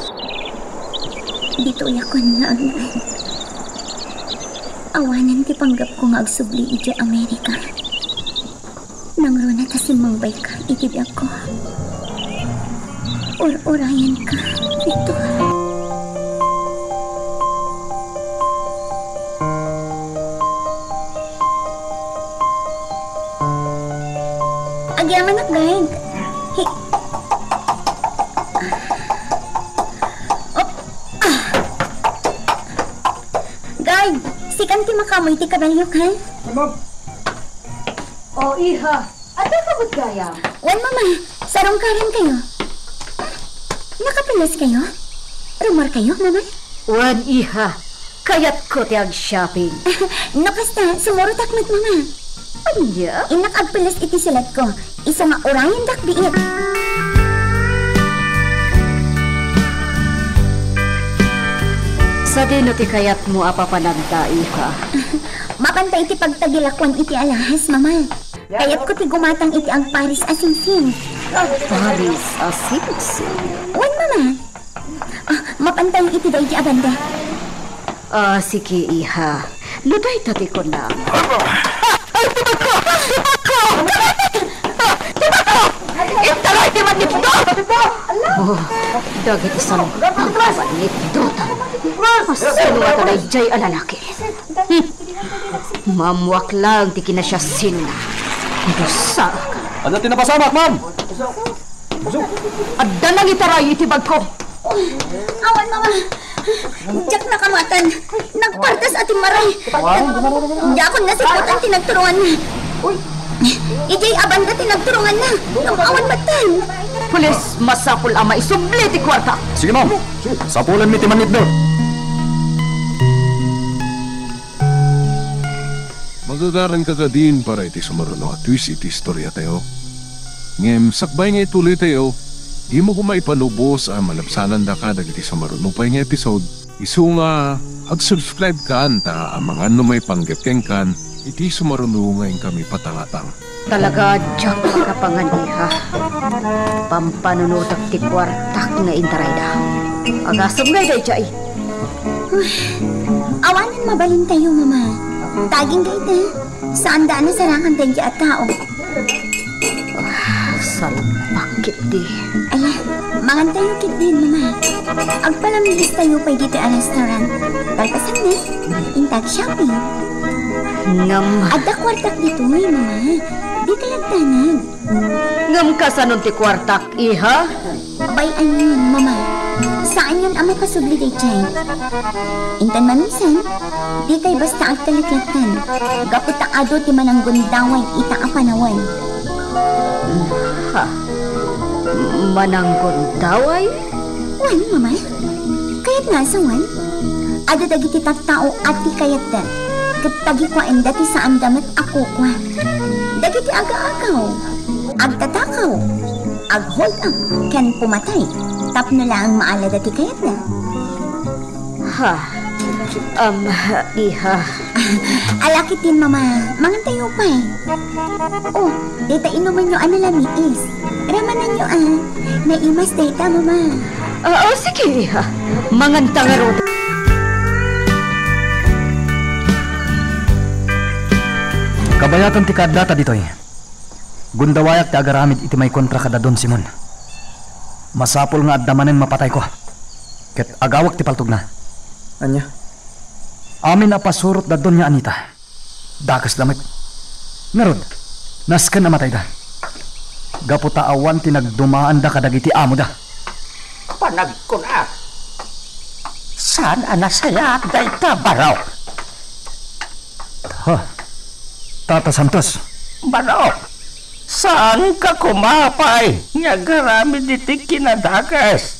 Ditoyakon nga agnaed. Awanen ti panggepko nga agsubli idiay Amerika. Nangruna ta simmangbayka iti biagko. Ur-urayenka, Victor. Agyamanak, guide. Hi- Oh. Ah. Guide, sikan ti makaammo iti kabalio, ha? Ma'am. O, iha, adda ka met gayam? Wen, Mama. Sarungkarankayo. Nakapeles kayo? Rumor kayo, Mama? Wen, iha. Kayatko ti ag-shopping. No kasta, sumurotak met, Mama. Ania? Innak agpeles iti siletko. Isu nga urayendak biit. Sadino ti kayatmo a papananta, iha? Mapanta iti pagtagilakuan iti alahas, Mama. Kayatko ti gumatang iti agparis a singsing. Agparis a singsing? Wen, Mama. Ah, mapantayo iti daydi a banda. Ah, sige, iha. No dayta ti kunam. Ay, tibagko! Tibagko! Tibagko! Intaray ti manipdo! Oh, dagiti salbag a manipdo. Asino nga daydiay a lalaki? Hmm. Maammoak laeng ti kinasiasinona. Dusaak. Adda ti napasamak, ma'am! Adda nangitaray iti bagko. Awan, Mama. Diak nakamatan. Nagpartas a timmaray. Diakon nasiputan ti nagturunganna. Idiay a banda ti nagturunganna. Ngem awan met tan. Pulis, masapul a maisubli ti kuarta. Sige, ma'am. Sapulenmi ti manitdo. Magagaranka kadin para iti sumaruno a twist iti istoriatayo. Ngem sakbay nga ituloytayo, dimo koma ipalubos a malabsanandaka dagiti sumaruno pay nga episode. Isu nga ag-subscribe-kan ta amangan no maipanggep kenkan iti sumaruno nga inkami patangatang. Talaga, diak makapangan, iha. Pampanunotek ti kuartak nga intarayda. Agasem ngay daydiay. Uy, awanen mabalintayo, Mama. Dagingga ita. Saanda a nasarangan daydiay a tao. Ah, salbag ketdi. Ala, mangantayo ketdin, Mama. Agpalamistayo pay ditoy a restaurant. Kalpasanna, inta ag-shopping. Ngem adda kuartak ditoy, Mama. Dikay agdanag. Ngem kasanon ti kuartak, iha? Bay-anyon, Mama. Saanyon a mapasubli daydiay. Inton mamisan, dikay basta agtaleklattan. Gapu ta adu ti mananggundaway ita a panawen. Ha? Mananggundaway? Wen, Mama. Kayatna a sawen, adda dagiti tattao a ti kayatda, ket pagikuaenda ti saanda met a kukua. Dagiti agaagaw, agtatakaw, aghold up, ken pumatay tapno laeng maalada ti kayatda. Ha, um, iha. Ala ketdin, Mama, mangantayo pay. Oh, dayta inumanyo a nalamiis. Ramananyo, a. Naimas dayta, Mama. Oo, sige, iha. Manganta ngarud. Kabayatan ti kaaddata ditoy. Gundawayak ti agaramid iti maikontra kada Don Simon. Masapul nga adda manen mapatayko. Ket agawek ti paltogna. Ania? Amin a pasurot da Doña Anita. Dakesda met. Ngarud, nasken a matayda. Gapu ta awan ti nagdumaanda kadagiti amoda. Panagkuna, saan a nasayaat dayta, Barok? Ha? Tata Santos? Barok, saanka koma pay nga agaramid iti kinadakes?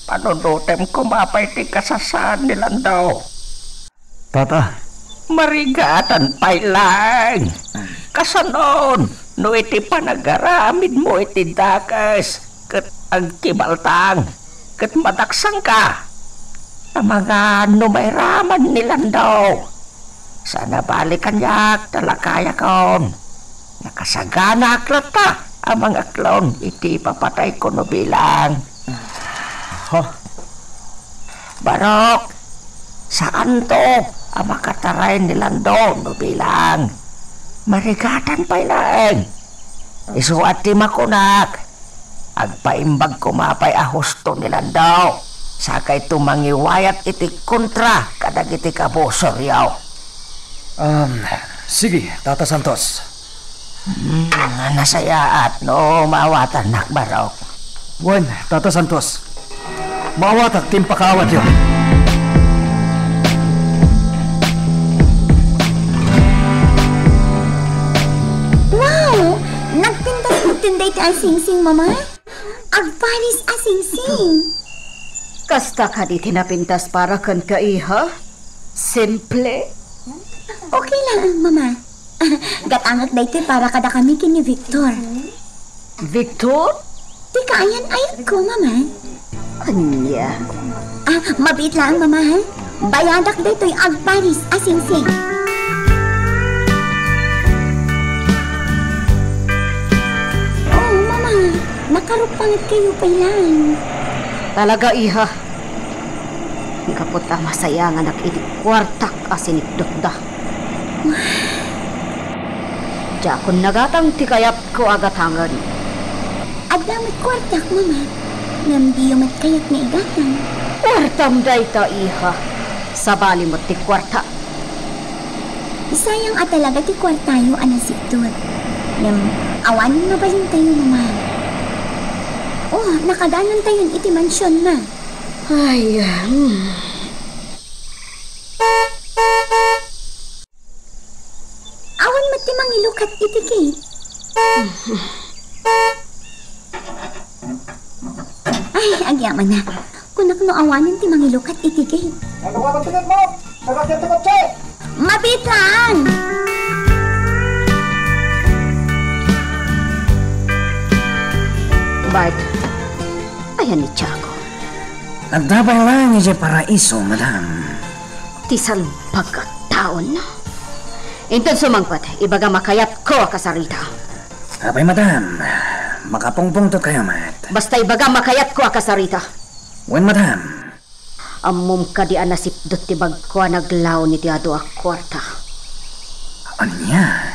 Panunotem koma pay ti kasasaan ni Lando. Tata. Marigatan pay laeng. Kasanon no iti panagaramidmo iti dakes ket agkibaltang ket madaksangka? Amangan no mairaman ni Lando. Saan a bali kaniak ta lakayakon. Nakasaganak latta a mangaklon iti ipapatayko no bilang. Ha? Barok, saanto a makataray ni Lando no bilang. Marigatan pay laeng. Isu a ti makunak, agpaimbag koma pay a husto ni Lando. Sakayto mangiwayat iti kontra kadagiti kabusoryo. Um, sige, Tata Santos. Hmm, nasayaat no maawatannak, Barok. Wen, Tata Santos. Maawatak ti impakaawatyo. Wow! Nagpintas met dayta a singsing, Mama. Agparis a singsing. Kasta kadi ti napintas para kenka, iha? Simple? Okay lang, Mama. Gatangek daytoy para kadakami ken ni Victor. Victor? Ti kaayan-ayatko, Mama. Ania? Ah, mabiit laeng, Mama, ha? Bayadak daytoy agparis a singsing. Oo, Mama. Makarupanget kayo pay laeng. Talaga, iha. Gapu ta masayanganak iti kuartak a sinikdutda. Diakon nagatang ti kayatko a gatangen. Adda met kuartak, Mama. Ngem diyo met kayat nga igatang. Kuartam dayta, iha. Sabali met ti kuarta. Sayang a talaga ti kuartayo a nasikdut. Ngem awanen mabalintayo, Mama. Oh, nakadanontayon iti mansion, Ma. Ay, ah, hmm. Awan met ti mangilukat iti gate. Ay, agyamanak. Kunak no awanen ti mangilukat iti gate. Nagawa ti gate mo? Sarap yan ti kotse! Mabit lang! Bart, ayan ni Tiago. Adda pay laeng idiay paraiso, madam. Ti salbag a taon. Inton sumangpet, ibagam a kayatko a kasarita. Apay, madam, makapungpungtotkayo met. Basta ibagam a kayatko a kasarita. Wen, madam. Ammom kadi a nasipdut ti bagko a naglaon iti adu a kuarta? Ania?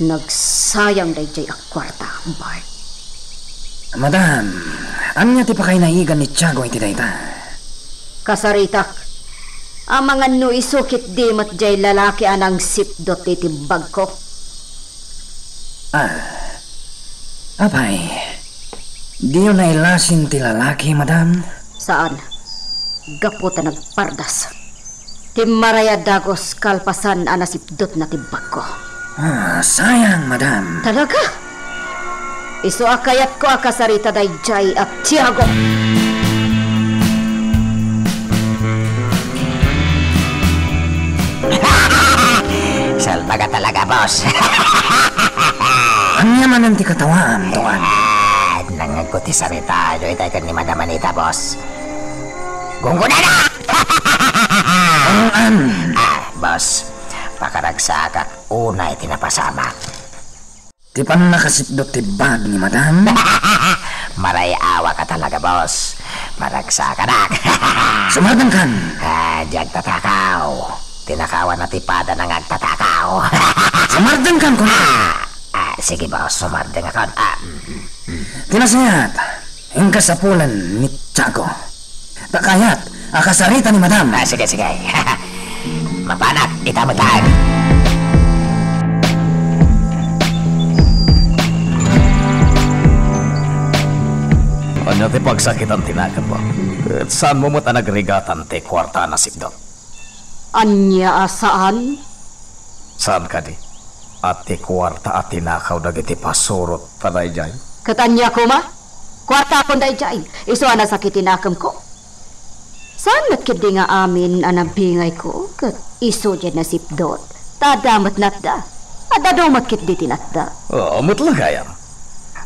Nagsayang daydiay a kuarta, Bart. Madam, ania ti pakainaigan ni Tiago iti dayta? Kasaritak, amangan no isu ketdi met diay lalaki a nangsipdut iti bagko. Ah. Apay, diyo nailasin ti lalaki, madam? Saan. Gapu ta nagpardas. Timmaray a dagus kalpasan a nasipdutna ti bagko. Ah, sayang, madam. Talaga? Isu a kayatko a kasarita daydiay a Tiago. Salbaga talaga, boss. Ania manen ti katawaam, tuan? Ah, nangngegko ti sarita daytoy ken ni Madam Anita, boss. Gunggonana! Ang an? Ah, boss, pakaragsakak unay ti napasamak. Ti pannakasipdut ti bag ni Madam? Maray-awaka talaga, boss. Maragsakanak. Sumardengkan! Ah, di agtatakaw. Tinakawanna ti padana nga agtatakaw. Sumardengkan, kunak! Ah, ah, sige, boss, sumardengakon. Ah, mm, mm, mm. Ti nasayaat, inka sapulen ni Tiago. Ta kayat a kasarita ni Madam. Ah, sige, sige. Mapanak, ita met laeng. Ania ti pagsakitan ti nakemmo? Ket saanmo met a nagrigatan ti kuarta a nasipdut? Ania a saan? Saan kadi a ti kuarta a tinakaw dagiti pasurotta daydiay? Ket ania koma? Kuartakon daydiay, isu a nasakit ti nakemko. Saan met ketdi nga amin a nabingayko ket isu diay nasipdut, ta adda met natda. Adda met ketdi ti natda. Oo, met la gayam.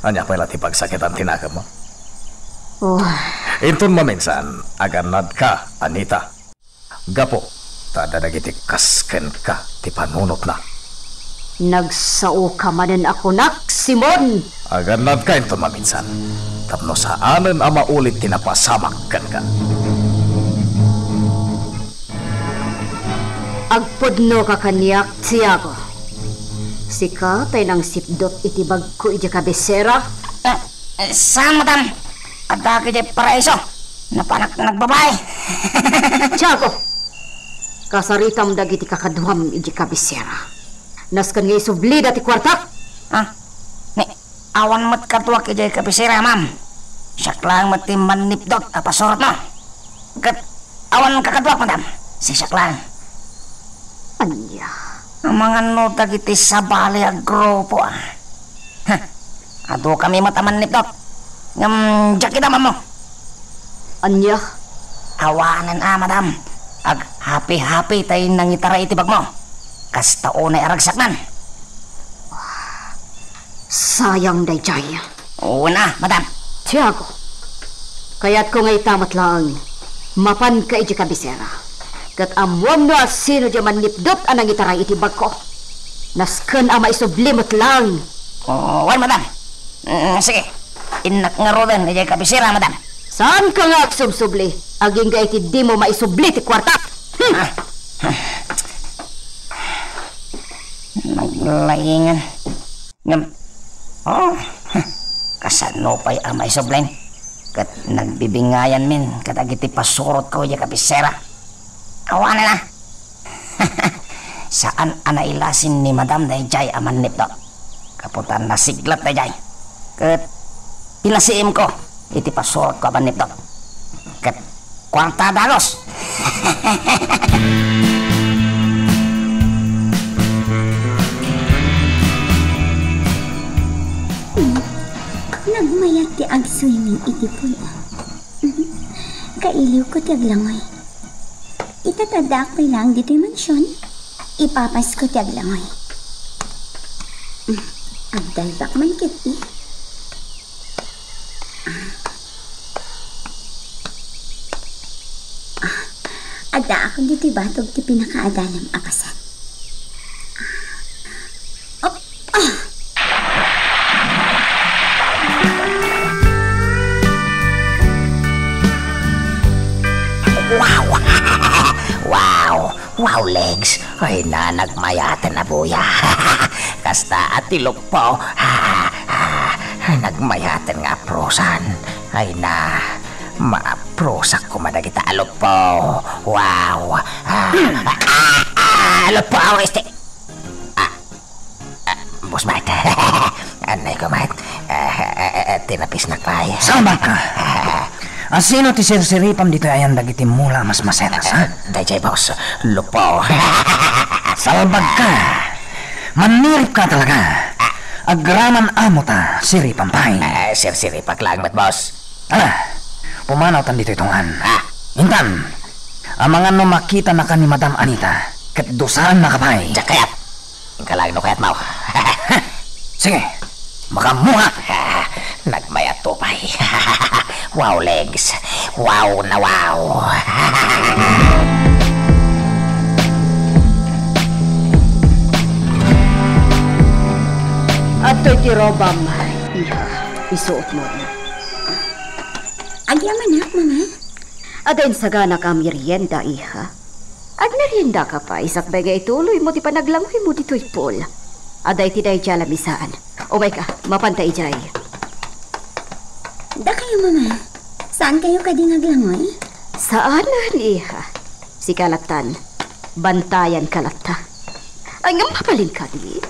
Ania pay la ti pagsakitan ti nakemmo? Oh. Inton maminsan, agannadka, Anita. Gapu ta adda dagiti kas kenka ti panunotna. Nagsaoka manen a kunak, Simon! Agannadka inton maminsan, tapno saanen a maulit ti napasamak kenka. Agpudnoka kaniak, Tiago. Sika tay nangsipdut iti bagko idiay kabisera? Eh, eh, saan, madam? Adda idiay paraiso. Napanak nagbabai. Tiago, kasaritam dagiti kakaduam idiay kabisera. Nasken nga isublida ti kuartak. Ah, ni, awan met kaduak idiay kabisera, ma'am. Siak laeng met ti mannipdut a pasurotmo. Ket awan kakaduak, madam. Siak laeng. Ania? Amangan no dagiti sabali a grupo, ah. Heh, adu kami met a mannipdut. Ngem diak ida, ma'am, no? Ania? Awanen a, madam. Aghapi-hapi tay nangitaray iti bagmo. Kasta unay a ragsaknan. Sayang daydiay. Wen a, madam. Tiago, kayatko nga ita met laeng, mapanka idiay kabisera. Ket ammoam no asino diay mannipdut a nangitaray iti bagko. Nasken a maisubli met laeng. Oh, wen, madam. Mm, sige. Innak ngaruden idiay kabisera, madam. Saanka nga agsubsubli, agingga iti dimo maisubli ti kuartak. Hmm. Ah. Naglaingan. Ngem, oh, kasano pay a maisubli? Ket nagbibingayanmin kadagiti pasurotko idiay kabisera. Awanen a. Saan a nailasin ni madam daydiay a mannipdut. Gapu ta nasiglat daydiay. Ket pinasiimko iti pasurotko a mannipdut. Ket kuarta dagus. Nagmayat ti agswimming iti pool. Kailiwko ti aglangoy. Ita ta addaak pay laeng ditoy mansion, ipapasko ti aglangoy. Agdalbak man ket, eh. Ah. Ah. Addaakon ditoy batog ti pinakaadalem a paset. Ah. Op! Ah! Wow! Wow! Wow, legs! Ay na, nagmayaten a buya. Kasta a ti lukpo. Ah, ah, nagmayaten nga aprosan. Ay na, maaprosak koma dagita a lukpo. Wow! Ah, ah, ah, lukpo, este. Ah, Ah, Boss Mart. Anay ko, Mart. Ah, Tinapisnak pay. Salbagka! Asino ti sirsiripam ditoy ayan dagiti mula a masmasetas, ha? Daydiay, boss. Lupo. Salbagka! Manniripka talaga! Agraman amo ta, siripam pay. Eh, sirsiripak lang met, boss. Ala, pumanawtan ditoy tungan. Ah. Intan, amangan no makitanaka ni Madam Anita, ket dusaannaka pay. Diak kayat. Inka lang no kayatmo. Sige, makaammoka. Nagmayat to pay. Wow, legs. Wow na wow. Adtoy ti robam, iha. Isuotmo. Agyamanak, Mama. Adda insaganak a merienda, iha. Agmeriendaka pay, sakbay nga ituloymo ti panaglangoymo ditoy pool. Adda iti daydiay a lamisaan. Umayka, mapanta idiay. Dakayo, Mama. Saankayo kadi nga aglangoy? Saanen, iha. Sika lattan. Bantayanka latta. Ay, ngem mabalin kadi?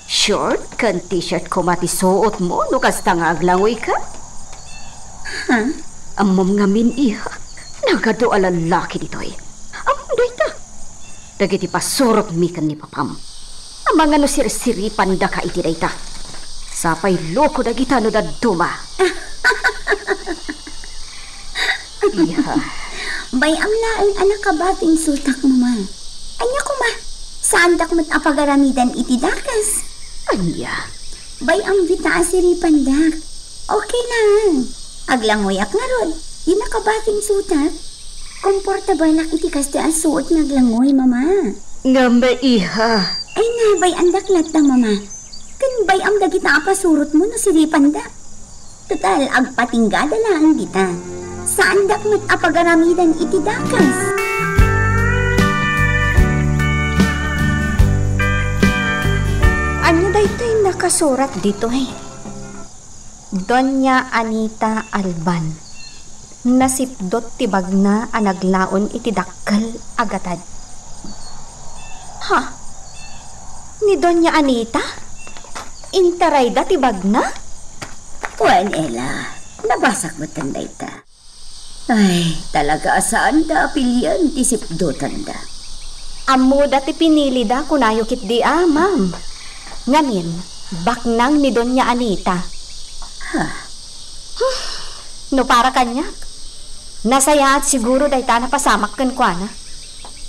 Short ken t-shirt koma ti suotmo no kasta nga aglangoyka? Ha? Ammom ngamin, iha, nagadu a lallaki ditoy. Ammom dayta. Dagiti pasurotmi ken ni papam. Amangan no sirsiripandaka iti dayta. Sapay loko dagita no dadduma. Iha. Bay-am laeng a nakabating sutak, Mama. Ania koma, saandak met a pagaramidan iti dakes. Ania? Bay-am dita a siripandak. Okay lang. Aglangoyak ngarud. Di nakabating sutak. Komportablak iti kasta a suot nga aglangoy, Mama. Ngem, iha. Ay, bay-andak latta, Mama. Ken bay-am dagita a pasurotmo no siripanda. Total, agpatinggada laeng dita. Saandak met a pagaramidan iti dakes. Ania daytoy nakasurat ditoy? Doña Anita Alban. Nasipdot ti bagna a naglaon iti dakkel a gatad. Ha? Ni Doña Anita? Intarayda ti bagna? Wen, Ella, nabasak metten dayta. Ay, talaga a saanda a pilien ti sipdotanda. Ammoda ti pinilida, kunayo ketdi a, ma'am. Ngamin, baknang ni Doña Anita. Ha? Hmm, no para kaniak, nasayaat siguro dayta a napasamak kenkuana.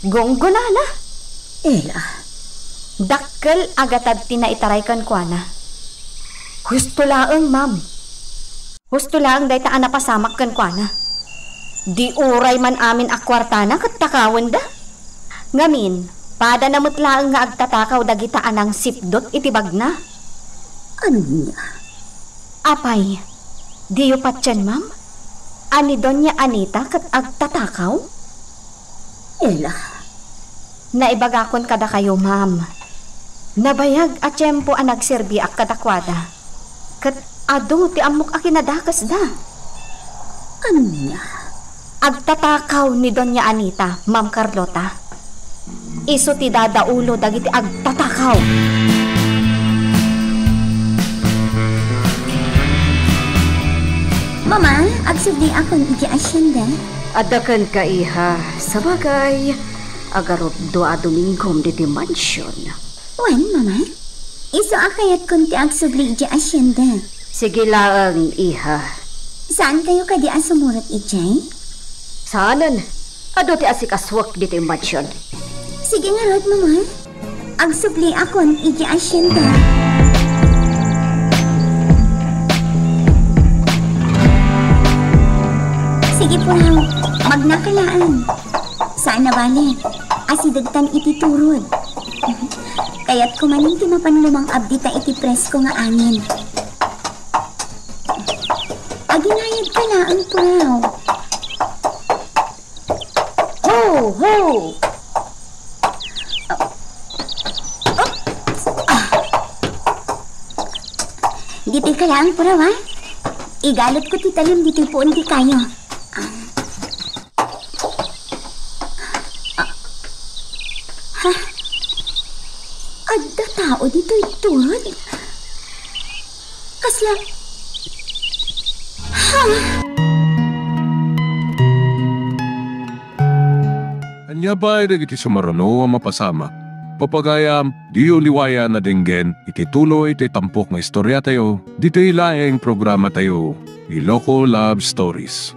Gunggonana. Ella. Dakkel a gatad ti naitaray kenkuana. Husto laeng, ma'am. Husto laeng dayta a napasamak kenkuana. Di uray man amin a kuartana ket takawenda. Ngamin, padana met laeng nga agtatakaw dagita a nangsipdot iti bagna. Ania? Apay, diyo patien, ma'am? A ni Doña Anita ket agtatakaw? Ella. Naibagakon kadakayo, ma'am. Nabayag a tiempo a nagserbiak kadakuada. Ket adu ti ammok a kinadakesda. Ania? Agtatakaw ni Doña Anita, Ma'am Carlota. Isu ti dadaulo dagiti agtatakaw. Mama, agsubliakon iti asienda. Adda kenka, iha. Sabagay, agarupdo a Domingom ditoy mansion. Wen, Mama. Isu a kayatkon ti agsubli iti asienda. Sige laeng, iha. Saankayo kadi a sumurot idiay? Saanen. Adu ti asikasuek ditoy mansion. Sige ngarud, Mama. Agsubliakon iti asienda. Sige, Puraw. Magnaka laeng. Saan a bale, asidegtan iti turod. Kayatko manen ti mapan lumang-ab dita iti presko nga angin. Aginayadka laeng, Puraw. Ho, ho! Ditoyka laeng, Puraw, a. Igalutko ti talim ditoy puon ti kayo. Ha? Adda tao ditoy turod? Kasla, Ania pay dagiti sumaruno a mapasamak? Pagayam, diyo liwayan a denggen iti tuloy ti tampok nga istoriatayo, ditoy laeng programatayo, Iloko Love Stories.